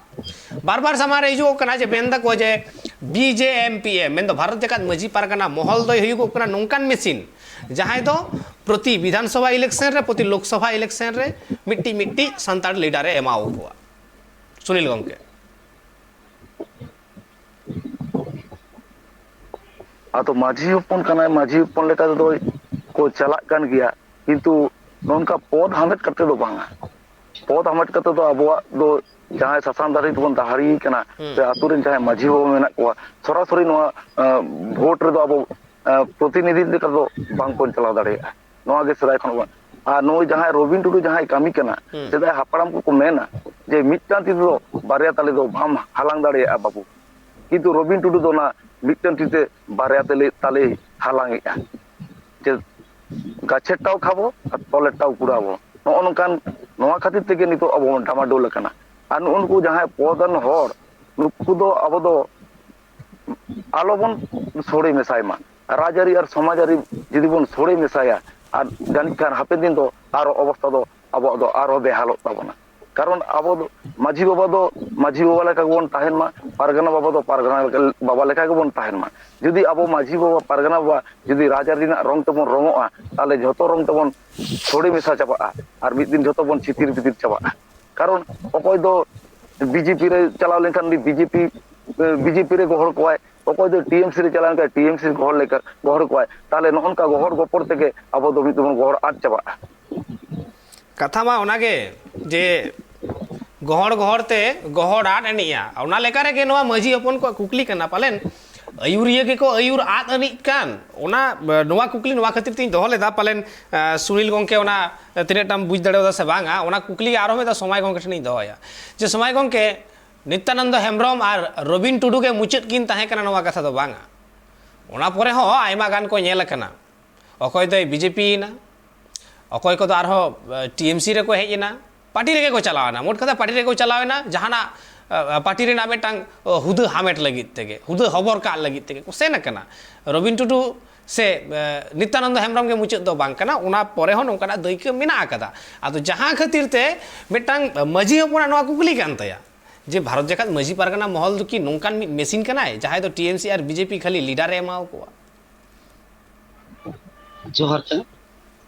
ᱵᱟᱨ ᱵᱟᱨ ᱥᱟᱢᱟᱝ ᱨᱮ ᱦᱤᱡᱩᱜᱚᱜ ᱠᱟᱱᱟ ᱡᱮ, ᱢᱮᱱ ᱫᱟᱠᱚ ᱡᱮ B J M P A, ᱢᱮᱱᱫᱚ ᱵᱷᱟᱨᱚᱛ ᱡᱟᱠᱟᱛ ᱢᱟᱹᱡᱷᱤ ᱯᱟᱨᱜᱟᱱᱟ ᱢᱚᱦᱚᱞ ᱫᱚᱭ ᱦᱩᱭᱩᱜᱚᱜ ᱠᱟᱱᱟ ᱱᱚᱝᱠᱟᱱ ᱢᱮᱥᱤᱱ, ᱡᱟᱦᱟᱸᱭ ᱫᱚ ᱯᱨᱚᱛᱤ ᱵᱤᱫᱷᱟᱱ ᱥᱚᱵᱷᱟ ᱤᱞᱮᱠᱥᱚᱱ ᱨᱮ, ᱯᱨᱚᱛᱤ ᱞᱳᱠ ᱥᱚᱵᱷᱟ ᱤᱞᱮᱠᱥᱚᱱ ᱨᱮ ᱢᱤᱫᱴᱤᱡ ᱢᱤᱫᱴᱤᱡ ᱥᱟᱱᱛᱟᱲ ᱞᱤᱰᱟᱨ ᱮ ᱮᱢᱟᱣ ᱠᱚᱣᱟ᱾ ᱥᱩᱱᱤᱞ ᱜᱚᱢᱠᱮ᱾ ᱟᱫᱚ ᱢᱟᱹᱡᱷᱤ ᱦᱚᱯᱚᱱ ᱠᱟᱱᱟᱭ, ᱢᱟᱹᱡᱷᱤ ᱦᱚᱯᱚᱱ ᱞᱮᱠᱟ ᱛᱮᱫᱚ ᱠᱚ ᱪᱟᱞᱟᱜ ᱠᱟᱱ ᱜᱮᱭᱟ, ᱠᱤᱱᱛᱩ ᱱᱚᱝᱠᱟ ᱯᱚᱫᱽ ᱦᱟᱢᱮᱴ ᱠᱟᱛᱮ ᱫᱚ ᱵᱟᱝᱟ᱾ ᱯᱚᱫᱽ ᱦᱟᱢᱮᱴ ᱠᱟᱛᱮ ᱫᱚ ᱟᱵᱚᱣᱟᱜ ᱫᱚ ᱡᱟᱦᱟᱸᱭ ᱥᱟᱥᱟᱱ ᱫᱟᱲᱮ ᱛᱮᱵᱚᱱ ᱫᱟᱦᱲᱤ ᱠᱟᱱᱟ, ᱦᱩᱸ᱾ ᱥᱮ ᱟᱛᱳ ᱨᱮᱱ ᱡᱟᱦᱟᱸᱭ ᱢᱟᱹᱡᱷᱤ ᱵᱟᱵᱟ ᱢᱮᱱᱟᱜ ᱠᱚᱣᱟ, ᱥᱚᱨᱟᱥᱚᱨᱤ ᱱᱚᱣᱟ, ᱟᱸ, ᱵᱷᱳᱴ ᱨᱮᱫᱚ ᱟᱵᱚ, ᱟᱸ, ᱯᱨᱚᱛᱤᱱᱤᱫᱷᱤ ᱞᱮᱠᱟ ᱫᱚ ᱵᱟᱝᱵᱚᱱ ᱪᱟᱞᱟᱣ ᱫᱟᱲᱮᱭᱟᱜᱼᱟ᱾ ᱱᱚᱣᱟ ᱜᱮ ᱥᱮᱫᱟᱭ ᱠᱷᱚᱱ ᱵᱚᱱ, ᱟᱨ ᱱᱩᱭ ᱡᱟᱦᱟᱸᱭ ᱨᱚᱵᱤᱱ ᱴᱩᱰᱩ ᱡᱟᱦᱟᱸᱭ ᱠᱟᱹᱢᱤ ᱠᱟᱱᱟ, ᱦᱩᱸ᱾ ᱥᱮᱫᱟᱭ ᱦᱟᱯᱲᱟᱢ ᱠᱚᱠᱚ ᱢᱮᱱᱟ ᱡᱮ ᱢᱤᱫᱴᱟᱝ ᱛᱤ ᱛᱮᱫᱚ ᱵᱟᱨᱭᱟ ᱛᱟᱞᱮ ᱫᱚ ᱵᱟᱢ ᱦᱟᱞᱟᱝ ᱫᱟᱲᱮᱭᱟᱜᱼᱟ ᱵᱟᱹᱵᱩ, ᱠᱤᱱᱛᱩ ᱨᱚᱵᱤᱱ ᱴᱩᱰᱩ ᱫᱚ ᱚᱱᱟ ᱢᱤᱫᱴᱟᱝ ᱛᱤ ᱛᱮ ᱵᱟᱨᱭᱟ ᱛᱟᱞᱮ, ᱛᱟᱞᱮᱭ ᱦᱟᱞᱟᱝ ᱮᱫᱼᱟ᱾ ᱡᱮ ᱜᱟᱪᱷᱮᱨ ᱴᱟᱣ ᱠᱷᱟᱵᱚ ᱟᱨ ᱛᱚᱞᱮᱨ ᱴᱟᱣ ᱠᱩᱲᱟᱵᱚ᱾ ᱱᱚᱜᱼᱚ ᱱᱚᱝᱠᱟᱱ, ᱱᱚᱣᱟ ᱠᱷᱟᱹᱛᱤᱨ ᱛᱮᱜᱮ ᱱᱤᱛᱚᱜ ᱟᱵᱚ ᱵᱚᱱ ᱰᱟᱢᱟᱰᱳᱞ ᱟᱠᱟᱱᱟ᱾ ᱟᱨ ᱱᱩᱜᱼᱩ ᱱᱩᱠᱩ ᱡᱟᱦᱟᱸᱭ ᱯᱚᱫᱟᱱ ᱦᱚᱲ, ᱱᱩᱠᱩ ᱫᱚ ᱟᱵᱚ ᱫᱚ ᱟᱞᱚᱵᱚᱱ ᱥᱚᱲᱮ ᱢᱮᱥᱟᱭ ᱢᱟ᱾ ᱨᱟᱡᱽᱟᱹᱨᱤ ᱟᱨ ᱥᱚᱢᱟᱡᱽᱟᱹᱨᱤ ᱡᱩᱫᱤ ᱵᱚᱱ ᱥᱚᱲᱮ ᱢᱮᱥᱟᱭᱟ, ᱟᱨ ᱡᱟᱹᱱᱤᱡ ᱠᱷᱟᱱ ᱦᱟᱯᱮᱱ ᱫᱤᱱ ᱫᱚ ᱟᱨᱚ ᱚᱵᱚᱥᱛᱷᱟ ᱫᱚ ᱟᱵᱚᱣᱟᱜ ᱫᱚ ᱟᱨᱦᱚᱸ ᱵᱮᱦᱟᱞᱚᱜ ᱛᱟᱵᱚᱱᱟ᱾ ᱠᱟᱨᱚᱱ ᱟᱵᱚ ᱫᱚ ᱢᱟᱹᱡᱷᱤ ᱵᱟᱵᱟ ᱫᱚ ᱢᱟᱹᱡᱷᱤ ᱵᱟᱵᱟ ᱞᱮᱠᱟ ᱜᱮᱵᱚᱱ ᱛᱟᱦᱮᱱ ᱢᱟ, ᱯᱟᱨᱜᱟᱱᱟ ᱵᱟᱵᱟ ᱫᱚ ᱯᱟᱨᱜᱟᱱᱟ ᱞᱮᱠᱟ, ᱵᱟᱵᱟ ᱞᱮᱠᱟ ᱜᱮᱵᱚᱱ ᱛᱟᱦᱮᱱ ᱢᱟ᱾ ᱡᱩᱫᱤ ᱟᱵᱚ ᱢᱟᱹᱡᱷᱤ ᱵᱟᱵᱟ, ᱯᱟᱨᱜᱟᱱᱟ ᱵᱟᱵᱟ ᱡᱩᱫᱤ ᱨᱟᱡᱽᱟᱹᱨᱤ ᱨᱮᱱᱟᱜ ᱨᱚᱝ ᱛᱮᱵᱚᱱ ᱨᱚᱝᱚᱜᱼᱟ, ᱛᱟᱦᱚᱞᱮ ᱡᱷᱚᱛᱚ ᱨᱚᱝ ᱛᱮᱵᱚᱱ ᱥᱚᱲᱮ ᱢᱮᱥᱟ ᱪᱟᱵᱟᱜᱼᱟ, ᱟᱨ ᱢᱤᱫ ᱫᱤᱱ ᱡᱷᱚᱛᱚ ᱵᱚᱱ ᱪᱷᱤᱛᱤᱨ ᱵᱤᱛᱤᱨ ᱪᱟᱵᱟᱜᱼᱟ᱾ ᱠᱟᱨᱚᱱ ᱚᱠᱚᱭ ᱫᱚ ᱵᱤᱡᱮᱯᱤ ᱨᱮ ᱪᱟᱞᱟᱣ ᱞᱮᱱᱠᱷᱟᱱ ᱩᱱᱤ ᱵᱤᱡᱮᱯᱤ, ᱵᱤᱡᱮᱯᱤ ᱨᱮ ᱜᱚᱦᱚᱲ ᱠᱚᱣᱟᱭ, ᱚᱠᱚᱭ ᱫᱚ ᱴᱤᱮᱢᱥᱤ ᱨᱮ ᱪᱟᱞᱟᱣ ᱞᱮᱱᱠᱷᱟᱱ ᱴᱤᱮᱢᱥᱤ ᱨᱮ ᱜᱚᱦᱚᱲ ᱞᱮᱠᱟ, ᱜᱚᱦᱚᱲ ᱠᱚᱣᱟᱭ᱾ ᱛᱟᱦᱚᱞᱮ ᱱᱚᱜᱼᱚ ᱱᱚᱝᱠᱟ ᱜᱚᱦᱚᱲ ᱜᱚᱯᱚᱲ ᱛᱮᱜᱮ ᱟᱵᱚ ᱫᱚ ᱢᱤᱫ ᱫᱚᱵᱚᱱ ᱜᱚᱦᱚᱲ ᱟᱫ ᱪᱟᱵᱟᱜᱼᱟ᱾ ᱠᱟᱛᱷᱟ ᱢᱟ ᱚᱱᱟᱜᱮ, ᱡᱮ ᱜᱚᱦᱚᱲ ᱜᱚᱦᱚᱲ ᱛᱮ ᱜᱚᱦᱚᱲ ᱟᱫ ᱮᱱᱮᱡᱼᱟ᱾ ᱚᱱᱟ ᱞᱮᱠᱟ ᱨᱮᱜᱮ ᱱᱚᱣᱟ ᱢᱟᱹᱡᱷᱤ ᱦᱚᱯᱚᱱ ᱠᱚᱣᱟᱜ ᱠᱩᱠᱞᱤ ᱠᱟᱱᱟ, ᱯᱟᱞᱮᱱ ᱟᱹᱭᱩᱨᱤᱭᱟᱹ ᱜᱮᱠᱚ ᱟᱹᱭᱩᱨ ᱟᱫ ᱟᱹᱱᱤᱡ ᱠᱟᱱ᱾ ᱚᱱᱟ, ᱱᱚᱣᱟ ᱠᱩᱠᱞᱤ ᱱᱚᱣᱟ ᱠᱷᱟᱹᱛᱤᱨ ᱛᱤᱧ ᱫᱚᱦᱚ ᱞᱮᱫᱟ, ᱯᱟᱞᱮᱱ, ᱟᱸ, ᱥᱩᱱᱤᱞ ᱜᱚᱢᱠᱮ ᱚᱱᱟ ᱛᱤᱱᱟᱹᱜ ᱴᱟᱢ ᱵᱩᱡᱽ ᱫᱟᱲᱮᱭᱟᱫᱟ ᱥᱮ ᱵᱟᱝᱟ, ᱚᱱᱟ ᱠᱩᱠᱞᱤ ᱜᱮ ᱟᱨᱦᱚᱸ ᱢᱤᱫ ᱫᱷᱟᱣ ᱥᱚᱢᱟᱭ ᱜᱚᱢᱠᱮ ᱴᱷᱮᱱᱤᱧ ᱫᱚᱦᱚᱭᱟ᱾ ᱡᱮ ᱥᱚᱢᱟᱭ ᱜᱚᱢᱠᱮ, ᱱᱤᱛᱭᱟᱱᱚᱱᱫᱚ ᱦᱮᱢᱵᱨᱚᱢ ᱟᱨ ᱨᱚᱵᱤᱱ ᱴᱩᱰᱩ ᱜᱮ ᱢᱩᱪᱟᱹᱫ ᱠᱤᱱ ᱛᱟᱦᱮᱸ ᱠᱟᱱᱟ, ᱱᱚᱣᱟ ᱠᱟᱛᱷᱟ ᱫᱚ ᱵᱟᱝᱟ᱾ ᱚᱱᱟ ᱯᱚᱨᱮ ᱦᱚᱸ ᱟᱭᱢᱟ ᱜᱟᱱ ᱠᱚ ᱧᱮᱞ ᱟᱠᱟᱱᱟ᱾ ᱚᱠᱚᱭ ᱫᱚᱭ ᱵᱤᱡᱮᱯᱤ ᱭᱮᱱᱟ, ᱚᱠᱚᱭ ᱠᱚᱫᱚ ᱟᱨᱦᱚᱸ, ᱮ, ᱴᱤᱮᱢᱥᱤ ᱨᱮᱠᱚ ᱦᱮᱡ ᱮᱱᱟ, ᱯᱟᱨᱴᱤ ᱨᱮᱜᱮ ᱠᱚ ᱪᱟᱞᱟᱣ ᱮᱱᱟ᱾ ᱢᱳᱴ ᱠᱟᱛᱷᱟ ᱯᱟᱨᱴᱤ ᱨᱮᱜᱮ ᱠᱚ ᱪᱟᱞᱟᱣ ᱮᱱᱟ, ᱡᱟᱦᱟᱱᱟᱜ, ᱮ, ᱯᱟᱨᱴᱤ ᱨᱮᱱᱟᱜ ᱢᱤᱫᱴᱟᱝ, ᱚ, ᱦᱩᱫᱟᱹ ᱦᱟᱢᱮᱴ ᱞᱟᱹᱜᱤᱫ ᱛᱮᱜᱮ, ᱦᱩᱫᱟᱹ ᱦᱚᱵᱚᱨ ᱠᱟᱜ ᱞᱟᱹᱜᱤᱫ ᱛᱮᱜᱮ ᱠᱚ ᱥᱮᱱ ᱟᱠᱟᱱᱟ᱾ ᱨᱚᱵᱤᱱ ᱴᱩᱰᱩ ᱥᱮ, ᱮ, ᱱᱤᱛᱭᱟᱱᱚᱱᱫᱚ ᱦᱮᱢᱵᱨᱚᱢ ᱜᱮ ᱢᱩᱪᱟᱹᱫ ᱫᱚ ᱵᱟᱝ ᱠᱟᱱᱟ, ᱚᱱᱟ ᱯᱚᱨᱮ ᱦᱚᱸ ᱱᱚᱝᱠᱟᱱᱟᱜ ᱫᱟᱹᱭᱠᱟᱹ ᱢᱮᱱᱟᱜ ᱟᱠᱟᱫᱟ᱾ ᱟᱫᱚ ᱡᱟᱦᱟᱸ ᱠᱷᱟᱹᱛᱤᱨ ᱛᱮ ᱢᱤᱫᱴᱟᱝ ᱢᱟᱹᱡᱷᱤ ᱦᱚᱯᱚᱱᱟᱜ ᱱᱚᱣᱟ ᱠᱩᱠᱞᱤ ᱠᱟᱱ ᱛᱟᱭᱟ, ᱡᱮ ᱵᱷᱟᱨᱚᱛ ᱡᱟᱠᱟᱛ ᱢᱟᱹᱡᱷᱤ ᱯᱟᱨᱜᱟᱱᱟ ᱢᱚᱦᱚᱞ ᱫᱚ ᱠᱤ ᱱᱚᱝᱠᱟᱱ ᱢᱤᱫ ᱢᱮᱥᱤᱱ ᱠᱟᱱᱟᱭ, ᱡᱟᱦᱟᱸᱭ ᱫᱚ ᱴᱤᱮᱢᱥᱤ ᱟᱨ ᱵᱤᱡᱮᱯᱤ ᱠᱷᱟᱹᱞᱤ ᱞᱤᱰᱟᱨ ᱮ ᱮᱢᱟᱣ ᱠᱚᱣᱟ? ᱡᱚᱦᱟᱨ ᱜᱮ᱾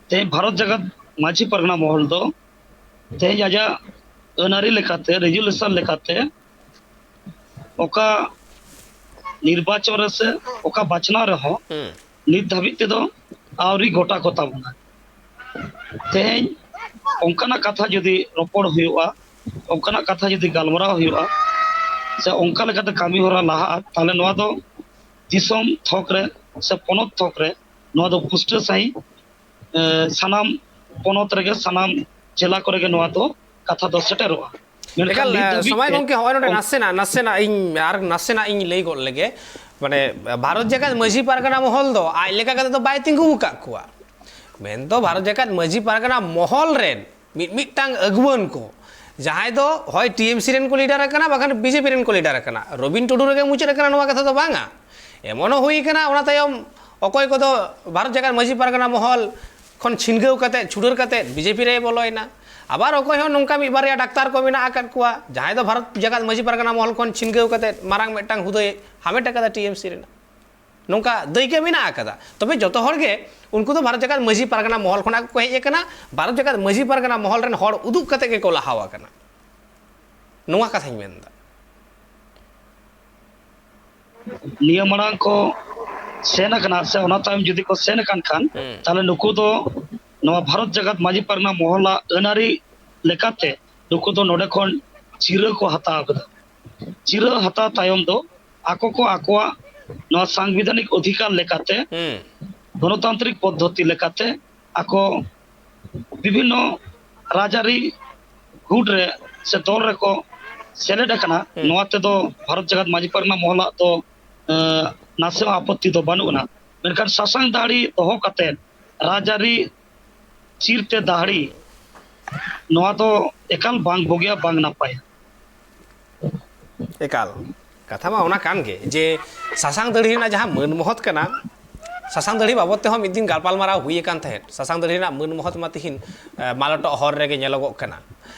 ᱛᱮᱦᱮᱧ ᱵᱷᱟᱨᱚᱛ ᱡᱟᱠᱟᱛ ᱢᱟᱹᱡᱷᱤ ᱯᱟᱨᱜᱟᱱᱟ ᱢᱚᱦᱚᱞ ᱫᱚ ᱛᱮᱦᱮᱧ ᱟᱡᱟᱜ ᱟᱹᱱ ᱟᱹᱨᱤ ᱞᱮᱠᱟᱛᱮ, ᱨᱮᱡᱩᱞᱮᱥᱚᱱ ᱞᱮᱠᱟᱛᱮ, ᱚᱠᱟ ᱱᱤᱨᱵᱟᱪᱚᱱ ᱨᱮ ᱥᱮ ᱚᱠᱟ ᱵᱟᱪᱷᱱᱟᱣ ᱨᱮᱦᱚᱸ ᱦᱩᱸ᱾ ᱱᱤᱛ ᱫᱷᱟᱹᱵᱤᱡ ᱛᱮᱫᱚ ᱟᱹᱣᱨᱤ ᱜᱚᱴᱟ ᱠᱚ ᱛᱟᱵᱚᱱᱟ᱾ ᱛᱮᱦᱮᱧ ᱚᱱᱠᱟᱱᱟᱜ ᱠᱟᱛᱷᱟ ᱡᱩᱫᱤ ᱨᱚᱯᱚᱲ ᱦᱩᱭᱩᱜᱼᱟ, ᱚᱱᱠᱟᱱᱟᱜ ᱠᱟᱛᱷᱟ ᱡᱩᱫᱤ ᱜᱟᱞᱢᱟᱨᱟᱣ ᱦᱩᱭᱩᱜᱼᱟ, ᱥᱮ ᱚᱱᱠᱟ ᱞᱮᱠᱟᱛᱮ ᱠᱟᱹᱢᱤ ᱦᱚᱨᱟ ᱞᱟᱦᱟᱜᱼᱟ, ᱛᱟᱦᱚᱞᱮ ᱱᱚᱣᱟ ᱫᱚ ᱫᱤᱥᱚᱢ ᱛᱷᱚᱠ ᱨᱮ ᱥᱮ ᱯᱚᱱᱚᱛ ᱛᱷᱚᱠ ᱨᱮ ᱱᱚᱣᱟ ᱫᱚ ᱯᱩᱥᱴᱟᱹᱣ ᱥᱟᱺᱦᱤᱡ, ᱮ, ᱥᱟᱱᱟᱢ ᱯᱚᱱᱚᱛ ᱨᱮᱜᱮ, ᱥᱟᱱᱟᱢ ᱡᱮᱞᱟ ᱠᱚᱨᱮ ᱜᱮ ᱱᱚᱣᱟ ᱫᱚ ᱠᱟᱛᱷᱟ ᱫᱚ ᱥᱮᱴᱮᱨᱚᱜᱼᱟ᱾ ᱢᱮᱱᱠᱷᱟᱱ ᱮᱠᱟᱞ, ᱱᱤᱛ ᱮ, ᱫᱷᱟᱹᱵᱤᱡ ᱥᱚᱢᱟᱭ ᱛᱮ ᱜᱚᱢᱠᱮ, ᱦᱚᱸᱜᱼᱚᱭ ᱱᱚᱰᱮ ᱚᱱ- ᱱᱟᱥᱮᱱᱟᱜ, ᱱᱟᱥᱮᱱᱟᱜ ᱤᱧ ᱟᱨ ᱱᱟᱥᱮᱱᱟᱜ ᱤᱧ ᱞᱟᱹᱭ ᱜᱚᱫ ᱞᱮᱜᱮ᱾ ᱢᱟᱱᱮ, ᱵᱷᱟᱨᱚᱛ ᱡᱟᱠᱟᱛ ᱢᱟᱹᱡᱷᱤ ᱯᱟᱨᱜᱟᱱᱟ ᱢᱚᱦᱚᱞ ᱫᱚ ᱟᱡ ᱞᱮᱠᱟ ᱠᱟᱛᱮ ᱫᱚ ᱵᱟᱭ ᱛᱤᱸᱜᱩ ᱟᱠᱟᱫ ᱠᱚᱣᱟ᱾ ᱢᱮᱱᱫᱚ ᱵᱷᱟᱨᱚᱛ ᱡᱟᱠᱟᱛ ᱢᱟᱹᱡᱷᱤ ᱯᱟᱨᱜᱟᱱᱟ ᱢᱚᱦᱚᱞ ᱨᱮᱱ ᱢᱤᱫ ᱢᱤᱫᱴᱟᱝ ᱟᱹᱜᱩᱣᱟᱹᱱ ᱠᱚ, ᱡᱟᱦᱟᱸᱭ ᱫᱚ ᱦᱚᱭ ᱴᱤ ᱮᱢ ᱥᱤ ᱨᱮᱱ ᱠᱚ ᱞᱤᱰᱟᱨ ᱟᱠᱟᱱᱟ, ᱵᱟᱠᱷᱟᱱ ᱵᱤ ᱡᱮ ᱯᱤ ᱨᱮᱱ ᱠᱚ ᱞᱤᱰᱟᱨ ᱟᱠᱟᱱᱟ᱾ ᱨᱚᱵᱤᱱ ᱴᱩᱰᱩ ᱨᱮᱜᱮ ᱢᱩᱪᱟᱹᱫ ᱟᱠᱟᱱᱟ ᱱᱚᱣᱟ ᱠᱟᱛᱷᱟ ᱫᱚ ᱵᱟᱝᱟ᱾ ᱮᱢᱚᱱ ᱦᱚᱸ ᱦᱩᱭ ᱟᱠᱟᱱᱟ, ᱚᱱᱟ ᱛᱟᱭᱚᱢ ᱚᱠᱚᱭ ᱠᱚᱫᱚ ᱵᱷᱟᱨᱚᱛ ᱡᱟᱠᱟᱛ ᱢᱟᱹᱡᱷᱤ ᱯᱟᱨᱜᱟᱱᱟ ᱢᱚᱦᱚᱞ ᱠᱷᱚᱱ ᱪᱷᱤᱱᱜᱟᱹᱣ ᱠᱟᱛᱮ, ᱪᱷᱩᱰᱟᱹᱨ ᱠᱟᱛᱮ ᱵᱤ ᱡᱮ ᱯᱤ ᱨᱮᱭ ᱵᱚᱞᱚᱭᱮᱱᱟ᱾ ᱟᱵᱟᱨ ᱚᱠᱚᱭ ᱦᱚᱸ ᱱᱚᱝᱠᱟ ᱢᱤᱫ ᱵᱟᱨᱭᱟ ᱰᱟᱠᱛᱟᱨ ᱠᱚ ᱢᱮᱱᱟᱜ ᱟᱠᱟᱫ ᱠᱚᱣᱟ, ᱡᱟᱦᱟᱸᱭ ᱫᱚ ᱵᱷᱟᱨᱚᱛ ᱡᱟᱠᱟᱛ ᱢᱟᱹᱡᱷᱤ ᱯᱟᱨᱜᱟᱱᱟ ᱢᱚᱦᱚᱞ ᱠᱷᱚᱱ ᱪᱷᱤᱱᱜᱟᱹᱣ ᱠᱟᱛᱮ ᱢᱟᱨᱟᱝ ᱢᱤᱫᱴᱟᱝ ᱦᱩᱫᱟᱹᱭ ᱦᱟᱢᱮᱴ ᱟᱠᱟᱫᱟ ᱴᱤ ᱮᱢ ᱥᱤ ᱨᱮᱱᱟᱜ᱾ ᱱᱚᱝᱠᱟ ᱫᱟᱹᱭᱠᱟᱹ ᱢᱮᱱᱟᱜ ᱟᱠᱟᱫᱟ᱾ ᱛᱚᱵᱮ ᱡᱚᱛᱚ ᱦᱚᱲ ᱜᱮ ᱩᱱᱠᱩ ᱫᱚ ᱵᱷᱟᱨᱚᱛ ᱡᱟᱠᱟᱛ ᱢᱟᱹᱡᱷᱤ ᱯᱟᱨᱜᱟᱱᱟ ᱢᱚᱦᱚᱞ ᱠᱷᱚᱱᱟᱜ ᱜᱮᱠᱚ ᱦᱮᱡ ᱟᱠᱟᱱᱟ, ᱵᱷᱟᱨᱚᱛ ᱡᱟᱠᱟᱛ ᱢᱟᱹᱡᱷᱤ ᱯᱟᱨᱜᱟᱱᱟ ᱢᱚᱦᱚᱞ ᱨᱮᱱ ᱦᱚᱲ ᱩᱫᱩᱜ ᱠᱟᱛᱮ ᱜᱮᱠᱚ ᱞᱟᱦᱟᱣ ᱟᱠᱟᱱᱟ, ᱱᱚᱣᱟ ᱠᱟᱛᱷᱟᱧ ᱢᱮᱱᱫᱟ᱾ ᱱᱤᱭᱟᱹ ᱢᱟᱲᱟᱝ ᱠᱚ ᱥᱮᱱ ᱟᱠᱟᱱᱟ ᱥᱮ ᱚᱱᱟ ᱛᱟᱭᱚᱢ ᱡᱩᱫᱤ ᱠᱚ ᱥᱮᱱ ᱟᱠᱟᱱ ᱠᱷᱟᱱ, ᱦᱩᱸ᱾ ᱛᱟᱦᱞᱮ ᱱᱩᱠᱩ ᱫᱚ ᱱᱚᱣᱟ ᱵᱷᱟᱨᱚᱛ ᱡᱟᱠᱟᱛ ᱢᱟᱹᱡᱷᱤ ᱯᱟᱨᱜᱟᱱᱟ ᱢᱚᱦᱚᱞᱟᱜ ᱟᱹᱱ ᱟᱹᱨᱤ ᱞᱮᱠᱟᱛᱮ ᱱᱩᱠᱩ ᱫᱚ ᱱᱚᱰᱮ ᱠᱷᱚᱱ ᱪᱤᱨᱟᱹ ᱠᱚ ᱦᱟᱛᱟᱣ ᱠᱟᱫᱟ᱾ ᱪᱤᱨᱟᱹ ᱦᱟᱛᱟᱣ ᱛᱟᱭᱚᱢ ᱫᱚ ᱟᱠᱚ ᱠᱚ ᱟᱠᱚᱣᱟᱜ ᱱᱚᱣᱟ ᱥᱟᱝᱵᱤᱫᱷᱟᱱᱤᱠ ᱚᱫᱷᱤᱠᱟᱨ ᱞᱮᱠᱟᱛᱮ, ᱦᱩᱸ᱾ ᱜᱚᱱᱚᱛᱟᱱᱛᱨᱤᱠ ᱯᱚᱫᱽᱫᱷᱚᱛᱤ ᱞᱮᱠᱟᱛᱮ ᱟᱠᱚ ᱵᱤᱵᱷᱤᱱᱱᱚ ᱨᱟᱡᱽᱟᱹᱨᱤ ᱜᱩᱴ ᱨᱮ ᱥᱮ ᱫᱚᱞ ᱨᱮᱠᱚ ᱥᱮᱞᱮᱫ ᱟᱠᱟᱱᱟ᱾ ᱦᱩᱸ᱾ ᱱᱚᱣᱟ ᱛᱮᱫᱚ ᱵᱷᱟᱨᱚᱛ ᱡᱟᱠᱟᱛ ᱢᱟᱹᱡᱷᱤ ᱯᱟᱨᱜᱟᱱᱟ ᱢᱚᱦᱚᱞᱟᱜ ᱫᱚ, ᱮᱸ, ᱱᱟᱥᱮ ᱦᱚᱸ ᱟᱯᱚᱛᱛᱤ ᱫᱚ ᱵᱟᱹᱱᱩᱜ ᱟᱱᱟ᱾ ᱢᱮᱱᱠᱷᱟᱱ ᱥᱟᱥᱟᱝ ᱫᱟᱦᱲᱤ ᱫᱚᱦᱚ ᱠᱟᱛᱮ ᱨᱟᱡᱽᱟᱹᱨᱤ ᱪᱤᱨᱛᱮ ᱫᱟᱦᱲᱤ, ᱱᱚᱣᱟ ᱫᱚ ᱮᱠᱟᱞ ᱵᱟᱝ ᱵᱩᱜᱤᱭᱟ, ᱵᱟᱝ ᱱᱟᱯᱟᱭᱟ᱾ ᱮᱠᱟᱞ᱾ ᱠᱟᱛᱷᱟ ᱢᱟ ᱚᱱᱟ ᱠᱟᱱ ᱜᱮ ᱡᱮ ᱥᱟᱥᱟᱝ ᱫᱟᱹᱲᱦᱤ ᱨᱮᱱᱟᱜ ᱡᱟᱦᱟᱸ ᱢᱟᱹᱱ ᱢᱚᱦᱚᱛ ᱠᱟᱱᱟ, ᱥᱟᱥᱟᱝ ᱫᱟᱹᱲᱦᱤ ᱵᱟᱵᱚᱫ ᱛᱮᱦᱚᱸ ᱢᱤᱫ ᱫᱤᱱ ᱜᱟᱯᱟᱞᱢᱟᱨᱟᱣ ᱦᱩᱭ ᱟᱠᱟᱱ ᱛᱟᱦᱮᱸᱫ᱾ ᱥᱟᱥᱟᱝ ᱫᱟᱹᱲᱦᱤ ᱨᱮᱱᱟᱜ ᱢᱟᱹᱱ ᱢᱚᱦᱚᱛ ᱢᱟ ᱛᱤᱦᱤᱧ, ᱮ, ᱢᱟᱞᱚᱴᱚᱜ ᱦᱚᱨ ᱨᱮᱜᱮ ᱧᱮᱞᱚᱜᱚᱜ ᱠᱟᱱᱟ᱾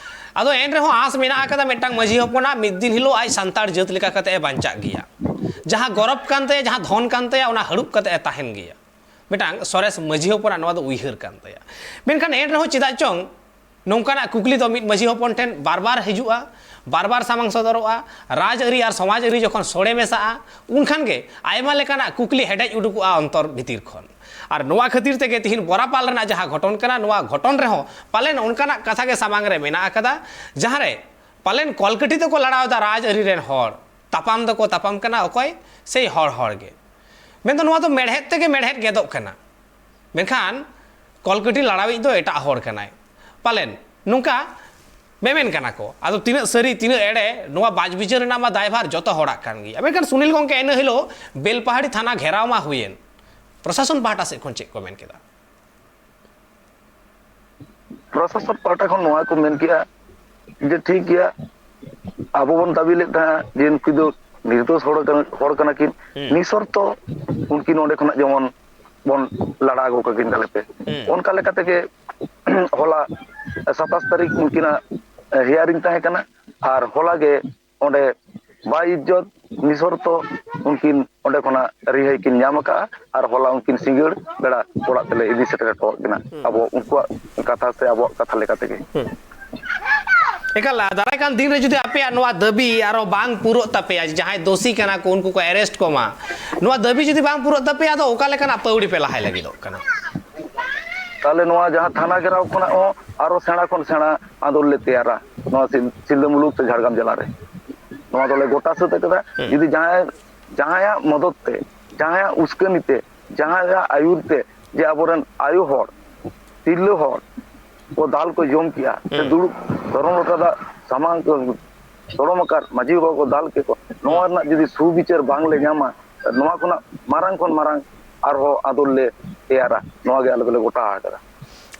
ᱟᱫᱚ ᱮᱱ ᱨᱮᱦᱚᱸ ᱟᱸᱥ ᱢᱮᱱᱟᱜ ᱟᱠᱟᱫᱟ, ᱢᱤᱫᱴᱟᱝ ᱢᱟᱹᱡᱷᱤ ᱦᱚᱯᱚᱱᱟᱜ ᱢᱤᱫ ᱫᱤᱱ ᱦᱤᱞᱳᱜ ᱟᱡ ᱥᱟᱱᱛᱟᱲ ᱡᱟᱹᱛ ᱞᱮᱠᱟ ᱠᱟᱛᱮ ᱮ ᱵᱟᱧᱪᱟᱜ ᱜᱮᱭᱟ᱾ ᱡᱟᱦᱟᱸ ᱜᱚᱨᱚᱵᱽ ᱠᱟᱱ ᱛᱟᱭᱟ, ᱡᱟᱦᱟᱸ ᱫᱷᱚᱱ ᱠᱟᱱ ᱛᱟᱭᱟ, ᱚᱱᱟ ᱦᱟᱹᱲᱩᱵ ᱠᱟᱛᱮ ᱮ ᱛᱟᱦᱮᱱ ᱜᱮᱭᱟ᱾ ᱢᱤᱫᱴᱟᱝ ᱥᱚᱨᱮᱥ ᱢᱟᱹᱡᱷᱤ ᱦᱚᱯᱚᱱᱟᱜ ᱱᱚᱣᱟ ᱫᱚ ᱩᱭᱦᱟᱹᱨ ᱠᱟᱱ ᱛᱟᱭᱟ᱾ ᱢᱮᱱᱠᱷᱟᱱ ᱮᱱ ᱨᱮᱦᱚᱸ ᱪᱮᱫᱟᱜ ᱪᱚᱝ ᱱᱚᱝᱠᱟᱱᱟᱜ ᱠᱩᱠᱞᱤ ᱫᱚ ᱢᱤᱫ ᱢᱟᱹᱡᱷᱤ ᱦᱚᱯᱚᱱ ᱴᱷᱮᱱ ᱵᱟᱨ ᱵᱟᱨ ᱦᱤᱡᱩᱜᱼᱟ, ᱵᱟᱨ ᱵᱟᱨ ᱥᱟᱢᱟᱝ ᱥᱚᱫᱚᱨᱚᱜᱼᱟ᱾ ᱨᱟᱡᱽ ᱟᱹᱨᱤ ᱟᱨ ᱥᱚᱢᱟᱡᱽ ᱟᱹᱨᱤ ᱡᱚᱠᱷᱚᱱ ᱥᱚᱲᱮ ᱢᱮᱥᱟᱜᱼᱟ, ᱩᱱᱠᱷᱟᱱ ᱜᱮ ᱟᱭᱢᱟ ᱞᱮᱠᱟᱱᱟᱜ ᱠᱩᱠᱞᱤ ᱦᱮᱰᱮᱡ ᱩᱰᱩᱠᱚᱜᱼᱟ ᱚᱱᱛᱚᱨ ᱵᱷᱤᱛᱤᱨ ᱠᱷᱚᱱ᱾ ᱟᱨ ᱱᱚᱣᱟ ᱠᱷᱟᱹᱛᱤᱨ ᱛᱮᱜᱮ ᱛᱤᱦᱤᱧ ᱵᱚᱨᱟᱯᱟᱞ ᱨᱮᱱᱟᱜ ᱡᱟᱦᱟᱸ ᱜᱷᱚᱴᱚᱱ ᱠᱟᱱᱟ, ᱱᱚᱣᱟ ᱜᱷᱚᱴᱚᱱ ᱨᱮᱦᱚᱸ ᱯᱟᱞᱮᱱ ᱚᱱᱠᱟᱱᱟᱜ ᱠᱟᱛᱷᱟ ᱜᱮ ᱥᱟᱢᱟᱝ ᱨᱮ ᱢᱮᱱᱟᱜ ᱟᱠᱟᱫᱟ, ᱡᱟᱦᱟᱸ ᱨᱮ ᱯᱟᱞᱮᱱ ᱠᱚᱞᱠᱟᱹᱴᱷᱤ ᱫᱚᱠᱚ ᱞᱟᱲᱟᱣ ᱮᱫᱟ ᱨᱟᱡᱽ ᱟᱹᱨᱤ ᱨᱮᱱ ᱦᱚᱲ, ᱛᱟᱯᱟᱢ ᱫᱚᱠᱚ ᱛᱟᱯᱟᱢ ᱠᱟᱱᱟ ᱚᱠᱚᱭ? ᱥᱮᱭ ᱦᱚᱲ ᱦᱚᱲ ᱜᱮ᱾ ᱢᱮᱱᱫᱚ ᱱᱚᱣᱟ ᱫᱚ ᱢᱮᱲᱦᱮᱫ ᱛᱮᱜᱮ ᱢᱮᱲᱦᱮᱫ ᱜᱮᱫᱚᱜ ᱠᱟᱱᱟ᱾ ᱢᱮᱱᱠᱷᱟᱱ ᱠᱚᱞᱠᱟᱹᱴᱷᱤ ᱞᱟᱲᱟᱣᱤᱡ ᱫᱚ ᱮᱴᱟᱜ ᱦᱚᱲ ᱠᱟᱱᱟᱭ ᱯᱟᱞᱮᱱ, ᱱᱚᱝᱠᱟ ᱢᱮᱢᱮᱱ ᱠᱟᱱᱟ ᱠᱚ᱾ ᱟᱫᱚ ᱛᱤᱱᱟᱹᱜ ᱥᱟᱹᱨᱤ, ᱛᱤᱱᱟᱹᱜ ᱮᱲᱮ, ᱱᱚᱣᱟ ᱵᱟᱡᱽ ᱵᱤᱪᱟᱹᱨ ᱨᱮᱱᱟᱜ ᱢᱟ ᱫᱟᱭᱵᱷᱟᱨ ᱡᱚᱛᱚ ᱦᱚᱲᱟᱜ ᱠᱟᱱ ᱜᱮᱭᱟ᱾ ᱢᱮᱱᱠᱷᱟᱱ ᱥᱩᱱᱤᱞ ᱜᱚᱢᱠᱮ, ᱤᱱᱟᱹ ᱦᱤᱞᱳᱜ ᱵᱮᱞᱯᱟᱦᱟᱲᱤ ᱛᱷᱟᱱᱟ ᱜᱷᱮᱨᱟᱣ ᱢᱟ ᱦᱩᱭᱮᱱ, ᱯᱨᱚᱥᱟᱥᱚᱱ ᱯᱟᱦᱴᱟ ᱥᱮᱫ ᱠᱷᱚᱱ ᱪᱮᱫ ᱠᱚ ᱢᱮᱱ ᱠᱮᱫᱟ? ᱯᱨᱚᱥᱟᱥᱚᱱ ᱯᱟᱦᱴᱟ ᱠᱷᱚᱱ ᱱᱚᱣᱟ ᱠᱚ ᱢᱮᱱ ᱠᱮᱜᱼᱟ ᱡᱮ ᱴᱷᱤᱠ ᱜᱮᱭᱟ, ᱟᱵᱚ ᱵᱚᱱ ᱫᱟᱹᱵᱤ ᱞᱮᱫ ᱛᱟᱦᱮᱸᱫ ᱡᱮ ᱱᱩᱠᱩ ᱫᱚ ᱱᱤᱨᱫᱳᱥ ᱦᱚᱲ ᱠᱟᱱᱟ, ᱦᱚᱲ ᱠᱟᱱᱟ ᱠᱤᱱ, ᱦᱩᱸ᱾ ᱱᱤᱥᱚᱨᱛᱚ ᱩᱱᱠᱤᱱ ᱚᱸᱰᱮ ᱠᱷᱚᱱᱟᱜ ᱡᱮᱢᱚᱱ ᱵᱚᱱ ᱞᱟᱲᱟ ᱟᱹᱜᱩ ᱠᱟᱠᱤᱱ ᱛᱟᱞᱮ ᱯᱮ᱾ ᱦᱩᱸ᱾ ᱚᱱᱠᱟ ᱞᱮᱠᱟ ᱛᱮᱜᱮ ᱦᱚᱞᱟ ᱥᱟᱛᱟᱥ ᱛᱟᱹᱨᱤᱠᱷ ᱩᱱᱠᱤᱱᱟᱜ ᱦᱤᱭᱟᱨᱤᱝ ᱛᱟᱦᱮᱸ ᱠᱟᱱᱟ, ᱟᱨ ᱦᱚᱞᱟ ᱜᱮ ᱚᱸᱰᱮ ᱵᱟᱭ ᱤᱡᱽᱡᱚᱛ ᱱᱤᱥᱚᱨᱛᱚ ᱩᱱᱠᱤᱱ ᱚᱸᱰᱮ ᱠᱷᱚᱱᱟᱜ ᱨᱤᱦᱟᱹᱭ ᱠᱤᱱ ᱧᱟᱢ ᱟᱠᱟᱫᱼᱟ, ᱟᱨ ᱦᱚᱞᱟ ᱩᱱᱠᱤᱱ ᱥᱤᱸᱜᱟᱹᱲ ᱵᱮᱲᱟ ᱚᱲᱟᱜ ᱛᱮᱞᱮ ᱤᱫᱤ ᱥᱮᱴᱮᱨ ᱦᱚᱴᱚᱣᱟᱜ ᱠᱤᱱᱟ᱾ ᱦᱩᱸ᱾ ᱟᱵᱚ ᱩᱱᱠᱩᱣᱟᱜ ᱠᱟᱛᱷᱟ ᱥᱮ ᱟᱵᱚᱣᱟᱜ ᱠᱟᱛᱷᱟ ᱞᱮᱠᱟ ᱛᱮᱜᱮ᱾ ᱦᱩᱸ᱾ ᱮᱠᱟᱞ, ᱫᱟᱨᱟᱭ ᱠᱟᱱ ᱫᱤᱱ ᱨᱮ ᱡᱩᱫᱤ ᱟᱯᱮᱭᱟᱜ ᱱᱚᱣᱟ ᱫᱟᱹᱵᱤ ᱟᱨᱚ ᱵᱟᱝ ᱯᱩᱨᱟᱹᱜ ᱛᱟᱯᱮᱭᱟ, ᱡᱟᱦᱟᱸᱭ ᱫᱳᱥᱤ ᱠᱟᱱᱟ ᱠᱚ ᱩᱱᱠᱩ ᱠᱚ ᱮᱨᱮᱥᱴ ᱠᱚᱢᱟ, ᱱᱚᱣᱟ ᱫᱟᱹᱵᱤ ᱡᱩᱫᱤ ᱵᱟᱝ ᱯᱩᱨᱟᱹᱜ ᱛᱟᱯᱮᱭᱟ, ᱟᱫᱚ ᱚᱠᱟ ᱞᱮᱠᱟᱱᱟᱜ ᱯᱟᱹᱣᱲᱤ ᱯᱮ ᱞᱟᱦᱟᱭ ᱞᱟᱹᱜᱤᱫᱚᱜ ᱠᱟᱱᱟ? ᱛᱟᱦᱚᱞᱮ ᱱᱚᱣᱟ ᱡᱟᱦᱟᱸ ᱛᱷᱟᱱᱟ ᱜᱷᱮᱨᱟᱣ ᱠᱷᱚᱱᱟᱜ ᱦᱚᱸ ᱟᱨᱚ ᱥᱮᱬᱟ ᱠᱷᱚᱱ ᱥᱮᱬᱟ ᱟᱸᱫᱳᱲ ᱞᱮ ᱛᱮᱭᱟᱨᱟ ᱱᱚᱣᱟ ᱥᱤᱞ-, ᱥᱤᱞᱫᱟᱹ ᱢᱩᱞᱩᱠ ᱥᱮ ᱡᱷᱟᱲᱜᱨᱟᱢ ᱡᱮᱞᱟ ᱨᱮ᱾ ᱱᱚᱣᱟ ᱫᱚᱞᱮ ᱜᱚᱴᱟ ᱥᱟᱹᱛ ᱟᱠᱟᱫᱟ᱾ ᱦᱩᱸ᱾ ᱡᱩᱫᱤ ᱡᱟᱦᱟᱸᱭ, ᱡᱟᱦᱟᱸᱭᱟᱜ ᱢᱚᱫᱚᱛ ᱛᱮ, ᱡᱟᱦᱟᱸᱭᱟᱜ ᱩᱥᱠᱟᱹᱱᱤ ᱛᱮ, ᱡᱟᱦᱟᱸᱭᱟᱜ ᱟᱹᱭᱩᱨ ᱛᱮ ᱡᱮ ᱟᱵᱚᱨᱮᱱ ᱟᱭᱳ ᱦᱚᱲ, ᱛᱤᱨᱞᱟᱹ ᱦᱚᱲ ᱠᱚ ᱫᱟᱞ ᱠᱚ ᱡᱚᱢ ᱠᱮᱜᱼᱟ, ᱥᱮ ᱦᱩᱸ᱾ ᱫᱩᱲᱩᱵ ᱫᱷᱚᱨᱚᱢ ᱞᱚᱴᱟ ᱫᱟᱜ ᱥᱟᱢᱟᱝ ᱠᱚ ᱫᱚᱲᱚᱢ ᱟᱠᱟᱫ ᱢᱟᱹᱡᱷᱤ ᱵᱟᱵᱟ ᱠᱚ ᱫᱟᱞ ᱠᱮᱫ ᱠᱚ, ᱱᱚᱣᱟ ᱦᱩᱸ᱾ ᱨᱮᱱᱟᱜ ᱡᱩᱫᱤ ᱥᱩᱵᱤᱪᱟᱹᱨ ᱵᱟᱝ ᱞᱮ ᱧᱟᱢᱟ, ᱱᱚᱣᱟ ᱠᱷᱚᱱᱟᱜ ᱢᱟᱨᱟᱝ ᱠᱷᱚᱱ ᱢᱟᱨᱟᱝ ᱟᱨᱦᱚᱸ ᱟᱸᱫᱳᱲ ᱞᱮ ᱛᱮᱭᱟᱨᱟ, ᱱᱚᱣᱟ ᱜᱮ ᱟᱞᱮ ᱫᱚᱞᱮ ᱜᱚᱴᱟ ᱟᱠᱟᱫᱟ᱾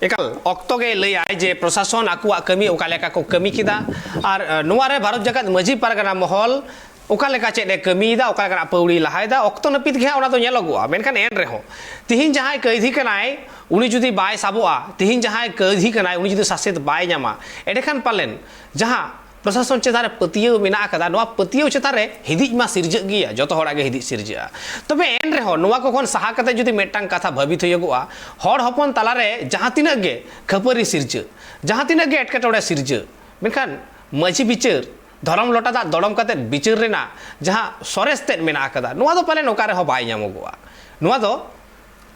ᱮᱠᱟᱞ, ᱚᱠᱛᱚ ᱜᱮ ᱞᱟᱹᱭᱟᱭ ᱡᱮ ᱯᱨᱚᱥᱟᱥᱚᱱ ᱟᱠᱚᱣᱟᱜ ᱠᱟᱹᱢᱤ ᱚᱠᱟ ᱞᱮᱠᱟ ᱠᱚ ᱠᱟᱹᱢᱤ ᱠᱮᱫᱟ, ᱟᱨ, ᱟᱸ, ᱱᱚᱣᱟ ᱨᱮ ᱵᱷᱟᱨᱚᱛ ᱡᱟᱠᱟᱛ ᱢᱟᱹᱡᱷᱤ ᱯᱟᱨᱜᱟᱱᱟ ᱢᱚᱦᱚᱞ ᱚᱠᱟ ᱞᱮᱠᱟ ᱪᱮᱫ ᱮ ᱠᱟᱹᱢᱤᱭᱮᱫᱟ, ᱚᱠᱟ ᱞᱮᱠᱟᱱᱟᱜ ᱯᱟᱹᱣᱲᱤ ᱞᱟᱦᱟᱭᱮᱫᱟ, ᱚᱠᱛᱚ ᱱᱟᱹᱯᱤᱛ ᱜᱮ ᱦᱟᱸᱜ ᱚᱱᱟ ᱫᱚ ᱧᱮᱞᱚᱜᱚᱜᱼᱟ᱾ ᱢᱮᱱᱠᱷᱟᱱ ᱮᱱ ᱨᱮᱦᱚᱸ ᱛᱤᱦᱤᱧ ᱡᱟᱦᱟᱸᱭ ᱠᱟᱹᱭᱫᱷᱤ ᱠᱟᱱᱟᱭ, ᱩᱱᱤ ᱡᱩᱫᱤ ᱵᱟᱭ ᱥᱟᱵᱚᱜᱼᱟ, ᱛᱤᱦᱤᱧ ᱡᱟᱦᱟᱸᱭ ᱠᱟᱹᱭᱫᱷᱤ ᱠᱟᱱᱟᱭ, ᱩᱱᱤ ᱡᱩᱫᱤ ᱥᱟᱥᱮᱛ ᱵᱟᱭ ᱧᱟᱢᱟ, ᱮᱸᱰᱮᱠᱷᱟᱱ ᱯᱟᱞᱮᱱ ᱡᱟᱦᱟᱸ ᱯᱨᱚᱥᱟᱥᱚᱱ ᱪᱮᱛᱟᱱ ᱨᱮ ᱯᱟᱹᱛᱭᱟᱹᱣ ᱢᱮᱱᱟᱜ ᱟᱠᱟᱫᱟ, ᱱᱚᱣᱟ ᱯᱟᱹᱛᱭᱟᱹᱣ ᱪᱮᱛᱟᱱ ᱨᱮ ᱦᱤᱫᱤᱡ ᱢᱟ ᱥᱤᱨᱡᱟᱹᱜ ᱜᱮᱭᱟ, ᱡᱚᱛᱚ ᱦᱚᱲᱟᱜ ᱜᱮ ᱦᱤᱫᱤᱡ ᱥᱤᱨᱡᱟᱹᱜᱼᱟ᱾ ᱛᱚᱵᱮ ᱮᱱ ᱨᱮᱦᱚᱸ ᱱᱚᱣᱟ ᱠᱚ ᱠᱷᱚᱱ ᱥᱟᱦᱟ ᱠᱟᱛᱮ ᱡᱩᱫᱤ ᱢᱤᱫᱴᱟᱝ ᱠᱟᱛᱷᱟ ᱵᱷᱟᱹᱵᱤᱛ ᱦᱩᱭᱩᱜᱚᱜᱼᱟ, ᱦᱚᱲ ᱦᱚᱯᱚᱱ ᱛᱟᱞᱟᱨᱮ ᱡᱟᱦᱟᱸ ᱛᱤᱱᱟᱹᱜ ᱜᱮ ᱠᱷᱟᱹᱯᱟᱹᱨᱤ ᱥᱤᱨᱡᱟᱹᱜ, ᱡᱟᱦᱟᱸ ᱛᱤᱱᱟᱹᱜ ᱜᱮ ᱮᱴᱠᱮᱴᱚᱬᱮ ᱥᱤᱨᱡᱟᱹᱜ, ᱢᱮᱱᱠᱷᱟᱱ ᱢᱟᱹᱡᱷᱤ ᱵᱤᱪᱟᱹᱨ, ᱫᱷᱚᱨᱚᱢ ᱞᱚᱴᱟ ᱫᱟᱜ ᱫᱚᱲᱚᱢ ᱠᱟᱛᱮ ᱵᱤᱪᱟᱹᱨ ᱨᱮᱱᱟᱜ ᱡᱟᱦᱟᱸ ᱥᱚᱨᱮᱥ ᱛᱮᱫ ᱢᱮᱱᱟᱜ ᱟᱠᱟᱫᱟ, ᱱᱚᱣᱟ ᱫᱚ ᱯᱟᱞᱮᱱ ᱚᱠᱟ ᱨᱮᱦᱚᱸ ᱵᱟᱭ ᱧᱟᱢᱚᱜᱚᱜᱼᱟ᱾ ᱱᱚᱣᱟ ᱫᱚ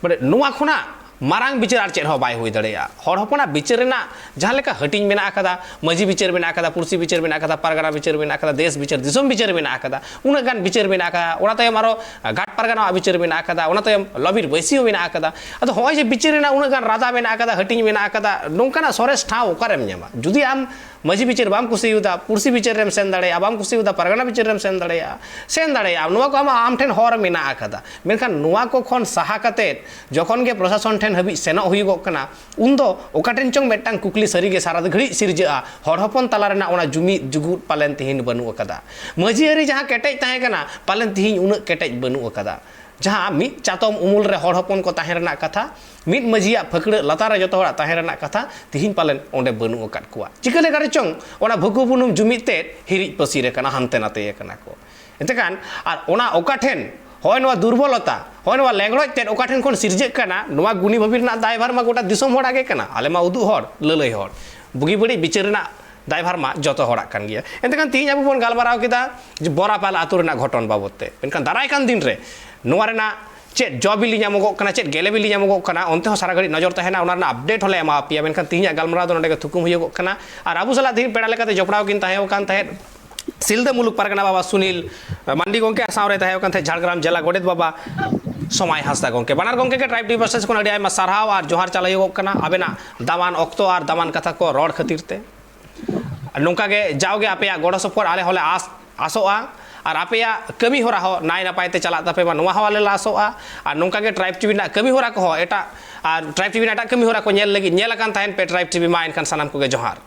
ᱢᱟᱱᱮ ᱱᱚᱣᱟ ᱠᱷᱚᱱᱟᱜ ᱢᱟᱨᱟᱝ ᱵᱤᱪᱟᱹᱨ ᱟᱨ ᱪᱮᱫ ᱦᱚᱸ ᱵᱟᱭ ᱦᱩᱭ ᱫᱟᱲᱮᱭᱟᱜᱼᱟ᱾ ᱦᱚᱲ ᱦᱚᱯᱚᱱᱟᱜ ᱵᱤᱪᱟᱹᱨ ᱨᱮᱱᱟᱜ ᱡᱟᱦᱟᱸ ᱞᱮᱠᱟ ᱦᱟᱹᱴᱤᱧ ᱢᱮᱱᱟᱜ ᱟᱠᱟᱫᱟ, ᱢᱟᱹᱡᱷᱤ ᱵᱤᱪᱟᱹᱨ ᱢᱮᱱᱟᱜ ᱟᱠᱟᱫᱟ, ᱯᱩᱲᱥᱤ ᱵᱤᱪᱟᱹᱨ ᱢᱮᱱᱟᱜ ᱟᱠᱟᱫᱟ, ᱯᱟᱨᱜᱟᱱᱟ ᱵᱤᱪᱟᱹᱨ ᱢᱮᱱᱟᱜ ᱟᱠᱟᱫᱟ, ᱫᱮᱥ ᱵᱤᱪᱟᱹᱨ, ᱫᱤᱥᱚᱢ ᱵᱤᱪᱟᱹᱨ ᱢᱮᱱᱟᱜ ᱟᱠᱟᱫᱟ, ᱩᱱᱟᱹᱜ ᱜᱟᱱ ᱵᱤᱪᱟᱹᱨ ᱢᱮᱱᱟᱜ ᱟᱠᱟᱫᱟ, ᱚᱱᱟ ᱛᱟᱭᱚᱢ ᱟᱨᱚ ᱜᱷᱟᱴ ᱯᱟᱨᱜᱟᱱᱟᱣᱟᱜ ᱵᱤᱪᱟᱹᱨ ᱢᱮᱱᱟᱜ ᱟᱠᱟᱫᱟ, ᱚᱱᱟ ᱛᱟᱭᱚᱢ ᱞᱚᱵᱤᱨ ᱵᱟᱹᱭᱥᱤ ᱦᱚᱸ ᱢᱮᱱᱟᱜ ᱟᱠᱟᱫᱟ᱾ ᱟᱫᱚ ᱦᱚᱸᱜᱼᱚᱭ ᱡᱮ ᱵᱤᱪᱟᱹᱨ ᱨᱮᱱᱟᱜ ᱩᱱᱟᱹᱜ ᱜᱟᱱ ᱨᱟᱫᱟ ᱢᱮᱱᱟᱜ ᱟᱠᱟᱫᱟ, ᱦᱟᱹᱴᱤᱧ ᱢᱮᱱᱟᱜ ᱟᱠᱟᱫᱟ, ᱱᱚᱝᱠᱟᱱᱟᱜ ᱥᱚᱨᱮᱥ ᱴᱷᱟᱶ ᱚᱠᱟᱨᱮᱢ ᱧᱟᱢᱟ? ᱡᱩᱫᱤ ᱟᱢ ᱢᱟᱹᱡᱷᱤ ᱵᱤᱪᱟᱹᱨ ᱵᱟᱢ ᱠᱩᱥᱤᱭᱟᱫᱟ, ᱯᱩᱲᱥᱤ ᱵᱤᱪᱟᱹᱨ ᱨᱮᱢ ᱥᱮᱱ ᱫᱟᱲᱮᱭᱟᱜᱼᱟ, ᱵᱟᱢ ᱠᱩᱥᱤᱭᱟᱫᱟ, ᱯᱟᱨᱜᱟᱱᱟ ᱵᱤᱪᱟᱹᱨ ᱨᱮᱢ ᱥᱮᱱ ᱫᱟᱲᱮᱭᱟᱜᱼᱟ, ᱥᱮᱱ ᱫᱟᱲᱮᱭᱟᱜᱼᱟ, ᱱᱚᱣᱟ ᱠᱚ ᱟᱢᱟᱜ, ᱟᱢ ᱴᱷᱮᱱ ᱦᱚᱨ ᱢᱮᱱᱟᱜ ᱟᱠᱟᱫᱟ᱾ ᱢᱮᱱᱠᱷᱟᱱ ᱱᱚᱣᱟ ᱠᱚ ᱠᱷᱚᱱ ᱥᱟᱦᱟ ᱠᱟᱛᱮᱫ ᱡᱚᱠᱷᱚᱱ ᱜᱮ ᱯᱨᱚᱥᱟᱥᱚᱱ ᱴᱷᱮᱱ ᱦᱟᱹᱵᱤᱡ ᱥᱮᱱᱚᱜ ᱦᱩᱭᱩᱜᱚᱜ ᱠᱟᱱᱟ, ᱩᱱᱫᱚ ᱚᱠᱟ ᱴᱷᱮᱱ ᱪᱚᱝ ᱢᱤᱫᱴᱟᱝ ᱠᱩᱠᱞᱤ ᱥᱟᱹᱨᱤᱜᱮ ᱥᱟᱨᱟ ᱜᱷᱟᱹᱲᱤᱡ ᱥᱤᱨᱡᱟᱹᱜᱼᱟ, ᱦᱚᱲ ᱦᱚᱯᱚᱱ ᱛᱟᱞᱟ ᱨᱮᱱᱟᱜ ᱚᱱᱟ ᱡᱩᱢᱤᱫ ᱡᱩᱜᱩᱫ ᱯᱟᱞᱮᱱ ᱛᱤᱦᱤᱧ ᱵᱟᱹᱱᱩᱜ ᱟᱠᱟᱫᱟ᱾ ᱢᱟᱹᱡᱷᱤ ᱟᱹᱨᱤ ᱡᱟᱦᱟᱸ ᱠᱮᱴᱮᱡ ᱛᱟᱦᱮᱸ ᱠᱟᱱᱟ, ᱯᱟᱞᱮᱱ ᱛᱤᱦᱤᱧ ᱩᱱᱟᱹᱜ ᱠᱮᱴᱮᱡ ᱵᱟᱹᱱᱩᱜ ᱟᱠᱟᱫᱟ᱾ ᱡᱟᱦᱟᱸ ᱢᱤᱫ ᱪᱟᱛᱚᱢ ᱩᱢᱩᱞ ᱨᱮ ᱦᱚᱲ ᱦᱚᱯᱚᱱ ᱠᱚ ᱛᱟᱦᱮᱸ ᱨᱮᱱᱟᱜ ᱠᱟᱛᱷᱟ, ᱢᱤᱫ ᱢᱟᱹᱡᱷᱤᱭᱟᱜ ᱯᱷᱟᱹᱠᱲᱟᱹᱜ ᱞᱟᱛᱟᱨ ᱨᱮ ᱡᱚᱛᱚ ᱦᱚᱲᱟᱜ ᱛᱟᱦᱮᱸ ᱨᱮᱱᱟᱜ ᱠᱟᱛᱷᱟ, ᱛᱤᱦᱤᱧ ᱯᱟᱞᱮᱱ ᱚᱸᱰᱮ ᱵᱟᱹᱱᱩᱜ ᱟᱠᱟᱫ ᱠᱚᱣᱟ᱾ ᱪᱤᱠᱟᱹ ᱞᱮᱠᱟ ᱨᱮᱪᱚᱝ ᱚᱱᱟ ᱵᱷᱩᱠᱩ ᱵᱩᱱᱩᱢ ᱡᱩᱢᱤᱫ ᱛᱮᱫ ᱦᱤᱨᱤᱡ ᱯᱟᱹᱥᱤᱨ ᱟᱠᱟᱱᱟ, ᱦᱟᱱᱛᱮ ᱱᱟᱛᱮ ᱟᱠᱟᱱᱟ ᱠᱚ᱾ ᱮᱱᱛᱮᱠᱷᱟᱱ ᱟᱨ ᱚᱱᱟ ᱚᱠᱟ ᱴᱷᱮᱱ ᱦᱚᱸᱜᱼᱚᱭ ᱱᱚᱣᱟ ᱫᱩᱨᱵᱚᱞᱚᱛᱟ, ᱦᱚᱸᱜᱼᱚᱭ ᱱᱚᱣᱟ ᱞᱮᱸᱜᱽᱲᱚᱡ ᱛᱮᱫ ᱚᱠᱟ ᱴᱷᱮᱱ ᱠᱷᱚᱱ ᱥᱤᱨᱡᱟᱹᱜ ᱠᱟᱱᱟ, ᱱᱚᱣᱟ ᱜᱩᱱᱤ ᱵᱷᱟᱹᱵᱤ ᱨᱮᱱᱟᱜ ᱫᱟᱭᱵᱷᱟᱨ ᱢᱟ ᱜᱚᱴᱟ ᱫᱤᱥᱚᱢ ᱦᱚᱲᱟᱜ ᱜᱮ ᱠᱟᱱᱟ᱾ ᱟᱞᱮ ᱢᱟ ᱩᱫᱩᱜ ᱦᱚᱲ, ᱞᱟᱹᱞᱟᱹᱭ ᱦᱚᱲ, ᱵᱩᱜᱤ ᱵᱟᱹᱲᱤᱡ ᱵᱤᱪᱟᱹᱨ ᱨᱮᱱᱟᱜ ᱫᱟᱭᱵᱷᱟᱨ ᱢᱟ ᱡᱚᱛᱚ ᱦᱚᱲᱟᱜ ᱠᱟᱱ ᱜᱮᱭᱟ᱾ ᱮᱱᱛᱮᱠᱷᱟᱱ ᱛᱤᱦᱤᱧ ᱟᱵᱚ ᱵᱚᱱ ᱜᱟᱞᱢᱟᱨᱟᱣ ᱠᱮᱫᱟ ᱡᱮ ᱵᱚᱨᱟᱯᱟᱞ ᱟᱹᱛᱩ ᱨᱮᱱᱟᱜ ᱜᱷᱚᱴᱚᱱ ᱵᱟᱵᱚᱫ ᱛᱮ, ᱢᱮᱱᱠᱷᱟᱱ ᱫᱟᱨᱟᱭ ᱠᱟᱱ ᱫᱤᱱ ᱨᱮ ᱱᱚᱣᱟ ᱨᱮᱱᱟᱜ ᱪᱮᱫ ᱡᱚ ᱵᱤᱞᱤ ᱧᱟᱢᱚᱜᱚᱜ ᱠᱟᱱᱟ, ᱪᱮᱫ ᱜᱮᱞᱮ ᱵᱤᱞᱤ ᱧᱟᱢᱚᱜᱚᱜ ᱠᱟᱱᱟ, ᱚᱱᱛᱮ ᱦᱚᱸ ᱥᱟᱨᱟ ᱜᱷᱟᱹᱲᱤᱡ ᱱᱚᱡᱚᱨ ᱛᱟᱦᱮᱱᱟ, ᱚᱱᱟ ᱨᱮᱱᱟᱜ ᱟᱯᱰᱮᱴ ᱦᱚᱸᱞᱮ ᱮᱢᱟ ᱯᱮᱭᱟ᱾ ᱢᱮᱱᱠᱷᱟᱱ ᱛᱤᱦᱤᱧᱟᱜ ᱜᱟᱞᱢᱟᱨᱟᱣ ᱫᱚ ᱱᱚᱰᱮ ᱜᱮ ᱛᱷᱩᱠᱩᱢ ᱦᱩᱭᱩᱜᱚᱜ ᱠᱟᱱᱟ᱾ ᱟᱨ ᱟᱵᱚ ᱥᱟᱞᱟᱜ ᱛᱤᱦᱤᱧ ᱯᱮᱲᱟ ᱞᱮᱠᱟᱛᱮ ᱡᱚᱯᱲᱟᱣ ᱠᱤᱱ ᱛᱟᱦᱮᱸ ᱠᱟᱱ ᱛᱟᱦᱮᱸᱫ ᱥᱤᱞᱫᱟᱹ ᱢᱩᱞᱩᱠ ᱯᱟᱨᱜᱟᱱᱟ ᱵᱟᱵᱟ ᱥᱩᱱᱤᱞ ᱢᱟᱱᱰᱤ ᱜᱚᱢᱠᱮ, ᱟᱨ ᱥᱟᱶᱨᱮ ᱛᱟᱦᱮᱸ ᱠᱟᱱ ᱛᱟᱦᱮᱸᱫ ᱡᱷᱟᱲᱜᱨᱟᱢ ᱡᱮᱞᱟ ᱜᱚᱰᱮᱛ ᱵᱟᱵᱟ ᱥᱚᱢᱟᱭ ᱦᱟᱸᱥᱫᱟ ᱜᱚᱢᱠᱮ᱾ ᱵᱟᱱᱟᱨ ᱜᱚᱢᱠᱮ ᱜᱮ ᱴᱨᱟᱭᱤᱵᱽ ᱴᱤᱵᱷᱤ ᱯᱟᱥᱴᱟ ᱥᱮᱫ ᱠᱷᱚᱱ ᱟᱹᱰᱤ ᱟᱭᱢᱟ ᱥᱟᱨᱦᱟᱣ ᱟᱨ ᱡᱚᱦᱟᱨ ᱪᱟᱞ ᱦᱩᱭᱩᱜᱚᱜ ᱠᱟᱱᱟ ᱟᱵᱮᱱᱟᱜ ᱫᱟᱢᱟᱱ ᱚᱠᱛᱚ ᱟᱨ ᱫᱟᱢᱟᱱ ᱠᱟᱛᱷᱟ ᱠᱚ ᱨᱚᱲ ᱠᱷᱟᱹᱛᱤᱨ ᱛᱮ᱾ ᱱᱚᱝᱠᱟ ᱜᱮ ᱡᱟᱣᱜᱮ ᱟᱯᱮᱭᱟᱜ ᱜᱚᱲᱚ ᱥᱚᱯᱚᱦᱚᱫ ᱟᱞᱮ ᱦᱚᱸᱞᱮ ᱟᱥ, ᱟᱥᱚᱜᱼᱟ, ᱟᱨ ᱟᱯᱮᱭᱟᱜ ᱠᱟᱹᱢᱤ ᱦᱚᱨᱟ ᱦᱚᱸ ᱱᱟᱭ ᱱᱟᱯᱟᱭ ᱛᱮ ᱪᱟᱞᱟᱜ ᱛᱟᱯᱮ ᱢᱟ, ᱱᱚᱣᱟ ᱦᱚᱸ ᱟᱞᱮ ᱞᱮ ᱟᱥᱚᱜᱼᱟ᱾ ᱟᱨ ᱱᱚᱝᱠᱟ ᱜᱮ ᱴᱨᱟᱭᱤᱵᱽ ᱴᱤᱵᱷᱤ ᱨᱮᱱᱟᱜ ᱠᱟᱹᱢᱤ ᱦᱚᱨᱟ ᱠᱚᱦᱚᱸ ᱮᱴᱟᱜ, ᱟᱨ ᱴᱨᱟᱭᱤᱵᱽ ᱴᱤᱵᱷᱤ ᱨᱮᱱᱟᱜ ᱮᱴᱟᱜ ᱠᱟᱹᱢᱤ ᱦᱚᱨᱟ ᱠᱚ ᱧᱮᱞ ᱞᱟᱹᱜᱤᱫ ᱧᱮᱞ ᱟᱠᱟᱱ ᱛᱟᱦᱮᱱ ᱯᱮ ᱴᱨᱟᱭᱤᱵᱽ ᱴᱤᱵᱷᱤ᱾ ᱢᱟ ᱮᱱᱠᱷᱟᱱ ᱥᱟᱱᱟᱢ ᱠᱚᱜᱮ ᱡᱚᱦᱟᱨ᱾